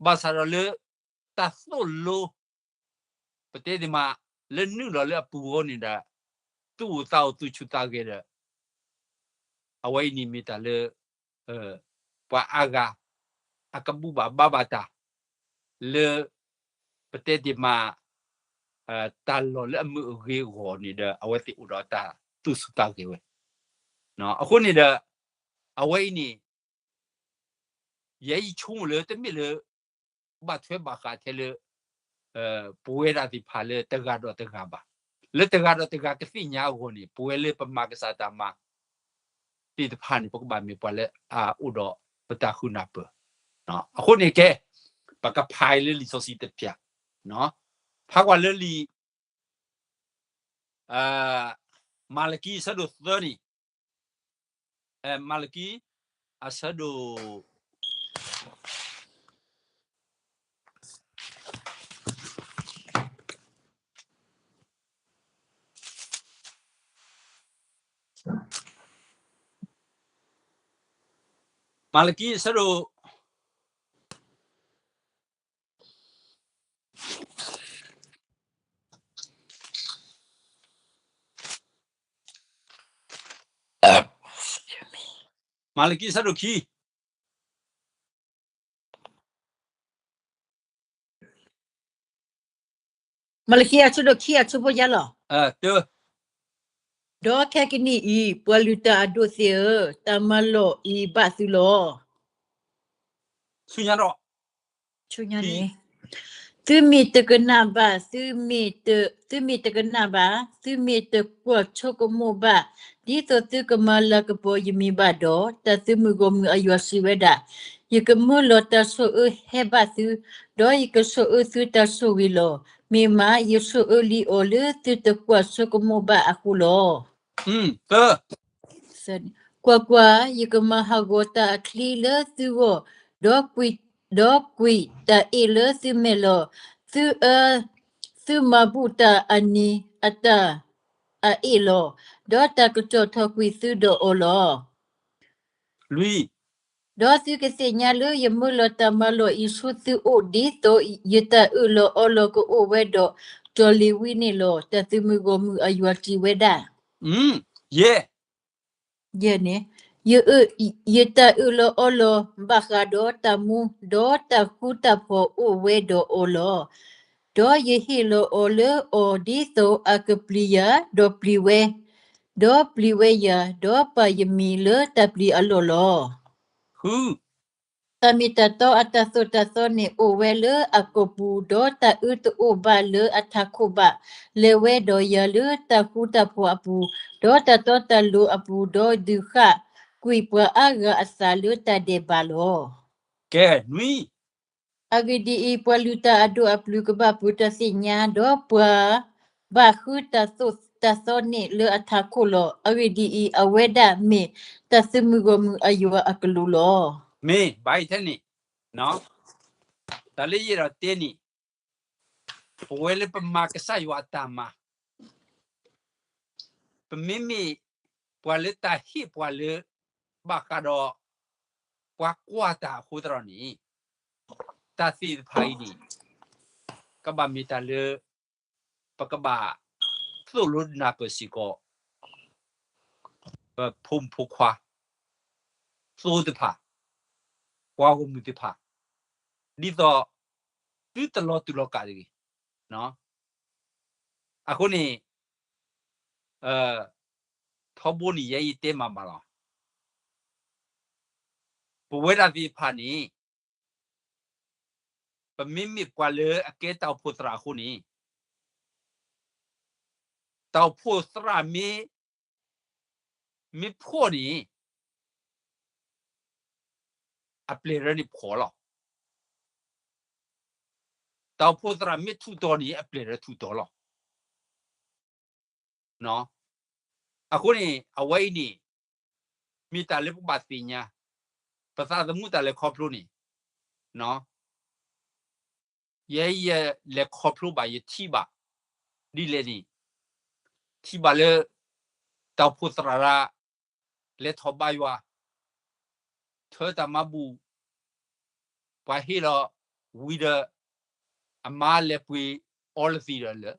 ဘၣ်ဆၣ်ဒီးလၢ တၢ်သိၣ်လိ ပတဲသ့မး လၢနုာ်လီၤလၢအပူၤအဃိန့ၣ်ဒီး သူၣ်အိၣ်သးအိၣ်သူၣ်ဆူၣ်သးဂဲၤဒီး အဝဲအံၤန့ၣ်မ့ၢ်တၢ်လၢ ပှၤအါဂၤ အကဘူၣ်ဘၣ်ဘါဘၣ်တၢ် လၢ ပတဲသ့မး တၢ်လီၢ်လၢအမုာ်အဂ့ၤအဂီၢ်န့ၣ်ဒီး အဝဲသ့ၣ်အိၣ်ဒီးတၢ်သူၣ်ဆူၣ်သးဂဲၤဝဲ. အဃိန့ၣ်ဒီး အဝဲအံၤန့ၣ် ယဲယဆိကမိၣ်လၢတမ့ၢ်လၢ ဘၣ်ထွဲဘၣ်ဃးထဲလၢ ပဝဲဒၣ်သ့ၣ်တဖၣ်လၢတဂၤဒီးတဂၤဘၣ်. လၢတဂၤဒီးတဂၤကသ့ၣ်ညါအဂီၢ်န့ၣ် ပဝဲလၢပမၤကစၢ်တၢ်မၤသ့ၣ်တဖၣ်န့ၣ် ပကဘၣ်မ့ၢ်ပှၤလၢအအိၣ်ဒီးပတၢ်ဃုနၢ်ပၢၢ်. အဃိန့ၣ်ကဲ, ပကဖးလၢလံာ်စီဆှံတဖျၢၣ်, ဖးကွၢ်လၢလံာ် မၤလကံအဆၢဒိၣ်သၢန့ၣ်, မၤလကံ အဆၢဒိၣ် မၤလကံအဆၢဒိၣ် မၤလကံအဆၢဒိၣ်ခံ မၤလကံအဆၢဒိၣ်ခံအဆၢဖိယဲၢ်လီၤ. ဒီးခဲကနံၣ်အံၤ, ပှၤလုၢ်တၢ်အဒိၣ်သ့ၣ်ဧၢ, တၢ်မၤလိာ်အံၤဘၣ်သုလီၤ. ဆူညါဒီး ဆူညါန့ၣ်, သုမ့ၢ်တကနၣ်ဘၣ်, သုမ့ၢ်တကနၣ်ဘၣ်, သုမ့ၢ်တကွၢ်ဆိကမိၣ်ဘၣ်, ဒ်သိးသုကမၤလၤကပီၤယမံၤဘၣ်ဒီး, တၢ်သုးမုၢ်ဂီၢ်မုၢ်အယွၤစံးဝဲဒၣ်, ယကမၢလီၤတၢ်ဆိၣ်အၢဟဲဘၣ်သု, ဒီးယကဆိၣ်အၢသုတၢ်ဆိၣ်ဂ့ၤလီၤ. မ့ၢ်မး, ယဆိၣ်အၢလံအီၤလၢသုတကွၢ်ဆိကမိၣ်ဘၣ်အဃိလီၤ. ကွၢ်ကွၢ်, ယကမၤဟးဂီၤတၢ်အချံလၢသုဂီၢ်, ဒီးကွံာ်တၢ်အ့ၣ်လၢသုမဲာ်လီၤ. သုအၢ, သုမၤဘူၣ်တၢ်အနံၤအတၢ်အအ့ၣ်လီၤ, ဒီးတၢ်ကစီၣ်ထီၣ်ကွံာ်သုဒီးအီၤလီၤ. ဒီးသုကသ့ၣ်ညါလၢယမၢလီၤတၢ်မၤလိာ်အံၤဆူသုအိၣ်, ဒ်သိးယတၢ်အၢၣ်လီၤအီလီၤကအိၣ်ဝဲဒီးစီၤလ့ၤဝံန့ၣ်လီၤ. တၢ်သုးမုၢ်ဂီၢ်မုၢ်အယွၤစံးဝဲဒၣ် ယဲ, ယတၢ်အၢၣ်လီၤအီလီၤဘၣ်ဃးဒီးတၢ်မူ, ဒီးတၢ်ဃူတၢ်ဖိးအိၣ်ဝဲဒီးအီၤလီၤ. ဒီးယဟ့ၣ်လီၤအီၤလၢအီၤဒ်သိးအကပျံၤယၤ, ဒီးပျံၤဝဲ, ဒီးပျံၤဝဲယၤ, ဒီးပာ်ယမံၤလၢတၢ်ပျံၤအလီၢ်လီၤ. တၢ်မ့ၢ်တၢ်တီအတၢ်သိၣ်တၢ်သီန့ၣ်အိၣ်ဝဲလၢအကိာ်ပူၤ, ဒီးတၢ်အၢတအိၣ်ဘၣ်လၢအထးခိၣ်ဘၣ်, လဲၤဝဲဒီးယၤလၢတၢ်ဃူတၢ်ဖိးအပူၤ, ဒီးတၢ်တီတၢ်လိၤအပူၤ, ဒီးဒုးဃၣ်ကွံာ်ပှၤအါဂၤအသးလၢတၢ်ဒဲးဘးလီၤ. ကဲ, နွံ အဂ့ၢ်ဒ်အံၤ, ပှၤလုၢ်တၢ်အဒိၣ်အပျုၤကဘၣ်ပှ့ၤတၢ်သ့ၣ်ညါ, ဒီးပှၤဘၣ်ဃုတၢ်သိၣ်တၢ်သီန့ၣ်လၢအထးခိၣ်လီၤ. အဂ့ၢ်ဒ်အံၤ, အဝဲဒၣ်မ့ၢ်တၢ်သုးမုၢ်ဂီၢ်မုၢ်အယွၤအကလူးလီၤ. မ့ၢ်ဘၣ်အံၤထဲန့ၣ်, တၢ်လၢယအဲၣ်ဒိးတဲန့ၣ်, ပဝဲလၢပမၤကစၢ်ယွၤအတၢ်မၤ ပမ့မ့ၢ်ပှၤလၢတၢ်ဟ့ၣ်ပှၤလၢ ဘၣ်ဃးဒီး ပှၤကွၢ်တၢ်အဃိသတးန့ၣ်, တၢ်သ့ၣ်တဖၣ်အံၤန့ၣ် ကဘၣ်မ့ၢ်တၢ်လၢ ပကဘၣ်သိၣ်လိနၢ်ပၢၢ်စ့ၢ်ကီး ပဖိမုၣ်ဖိခွါ သိသ့ၣ်တဖၣ်, ပှၤဂီၢ်မုၢ်သ့ၣ်တဖၣ်, ဒ်သိးသုတလီၤတူာ်လီၤကာ်တဂ့ၤ. အဃိန့ၣ် ထီဘိန့ၣ် ယဲယတဲမၤဘၣ်လီၤ. ပဝဲဒၣ်သ့ၣ်တဖၣ်န့ၣ် ပမ့မ့ၢ်ပှၤလၢအကဲတၢ်အိၣ်ဖှိၣ်သရၣ်အဃိန့ၣ်, တၢ်အိၣ်ဖှိၣ်သရၣ်မ့ၢ်, မ့ၢ်ဖှီၣ်န့ၣ် အပျဲၢ်ရၢန့ၣ်ဖှီၣ်လီၤ. တၢ်အိၣ်ဖှိၣ်သရၣ်မ့ၢ်ထူးတီၤန့ၣ် အပျဲၢ်ရၢထူးတီၤလီၤ. အဃိန့ၣ် အဝဲအံၤန့ၣ် မ့ၢ်တၢ်လၢပကဘၣ်သ့ၣ်ညါ, ပသးသမူတၢ်လဲၤခီဖျိန့ၣ်, ယဲယလဲၤခီဖျိဘၣ် ယထံၣ်ဘၣ် ဒ်လဲၣ်န့ၣ်, ထံၣ်ဘၣ်လၢ တၢ်အိၣ်ဖှိၣ်သရၣ်ရၣ် လဲၤထီၣ်ဘါယွၤ ထၢတၢ်မၤဘူၣ်, ပှၤဟ့ၣ်လီၤဝံၤဒီး အမါလဲၤပှ့ၤအီလၢ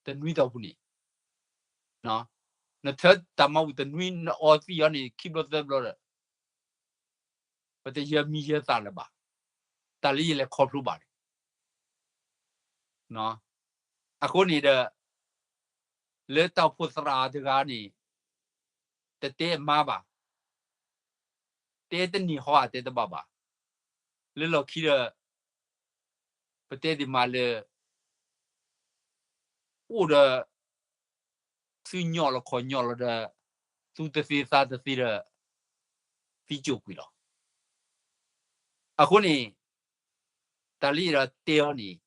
သံဒီးလၢ တနွံတီၢ်ပူၤန့ၣ်, နထၢတၢ်မၤဘူၣ်တနွံ နအီသံအီၤန့ၣ် ခံဘျီသၢဘျီဒီး ပတယၢမံၤယၢသးလၢၤဘၣ်, တၢ်လၢယလဲၤခီဖျိဘၣ်န့ၣ်. အဃိန့ၣ်ဒီး လၢတၢ်အိၣ်ဖှိၣ်သရၣ်တဂၤန့ၣ် တတဲအမါဘၣ်, တဲတန့ၢ်ဟီအတဲတဘၣ်ဘၣ်. လၢလီၢ်ခံဒီး ပတဲသ့မးလၢ အိၣ်ဒီး သုညီၣ်လီၤခီၣ်ညီၣ်လီၤဒီး သူတသ့သးတသ့ဒီး သံကၠိၣ်ကွံာ်လီၤ. အဃိန့ၣ် တၢ်လၢယအဲၣ်ဒိးတဲအီၤန့ၣ်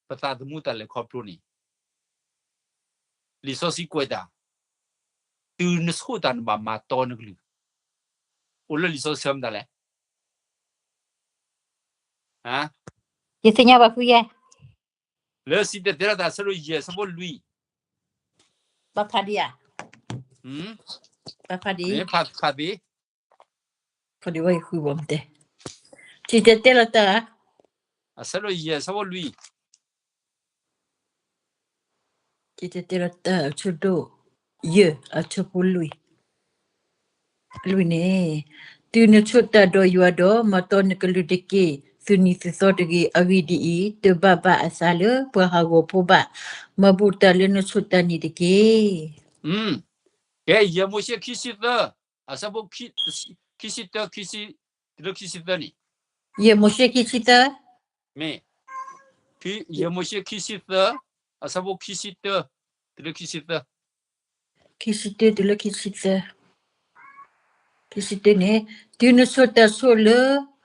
ပသးသမူတၢ်လဲၤခီဖျိန့ၣ် လံာ်စီဆှံကွဲးတၢ်, တုၤနဆိၣ်တၢ်နဘၣ်မၤတီနကလုၢ်, အိၣ်လၢလံာ်စီဆှံမတၤလဲၣ်. ယသ့ၣ်ညါဘၣ်ဖုယဲ, လၢစံၣ်တဲၤတဲလီၤတၢ်အဆၢဒိၣ်ယဲၢ်အဆၢဖိလွံၢ်, ဘၣ်ဖးဒံးဧါ, ဘၣ်ဖးဒံး, ဖးသ့, ဖးဒံးဝဲယဃုဘၣ်မတဲ, စံၣ်တဲၤတဲလီၤတၢ် အဆၢဒိၣ်ယဲၢ်အဆၢဖိလွံၢ်, စံၣ်တဲၤတဲလီၤတၢ်အဆၢဒိၣ်ယဲၢ်အဆၢဖိလွံၢ်, လွံၢ်န့ၣ်, တုၤနဆိၣ်တၢ်ဒီးယွၤဒီး မၤတီနကလုၢ်တက့ၢ်, သုနံၤသုသီတဂ့ၤ, အဂ့ၢ်ဒ်အံၤ, တဘၣ်ဘၣ်အသးလၢပှၤဟးဂီၤဖိဘၣ်, မၤဘူၣ်တၢ်လၢနဆိၣ်တၢ်န့ၣ်တက့ၢ်. ကဲ ယဲၢ်မိၤၡ့ခံဆံသၢ, အဆၢဖိ ခံဆံတၢ, တုၤလၢခံဆံသၢန့ၣ်, ယဲၢ်မိၤၡ့ခံဆံသၢ, မ့ၢ်, ယဲၢ်မိၤၡ့ခံဆံသၢ, အဆၢဖိခံဆံတၢ, တုၤလၢခံဆံသၢ, ခံဆံတၢတုၤလၢခံဆံသၢ, ခံဆံတၢန့ၣ်, တုၤနဆိၣ်တၢ်ဆိၣ်လၢ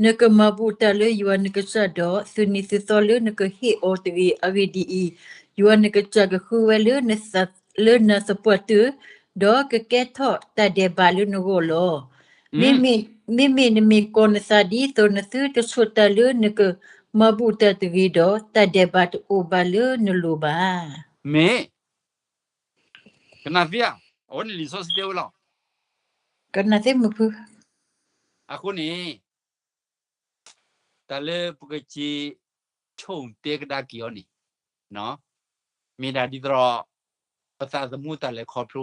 နကမၤဘူၣ်တၢ်လၢယွၤနကစၢ်ဒီး သုနံၤသုသီလၢနကဟ့ၣ်အီၤတဂ့ၤ. အဂ့ၢ်ဒ်အံၤ, ယွၤနကစၢ်ကဃုဝဲလၢ လၢနသပှၢ်တၢၢ်, ဒီးကကဲထီၣ်တၢ်ဒဲးဘးလၢနဂီၢ်လီၤ. မ့မ့ၢ်နမ့ၢ်ကီၤနသးဒ်သိးနသုတဆိၣ်တၢ်လၢနကမၤဘူၣ်တၢ်တဂ့ၤဒီး, တၢ်ဒဲးဘးတအိၣ်ဘၣ်လၢနလိၤဘၣ်. မ့ၢ်, ကနၣ်သ့ဧါ, အဝဲန့ၣ်လံာ်စီဆှံတဲဝဲလီၤ. ကနၣ်သ့မုၢ်ဖု, အဃိန့ၣ် တၢ်လၢပကစ့းဆိၣ်တဲကဒါက့ၤအီၤန့ၣ်, မ့ၢ်ဒၣ်ဒ်သိးဒီး ပသးသမူတၢ်လဲၤခီဖျိ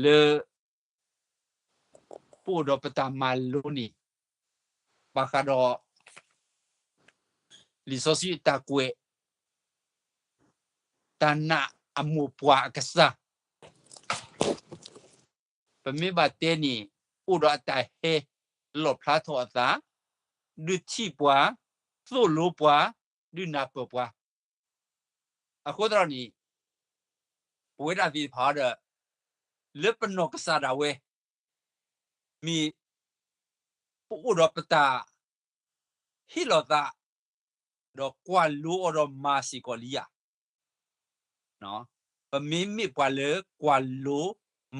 လၢ ပအိၣ်ဒီးပတၢ်မၤလိန့ၣ် ဘၣ်ဃးဒီး လံာ်စီဆှံအတၢ်ကွဲး တၢ်နာ်အမိၢ်ပှၢ်အကစၢ် ပမ့ၢ်ဘၣ်တဲန့ၣ် အိၣ်ဒီးအတၢ်ဟဲ လီၣ်ဖျါထီၣ်အသး, ဒုးထံၣ်ပှၤ, သိၣ်လိပှၤ, ဒုးနၢ်ပၢၢ်ပှၤ. အဃိသတးန့ၣ် ပဝဲဒၣ်သ့ၣ်တဖၣ်ဒီး လၢပနီၢ်ကစၢ်ဒၣ်ဝဲ မ့ၢ်ပအိၣ်ဒီးပတၢ် ဟ့ၣ်လီၤသး ဒီးကွၢ်လိအီၤဒီးမၤစ့ၢ်ကီးလံဧါ. ပမ့မ့ၢ်ပှၤလၢကွၢ်လိ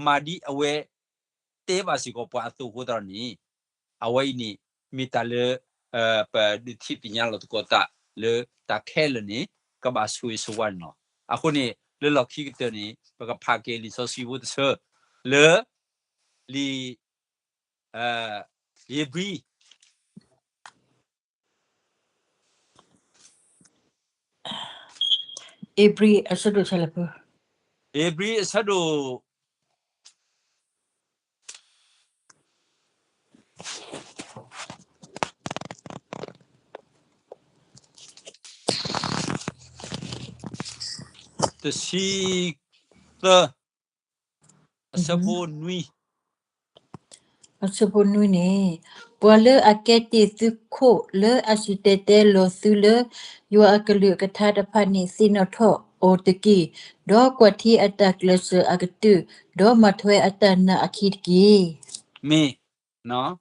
မၤဒ်အဝဲတဲဘၣ်စ့ၢ်ကီးပှၤအသိးအဃိသတးန့ၣ် အဝဲအံၤန့ၣ် မ့ၢ်တၢ်လၢ ပဒုးထံၣ်သ့ၣ်ညါလီၤသကိးသးလၢတၢ်ခဲလၢာ်န့ၣ် ကဘၣ်ဆိၣ်ဂ့ၤဆိၣ်ဝါန့ၣ်လီၤ. အဃိန့ၣ် လၢလီၢ်ခံကတၢၢ်န့ၣ် ပကဖးက့ၤလံာ်စီဆှံဖိတဆၢ လၢ လံာ် ဧ့ၤဘြံၤ ဧ့ၤဘြံၤအဆၢဒိၣ်ဆဲလဲၣ်ဖိ, ဧ့ၤဘြံၤအဆၢဒိၣ် တဆံသၢ, အဆၢဖိနွံ, အဆၢဖိနွံန့ၣ်, ပှၤလၢအကဲတ့ၢ်သုခိၣ်လၢအစံၣ်တဲၤတဲလီၤသုလၢ ယွၤအကလုၢ်အကထါတဖၣ်န့ၣ် သ့ၣ်နီၣ်ထီၣ်အီၤတက့ၢ်. ဒီးကွၢ်ထံအတၢ်ကျဲးစၢးအကတၢၢ်, ဒီးမၤထွဲအတၢ်နာ်အခံတက့ၢ်. မ့ၢ်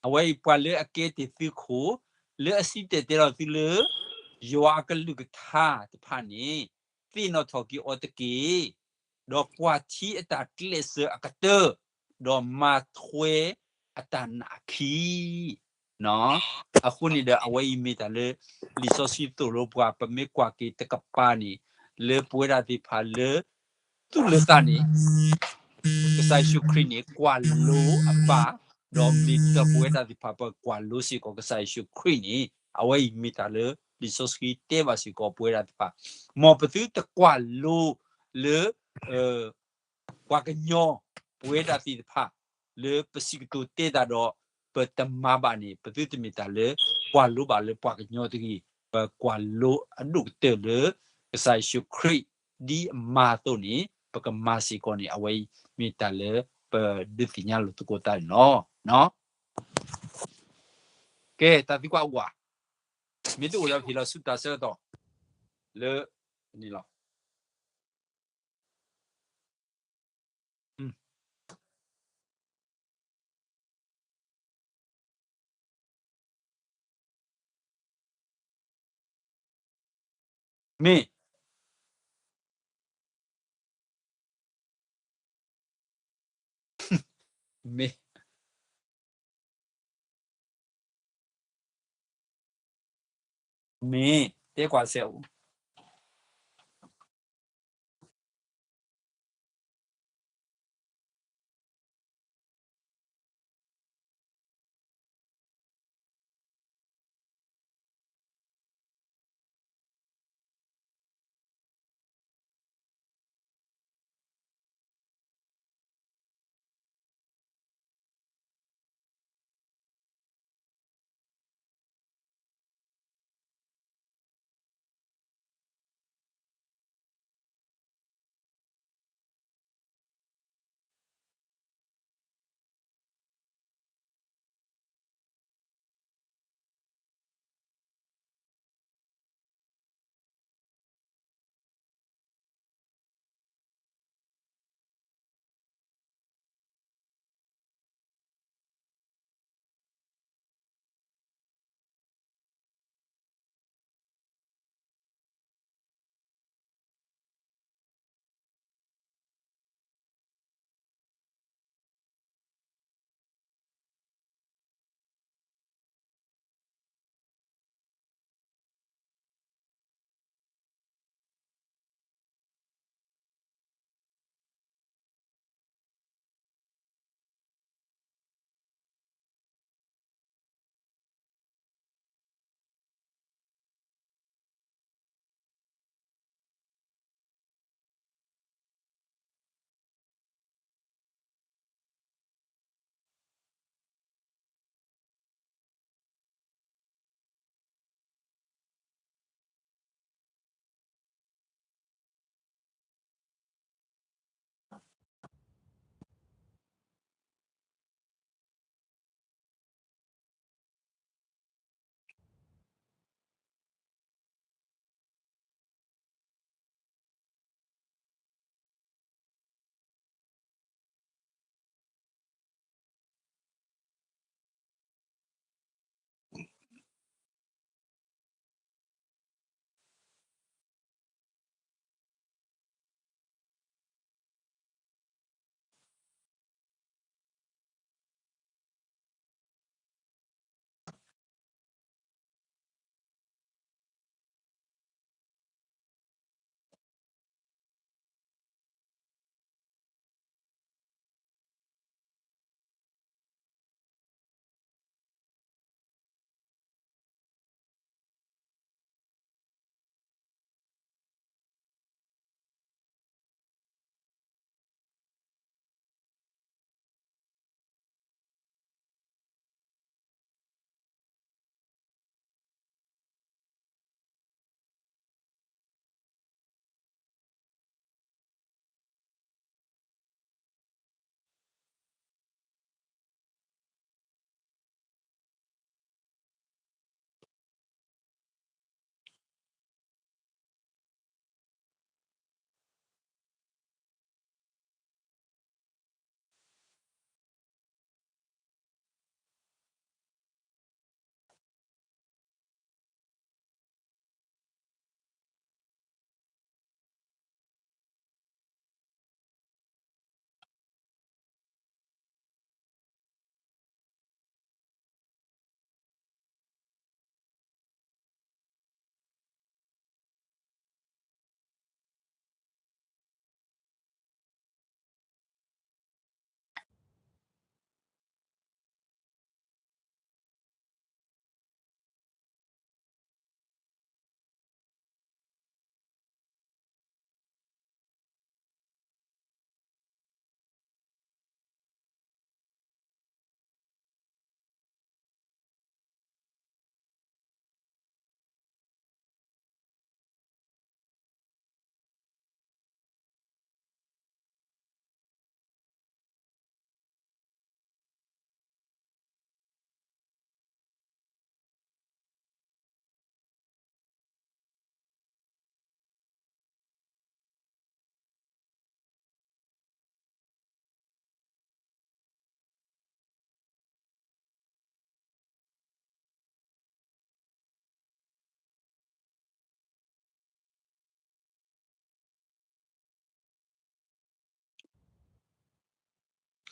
အဝဲအံၤပှၤလၢအကဲတ့ၢ်သုခိၣ် လၢအစံၣ်တဲၤတဲလီၤသုလၢ ယွၤအကလုၢ်ကထါတဖၣ်န့ၣ် သ့ၣ်နီၣ်ထီၣ်က့ၤအီၤတက့ၢ်. ဒီးကွၢ်ထံအတၢ်ကျဲးစၢးအကတၢၢ်, ဒီးမၤထွဲအတၢ်နာ်အခံ အဃိန့ၣ်ဒီး အဝဲအံၤမ့ၢ်တၢ်လၢ လံာ်စီဆှံသိၣ်လိပှၤ ပမ့ၢ်ကွၢ်က့ၤတကပၤန့ၣ် လၢပဝဲဒၣ်သ့ၣ်တဖၣ်လၢ သူၣ်လၢသးန့ၣ် ကစၢ်ယ့ၣ်ၡူးခရံာ်န့ၣ် ကွၢ်လိအပၢ်, ဒီးမ့ၢ်တၢ်ပဝဲဒၣ်သ့ၣ်တဖၣ် ပကွၢ်လိစ့ၢ်ကီးကစၢ်ယ့ၣ်ၡူးခရံာ်န့ၣ် အဝဲအံၤမ့ၢ်တၢ်လၢ လံာ်စီဆှံတဲဘၣ်စ့ၢ်ကီးပဝဲဒၣ်သ့ၣ်တဖၣ်, မ်ပသုတကွၢ်လိလၢ ပှၤကညီပဝဲဒၣ်သ့ၣ်တဖၣ် လၢပစံးကတိၤတဲတၢ်ဒီး ပတမၤဘၣ်န့ၣ် ပသုတမ့ၢ်တၢ်လၢ ကွၢ်လိဘၣ်လၢပှၤကညီတဂ့ၤ, ပကွၢ်လိအဒိၣ်ကတၢၢ်လၢ ကစၢ်ယ့ၣ်ၡူးခရံာ် ဒ်အမၤအသိးန့ၣ် ပကမၤစ့ၢ်ကီးန့ၣ် အဝဲအံၤမ့ၢ်တၢ်လၢ ပဒုးသ့ၣ်ညါလိာ်သကိးတၢ်န့ၣ်လီၤ. ကဲ တၢ်သံကွၢ်အိၣ်ဧါ, မ့ၢ်တအိၣ်ဒီးပဟ့ၣ်လီၤဆူတၢ်ဆၢကတီၢ် လၢန့ၣ်လီၤ. မ့ၢ် မ့ၢ် မ့ၢ်တဲကွၢ်စဲးအိၣ်.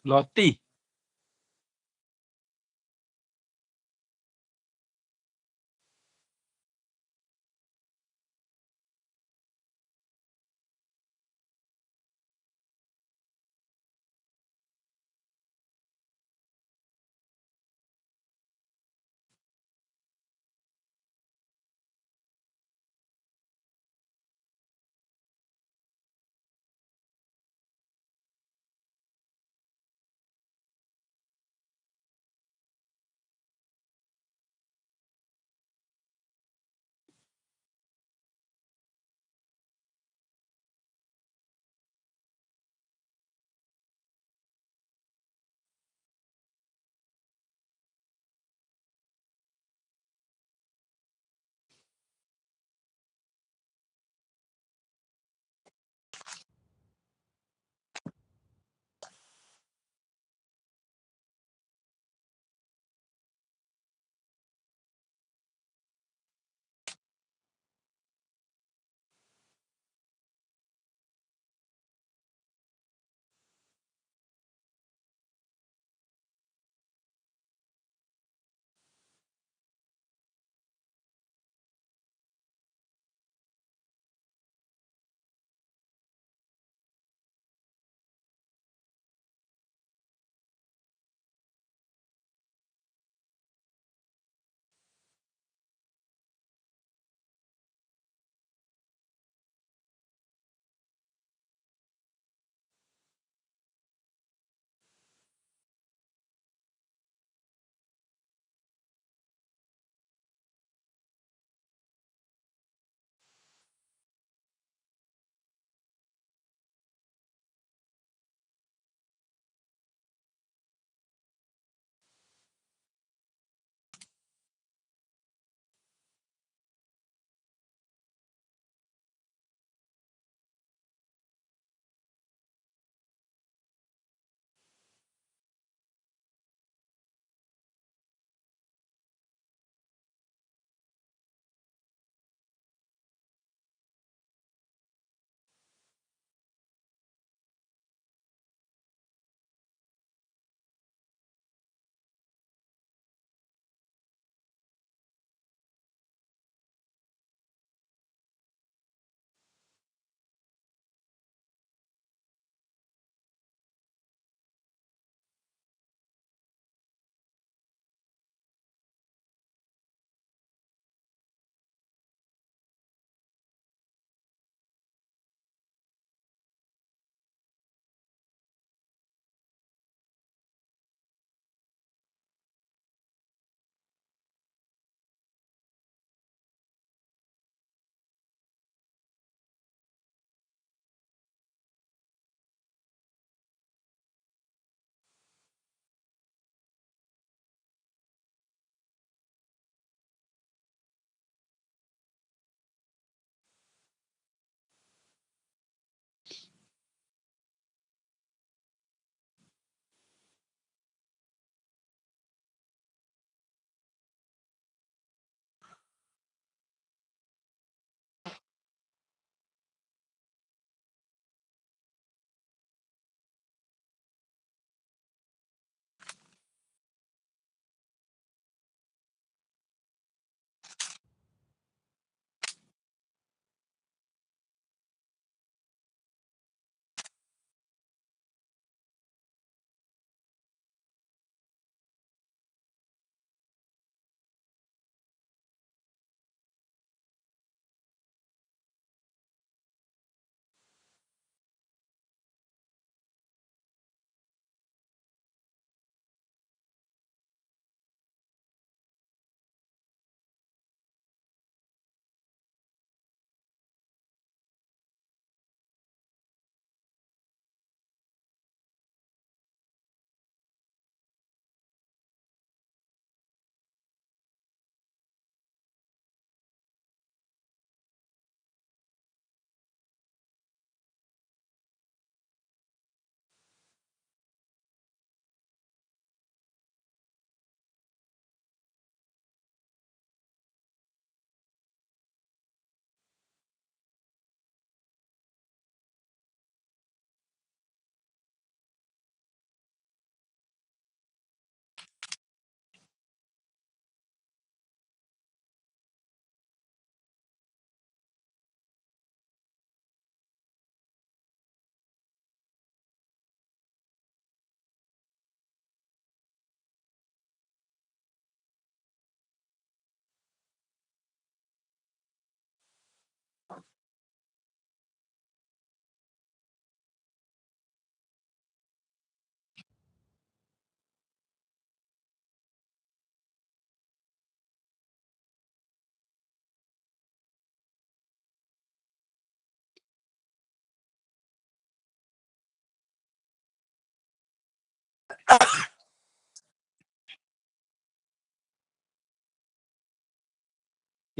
လီၤတံၢ်.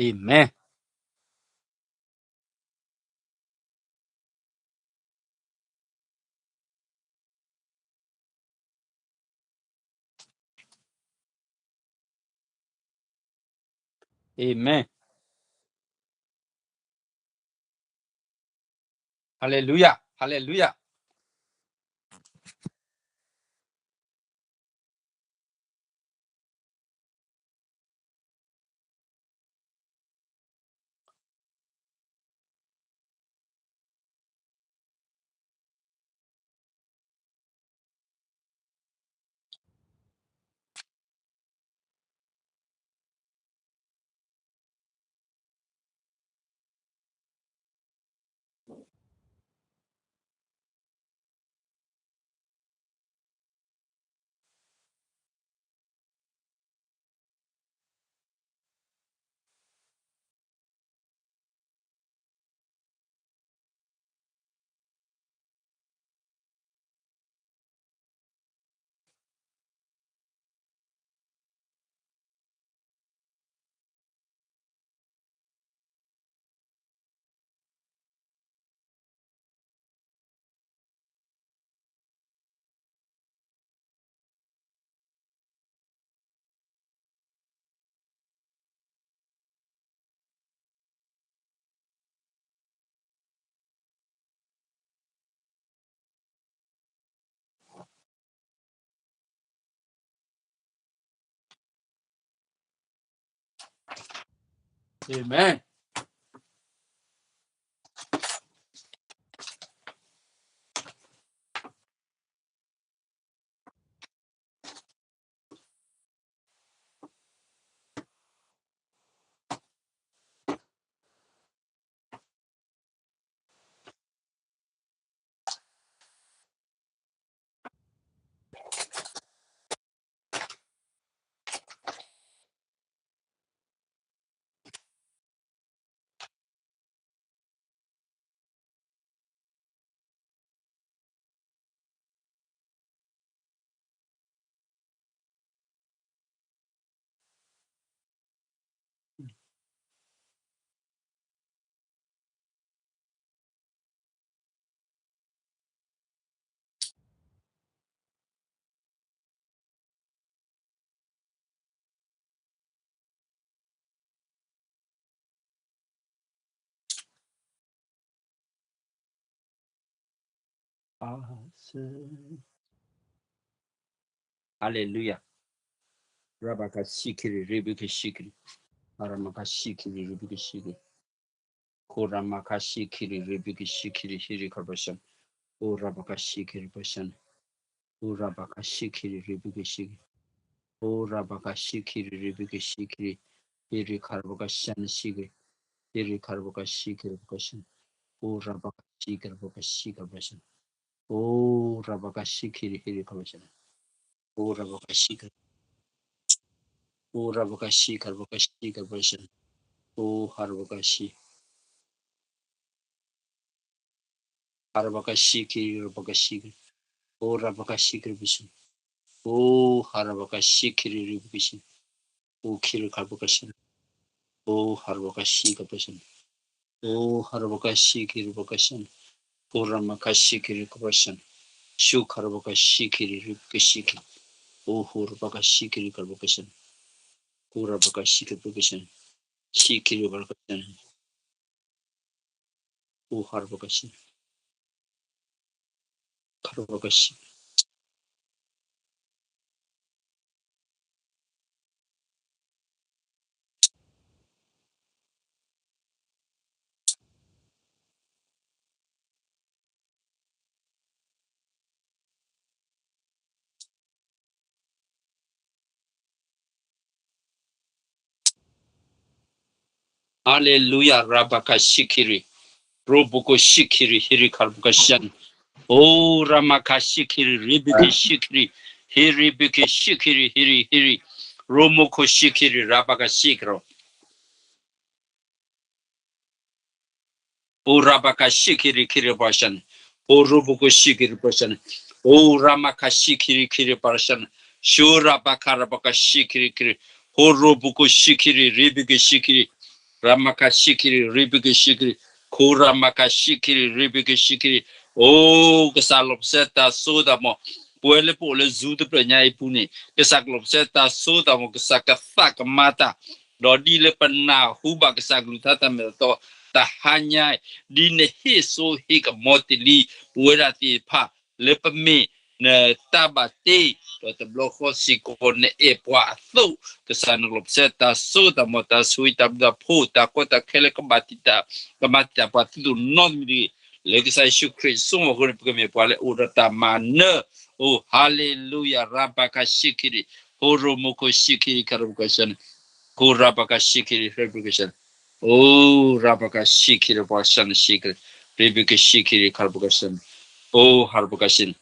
Amen. Amen. Hallelujah. Hallelujah. Amen. Hallelujah. Rabaka shikiri, ribiki shikiri. Aramaka shikiri, ribiki shikiri. Koramaka shikiri, ribiki shikiri, hiri karabashan. O rabaka shikiri bashan. O rabaka shikiri, ribiki shikiri. O rabaka shikiri, ribiki shikiri. Hiri karabaka shan shikiri. Hiri karabaka shikiri, baka shan. O rabaka shikiri, baka shikiri, baka shan. O rabaka shikiri, hiri karabaka shan. O rabaka shikiri. O rabaka shikiri, baka shikiri, baka shan. O harabaka shi. Harabaka shikiri, rabaka shikiri. O rabaka shikiri, baka shan. O harabaka shikiri, ribiki shi. O kiri karabaka shan. O harabaka shikiri, baka shan. O harabaka shikiri, baka shan. O ramaka shikiri, baka shan. Shu karabaka shikiri, ribiki shikiri. O hurabaka shikiri, karabaka shan. O rabaka shikiri, baka shan. Shikiri, baka shan. O harabaka shi. Karabaka shi. Hallelujah, rabaka shikiri. Roboko shikiri, hiri karabaka shan. O ramaka shikiri, ribiki shikiri, hiri biki shikiri, hiri, hiri. Romoko shikiri, rabaka shikiro. O rabaka shikiri kiri bashan. O roboko shikiri bashan. အိၣ်ရၤမၤခးရှံခရံာ်ခရံာ်ပှၤကဆှၢန့ၣ်, ရှူရၤဘၣ်ခါရၤပှၤကဆံခရံာ်ခရံာ်, ဟိရိၣ်ဘုခိၣ်ရှံခရံာ် ရံဘုကရှံခရံာ်, ရၤမၤခးရှံခရံာ် ရံဘုကရှံခရံာ်, ခိၣ်ရၤမၤခးရှံခရံာ် ရံဘုကရှံခရံာ်, အိၣ်ကစၢ်လီၤပစဲတၢ်စိတၢ်မီၤ, ပဝဲလၢပအိၣ်လၢ Zoom တဖျၢၣ်ညါအံၤပူၤန့ၣ် ကစၢ်ကလီၤပစဲတၢ်စိတၢ်မီၤ ကစၢ်ကသးကမၤတၢ်, ဒီးဒ်လၢပနၢ်ဟူဘၣ်ကစၢ်ကလုၢ်ကထါတၢ်မ့ၢ်တၢ်တီ တဟါညါအံၤ, ဒ်နဟ့ၣ်စိဟ့ၣ်ကမီၤတ့ၢ်လံ ပဝဲဒၣ်သ့ၣ်တဖၣ် လၢပမ့ၢ်နတၢ်ဘၣ်တ့ ဒီးတဘျီဃီစ့ၢ်ကီးနအဲၣ်ပှၤအသိး, ကစၢ်နကလီၤပစဲတၢ်စိတၢ်မီၤ တၢ်ဆိၣ်ဂ့ၤတၢ်ဘျုးတၢ်ဖှိၣ် တၢ်ကီတၢ်ခဲလၢကဘၣ်တံာ်တာ် ကမၤတံာ်တာ်ပှၤသုတအိၣ်နီတမံၤတဂ့ၤ, လၢကစၢ်ယ့ၣ်ၡူးခရံာ်အစိအဃိန့ၣ် ပကမ့ၢ်ပှၤလၢအိၣ်ဒီးတၢ်မၤနၢၤ, အိၣ် ဟါလ့လူယၤ ရၤဘၣ်ခးရှံခရံာ်, ဟိရိၣ်မူခိၣ်ရှံခရံာ် ခါရၤပှၤကဆှၢန့ၣ်, ခိၣ်ရၤဘၣ်ခးရှံခရံာ် ရံဘုကဆှၢန့ၣ်, အိၣ်ရၤဘၣ်ခးရှံခရံာ်ပှၤကဆှၢန့ၣ်ရှံခရံာ်, ရံဘုကရှံခရံာ် ခါရၤပှၤကဆှၢန့ၣ်, အိၣ် ဟါရၤပှၤကဆှၢန့ၣ်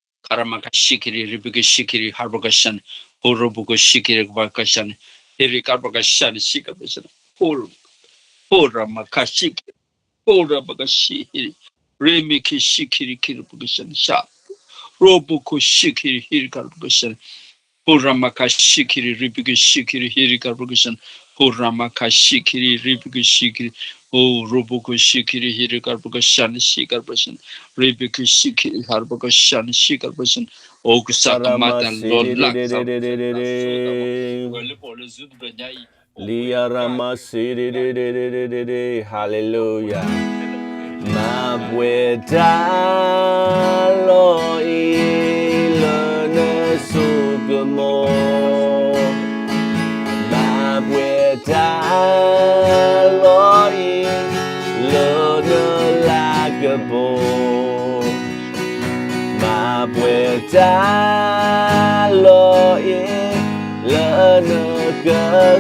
ခါရၤမၤခးရှံခရံာ် ရံဘုကရှံခရံာ် ဟါရၤပှၤကဆှၢန့ၣ်, ဟိရိၣ်ဘုခိၣ်ရှံခရံာ် ကဘၣ်ကဆှၢန့ၣ်, ဟ့ၣ်ရံၣ် ခါရၤပှၤကဆှၢန့ၣ် ရှံခါရၤပှၤကဆှၢန့ၣ်, ဟိၣ်ရၤမၤခးရှံခရံာ် ဟိၣ်ရၤဘၣ်ကဆံဟ့ၣ်, ရ့မ့ၢ်ခ့ၣ်ဆံခံရံၣ်ခံရံၣ်ပကဆှၢန့ၣ်, ရိၣ်ဘုခိၣ်ဆံခံရံၣ်ဟ့ၣ်ရံၣ်ကရၢပကဆှၢန့ၣ်, ဟိၣ်ရၤမၤခးဆံခံရံၣ် ရ့ဘုကဆံခံရံၣ်ဟ့ၣ်ရံၣ်ကရၢပကဆှၢန့ၣ်, ဟိၣ်ရၤမၤခးဆံခံရံၣ် ရ့ဘုကဆံခံရံၣ်, အိၣ်ရိၣ်ဘုခိၣ်ဆံခံရံၣ်ဟ့ၣ်ရံၣ်ကရၢပကဆှၢန့ၣ် ဆံကရၢပကဆှၢန့ၣ်, ရ့ဘုကဆံခံရံၣ်ဟ့ၣ်ရံၣ်ကရၢပကဆှၢန့ၣ် ဆံကရၢပကဆှၢန့ၣ်, အိၣ်ကစၢ်ကမၤတၢ်လီၤလး ကစၢ်လီၤပစဲတၢ်စိတၢ်မီၤ လံာ်အရမၤစံး, Hallelujah, မၤပှဲၤတၢ်လီၢ်အံၤလၢနစိကမီၤ, မၤပှဲၤတၢ်လီၢ်အံၤလၢနလၤကပီၤ မၤပှဲၤတၢ်လီၢ်အံၤလၢနက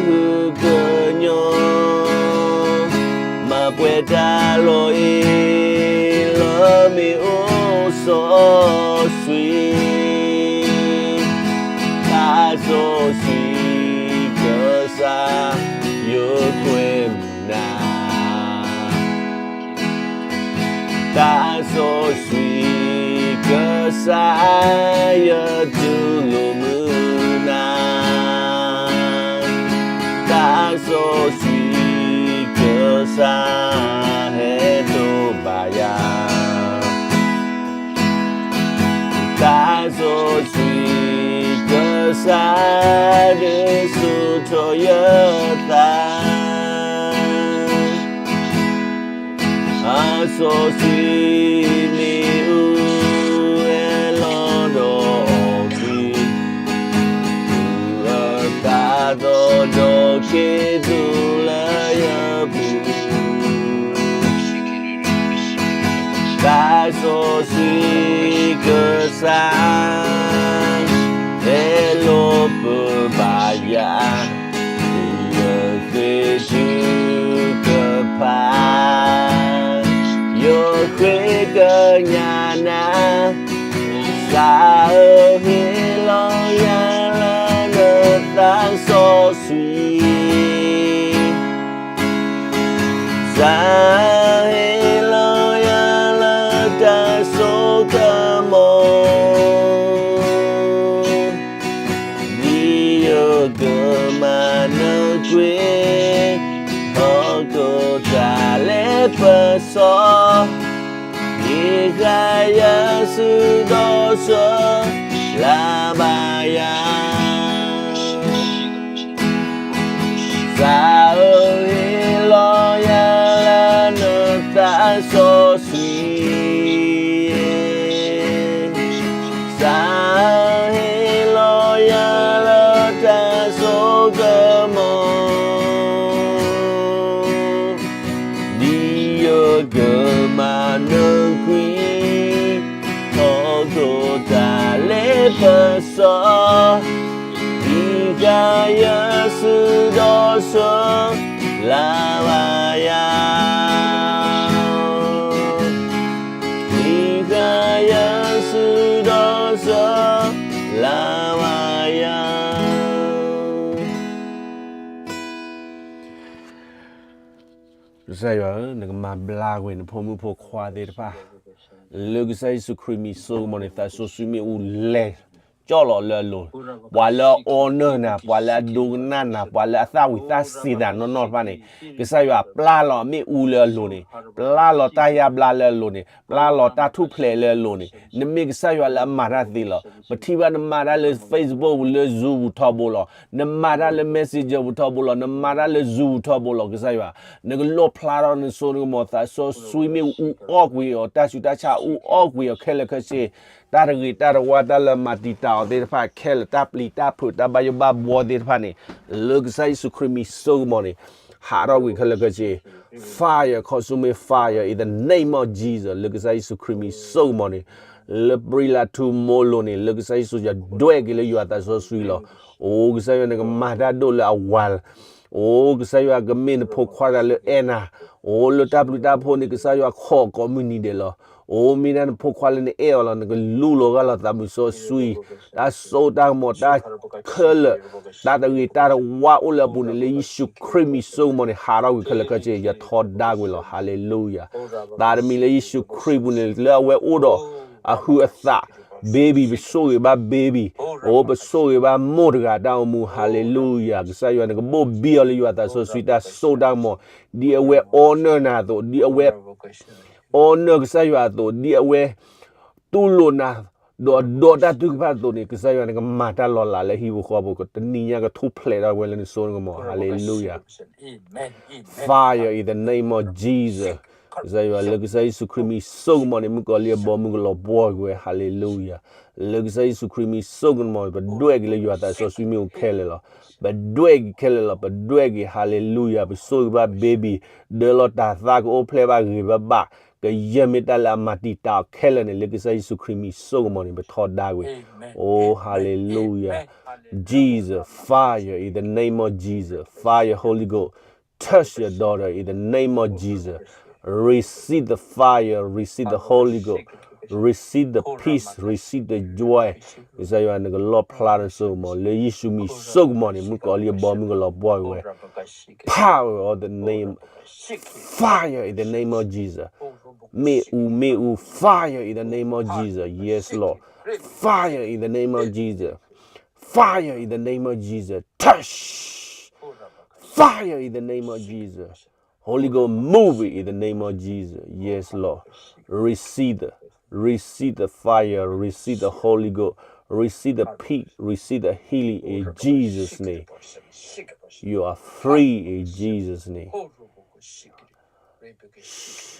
ဟုကညီၤ, မၤပှဲၤတၢ်လီၢ်အံၤ လၢမ့ၣ်အူစီဆှံ, တၢ်စီဆှံကစၢ် ယကွဲမုာ်နၤ တၢ်စီဆှံကစၢ် ယတူၢ်လိာ်မုာ်နၤ, တၢ်စီဆှံကစၢ် ဟဲတိၢ်ဘၣ်ယၤ, တၢ်စီဆှံကစၢ် ဒုးဆူၣ်ထီၣ်ယသး အစီဆှံမ့ၣ်အူ ဟဲလီၤဒီးအီၣ်ကွံာ်, အသးသီၣ်ဒီးခ့ဒိၣ်လၢယပူၤ, တၢ်စီဆှံကစၢ် ဟဲလိာ်ပဘၣ်ယၤ ယဃ့ထုကဖၣ်, ယဃ့ကညးနၤ, ကစၢ်ဧၢ ဟ့ၣ်လီၤယၤလၢနသးစီဆှံ, ကစၢ်ဟ့ၣ်လီၤယၤလၢတၢ်စိကမီၤ ဒ်ယကမၤနၢၤကွံာ်, ဟီၣ်ခိၣ်တၢ်လ့ပစီ, မ့ၢ်ဃါယၤဆူဒီးဆၢ, လၢဘၣ်ယၤ ကစၢ်ဧၢ ဟ့ၣ်လီၤယၤလၢနသးစီဆှံ, ကစၢ်ဧၢ ဟ့ၣ်လီၤယၤလၢတၢ်စိကမီၤ, ဒ်ယကမၤနၢၤကွံာ်, ဟီၣ်ခိၣ်တၢ်လ့ပစီ မ့ၢ်ဃါယၤဆူဒီးဆၢ, လၢဘၣ်ယၤ, မ့ၢ်ဃါယၤဆူဒီးဆၢ, လၢဘၣ်ယၤ. ကစၢ်ယွၤဧၢ, နကမၤဘျါကွံာ်နဖိမုၣ်ဖိခွါသ့ၣ်တဖၣ် လၢကစၢ်ယ့ၣ်ၡူးခရံာ်မံၤစိကမီၤန့ၣ် သးစီဆှံမ့ၣ်အူလဲၤကၠီလီၤလၢအလိၤန့ၣ်, ပှၤလၢအအီနၢၤနၤ, ပှၤလၢအဒိကနၣ်နၤ, ပှၤလၢအသၣ်ဝံၤသၣ်စံးသးနီၢ်နီၢ်တဖၣ်န့ၣ်, ကစၢ်ယွၤပျၢ်လီၤမ့ၣ်အူလၢအလိၤန့ၣ်, ပျၢ်လီၤတၢ်ယါဘျါလၢအလိၤန့ၣ်, ပျၢ်လီၤတၢ်ထူၣ်ဖျဲးလၢအလိၤန့ၣ်, နမ့ၢ်ကစၢ်ယွၤလၢအမၤတၢ်သ့လီၤ. ပထံၣ်ဘၣ်နမၤတၢ်လၢ Facebook လၢ Zoom ပူၤထီဘိလီၤ. နမၤတၢ်လၢ Messenger ပူၤထီဘိလီၤ. နမၤတၢ်လၢ Zoom ပူၤထီဘိလီၤ. ကစၢ်ယွၤ, နကလီၣ်ဖျါထီၣ်နစိနကမီၤ သးစီဆှံမ့ၣ်အူအီၣ်ကွံာ်အီၤ, တၢ်ဆူးတၢ်ဆါအူအီၣ်ကွံာ်အီၤခဲလၢာ်ခဲဆ့, တၢ်တဂ့ၤတၢ်တဝါ တၢ်လၢမၤတံာ်တာ်အီၤသ့ၣ်တဖၣ်ခဲလၢာ်, တၢ်ပျံၤတၢ်ဖုး တၢ်ဘၣ်ယိၣ်ဘၣ်ဘှီသ့ၣ်တဖၣ်န့ၣ်, လၢကစၢ်ယ့ၣ်ၡူးခရံာ်မံၤစိကမီၤန့ၣ်, ဟးထီၣ်ကွံာ်ခဲလၢာ်ခဲဆ့, fire, consuming fire in the name of Jesus, လၢကစၢ်ယ့ၣ်ၡူးခရံာ်မံၤစိကမီၤန့ၣ်, လၢပြံလၢထူမိလိၤန့ၣ်, လၢကစၢ်ယ့ၣ်ၡူးယဒွဲၣ်က့ၤလၢယွၤသးစီဆှံလီၤ. အိ ကစၢ်ယွၤ နကမၤတၢ်ဒိၣ်လၢအဝၤ အိ ကစၢ်ယွၤကမ့ၢ်နဖိခွါတဂၤလၢအဲၣ်နၤ, အိ လၢတၢ်ပျံၤတၢ်ဖုးန့ၣ် ကစၢ်ယွၤခိးကိးမုၢ်နံၤဒဲးလီၤ. အိ မ့ၢ်ဒၣ်နဖိခွါလၢနအဲၣ်အီၤလီၤ. နကလူလီၤဂာ်လီၤသးမုၢ်စီဆှံ, တၢ်စိတၢ်ကမီၤ တၢ်ခဲလၢာ်, တၢ်တဂ့ၤတၢ်တဝါအိၣ်လၢအပူၤန့ၣ် လၢယ့ၣ်ၡူးခရံာ်မံၤစိကမီၤန့ၣ် ဟးထီၣ်ကွံာ်ခဲလၢာ်ခဲဆ့, ယထီဒါကွံာ်လီၤ. Hallelujah. သးတမံၤလၢယ့ၣ်ၡူးခရံာ်ပူၤန့ၣ် လၢအဝဲအိၣ်ဒီး အဟုးအသး baby, ပဆိၣ်ဂ့ၤဘၣ် baby, အိ ပဆိၣ်ဂ့ၤဘၣ်မိၢ်တဂၤတၢ်အိၣ်မူ, hallelujah. ကစၢ်ယွၤ နကဘိၣ်ဘံအီၤလၢယွၤသးစီဆှံတၢ်စိတၢ်ကမီၤ, ဒ်အဝဲအီနၢၤနၤအသိး, ဒ်အဝဲ အီနၢၤကစၢ်ယွၤအသိး, ဒ်အဝဲ တူၢ်လိာ်နၤ ဒီးဒီးတၢ်ထုကဖၣ်အသိးန့ၣ်, ကစၢ်ယွၤ နကမၤတၢ်လီၤလးလၢဟံၣ်ဖိဃီဖိ, တနံၤညါကထူၣ်ဖျဲးထီၣ်ဝဲလၢနစိနကမီၤ, hallelujah. Fire in the name of Jesus. ကစၢ်ယွၤ လၢကစၢ်ယ့ၣ်ၡူးခရံာ်မံၤစိကမီၤန့ၣ် မုၣ်ကီၤလံၢ်အဘီမုၢ်ကလီၤဘှီက့ၤဝဲ, hallelujah. လၢကစၢ်ယ့ၣ်ၡူးခရံာ်မံၤစိကမီၤန့ၣ် ပဒွဲၣ်က့ၤလၢယွၤသးစီဆှံမ့ၣ်အူခဲလၢာ်လီၤ. ပဒွဲၣ်က့ၤခဲလၢာ်လီၤ. ပဒွဲၣ်က့ၤ, hallelujah. ပဆိၣ်ဂ့ၤဘၣ် baby, ဒၢလီၤတၤသၣ် ကအိၣ်ဖျဲၣ်ဘၣ်ဂ့ၤဘၣ်ဘၣ်, ကယဲၢ်မ့ၢ်တၢ်လၢအမၤတံာ်တာ်အီၤခဲလၢာ်န့ၣ်, လၢကစၢ်ယ့ၣ်ၡူးခရံာ်မံၤစိကမီၤန့ၣ် ပထီဒါကွံာ်, အိ hallelujah. Jesus, fire in the name of Jesus. Fire, Holy Ghost. Touch your daughter in the name of Jesus. Receive the fire, receive the Holy Ghost, receive the peace, receive the joy. ကစၢ်ယွၤ နကလီၣ်ဖျါနစိကမီၤ လၢယ့ၣ်ၡူးမံၤစိကမီၤန့ၣ် မုၣ်ကီၤလံၢ်အဘီမုၢ်ကလီၤဘှီက့ၤဝဲ, power of the name, fire in the name of Jesus. မ့ၣ်အူ, မ့ၣ်အူ, fire in the name of Jesus. Yes, Lord. Fire in the name of Jesus. Fire in the name of Jesus. Touch. Fire in the name of Jesus. Holy Ghost, move it in the name of Jesus. Yes, Lord. Receive the, receive the fire. Receive the Holy Ghost. Receive the peace. Receive the healing in Jesus' name. You are free in Jesus' name.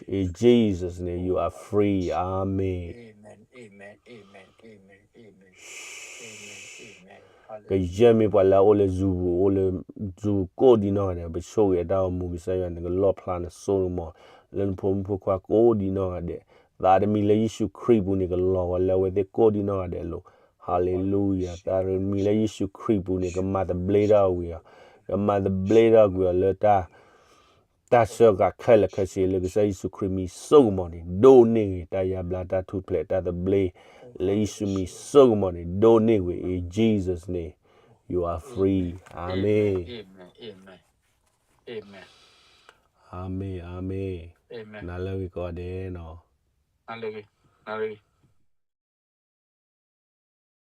In Jesus' name, you are free. Amen. ကယဲၢ်မ့ၢ်ပှၤလၢအအိၣ်လၢ Zoom ပူၤ, အိၣ်လၢ Zoom ကိးဒံနီၢ်ဂၤဒဲး, ပဆိၣ်ဂ့ၤအတၢ်အိၣ်မူ ကစၢ်ယွၤ နကလီၣ်ဖျါနစိနကမီၤ လၢနဖိမုၣ်ဖိခွါကိးဒံနီၢ်ဂၤဒဲး, သးတမံၤလၢယ့ၣ်ၡူးခရံာ်ပူၤန့ၣ် ကလီၤဂာ်လၢအဝဲသ့ၣ်ကိးဒံနီၢ်ဂၤဒဲးအလိၤ. Hallelujah. သးတမံၤလၢယ့ၣ်ၡူးခရံာ်ပူၤန့ၣ် ကမၤသဘျ့ထီၣ်ကွံာ်အီၤ, ကမၤသဘျ့ထီၣ်ကွံာ်အီၤလၢတၢ် တၢ်ဆၢကတီၢ်ခဲလၢာ်ခဲဆ့ လၢကစၢ်ယ့ၣ်ၡူးခရံာ်မံၤစိကမီၤန့ၣ် ဒိးန့ၢ်ဂ့ၤ တၢ်ယါဘျါ တၢ်ထူၣ်ဖျဲး တၢ်သဘျ့ လၢယ့ၣ်ၡူးမံၤစိကမီၤန့ၣ် ဒိးန့ၢ်ကွံာ် in Jesus' name, you are free. Amen. Amen, amen. နၤလၢဂ့ၤကိးဂၤဒဲးနီၤ.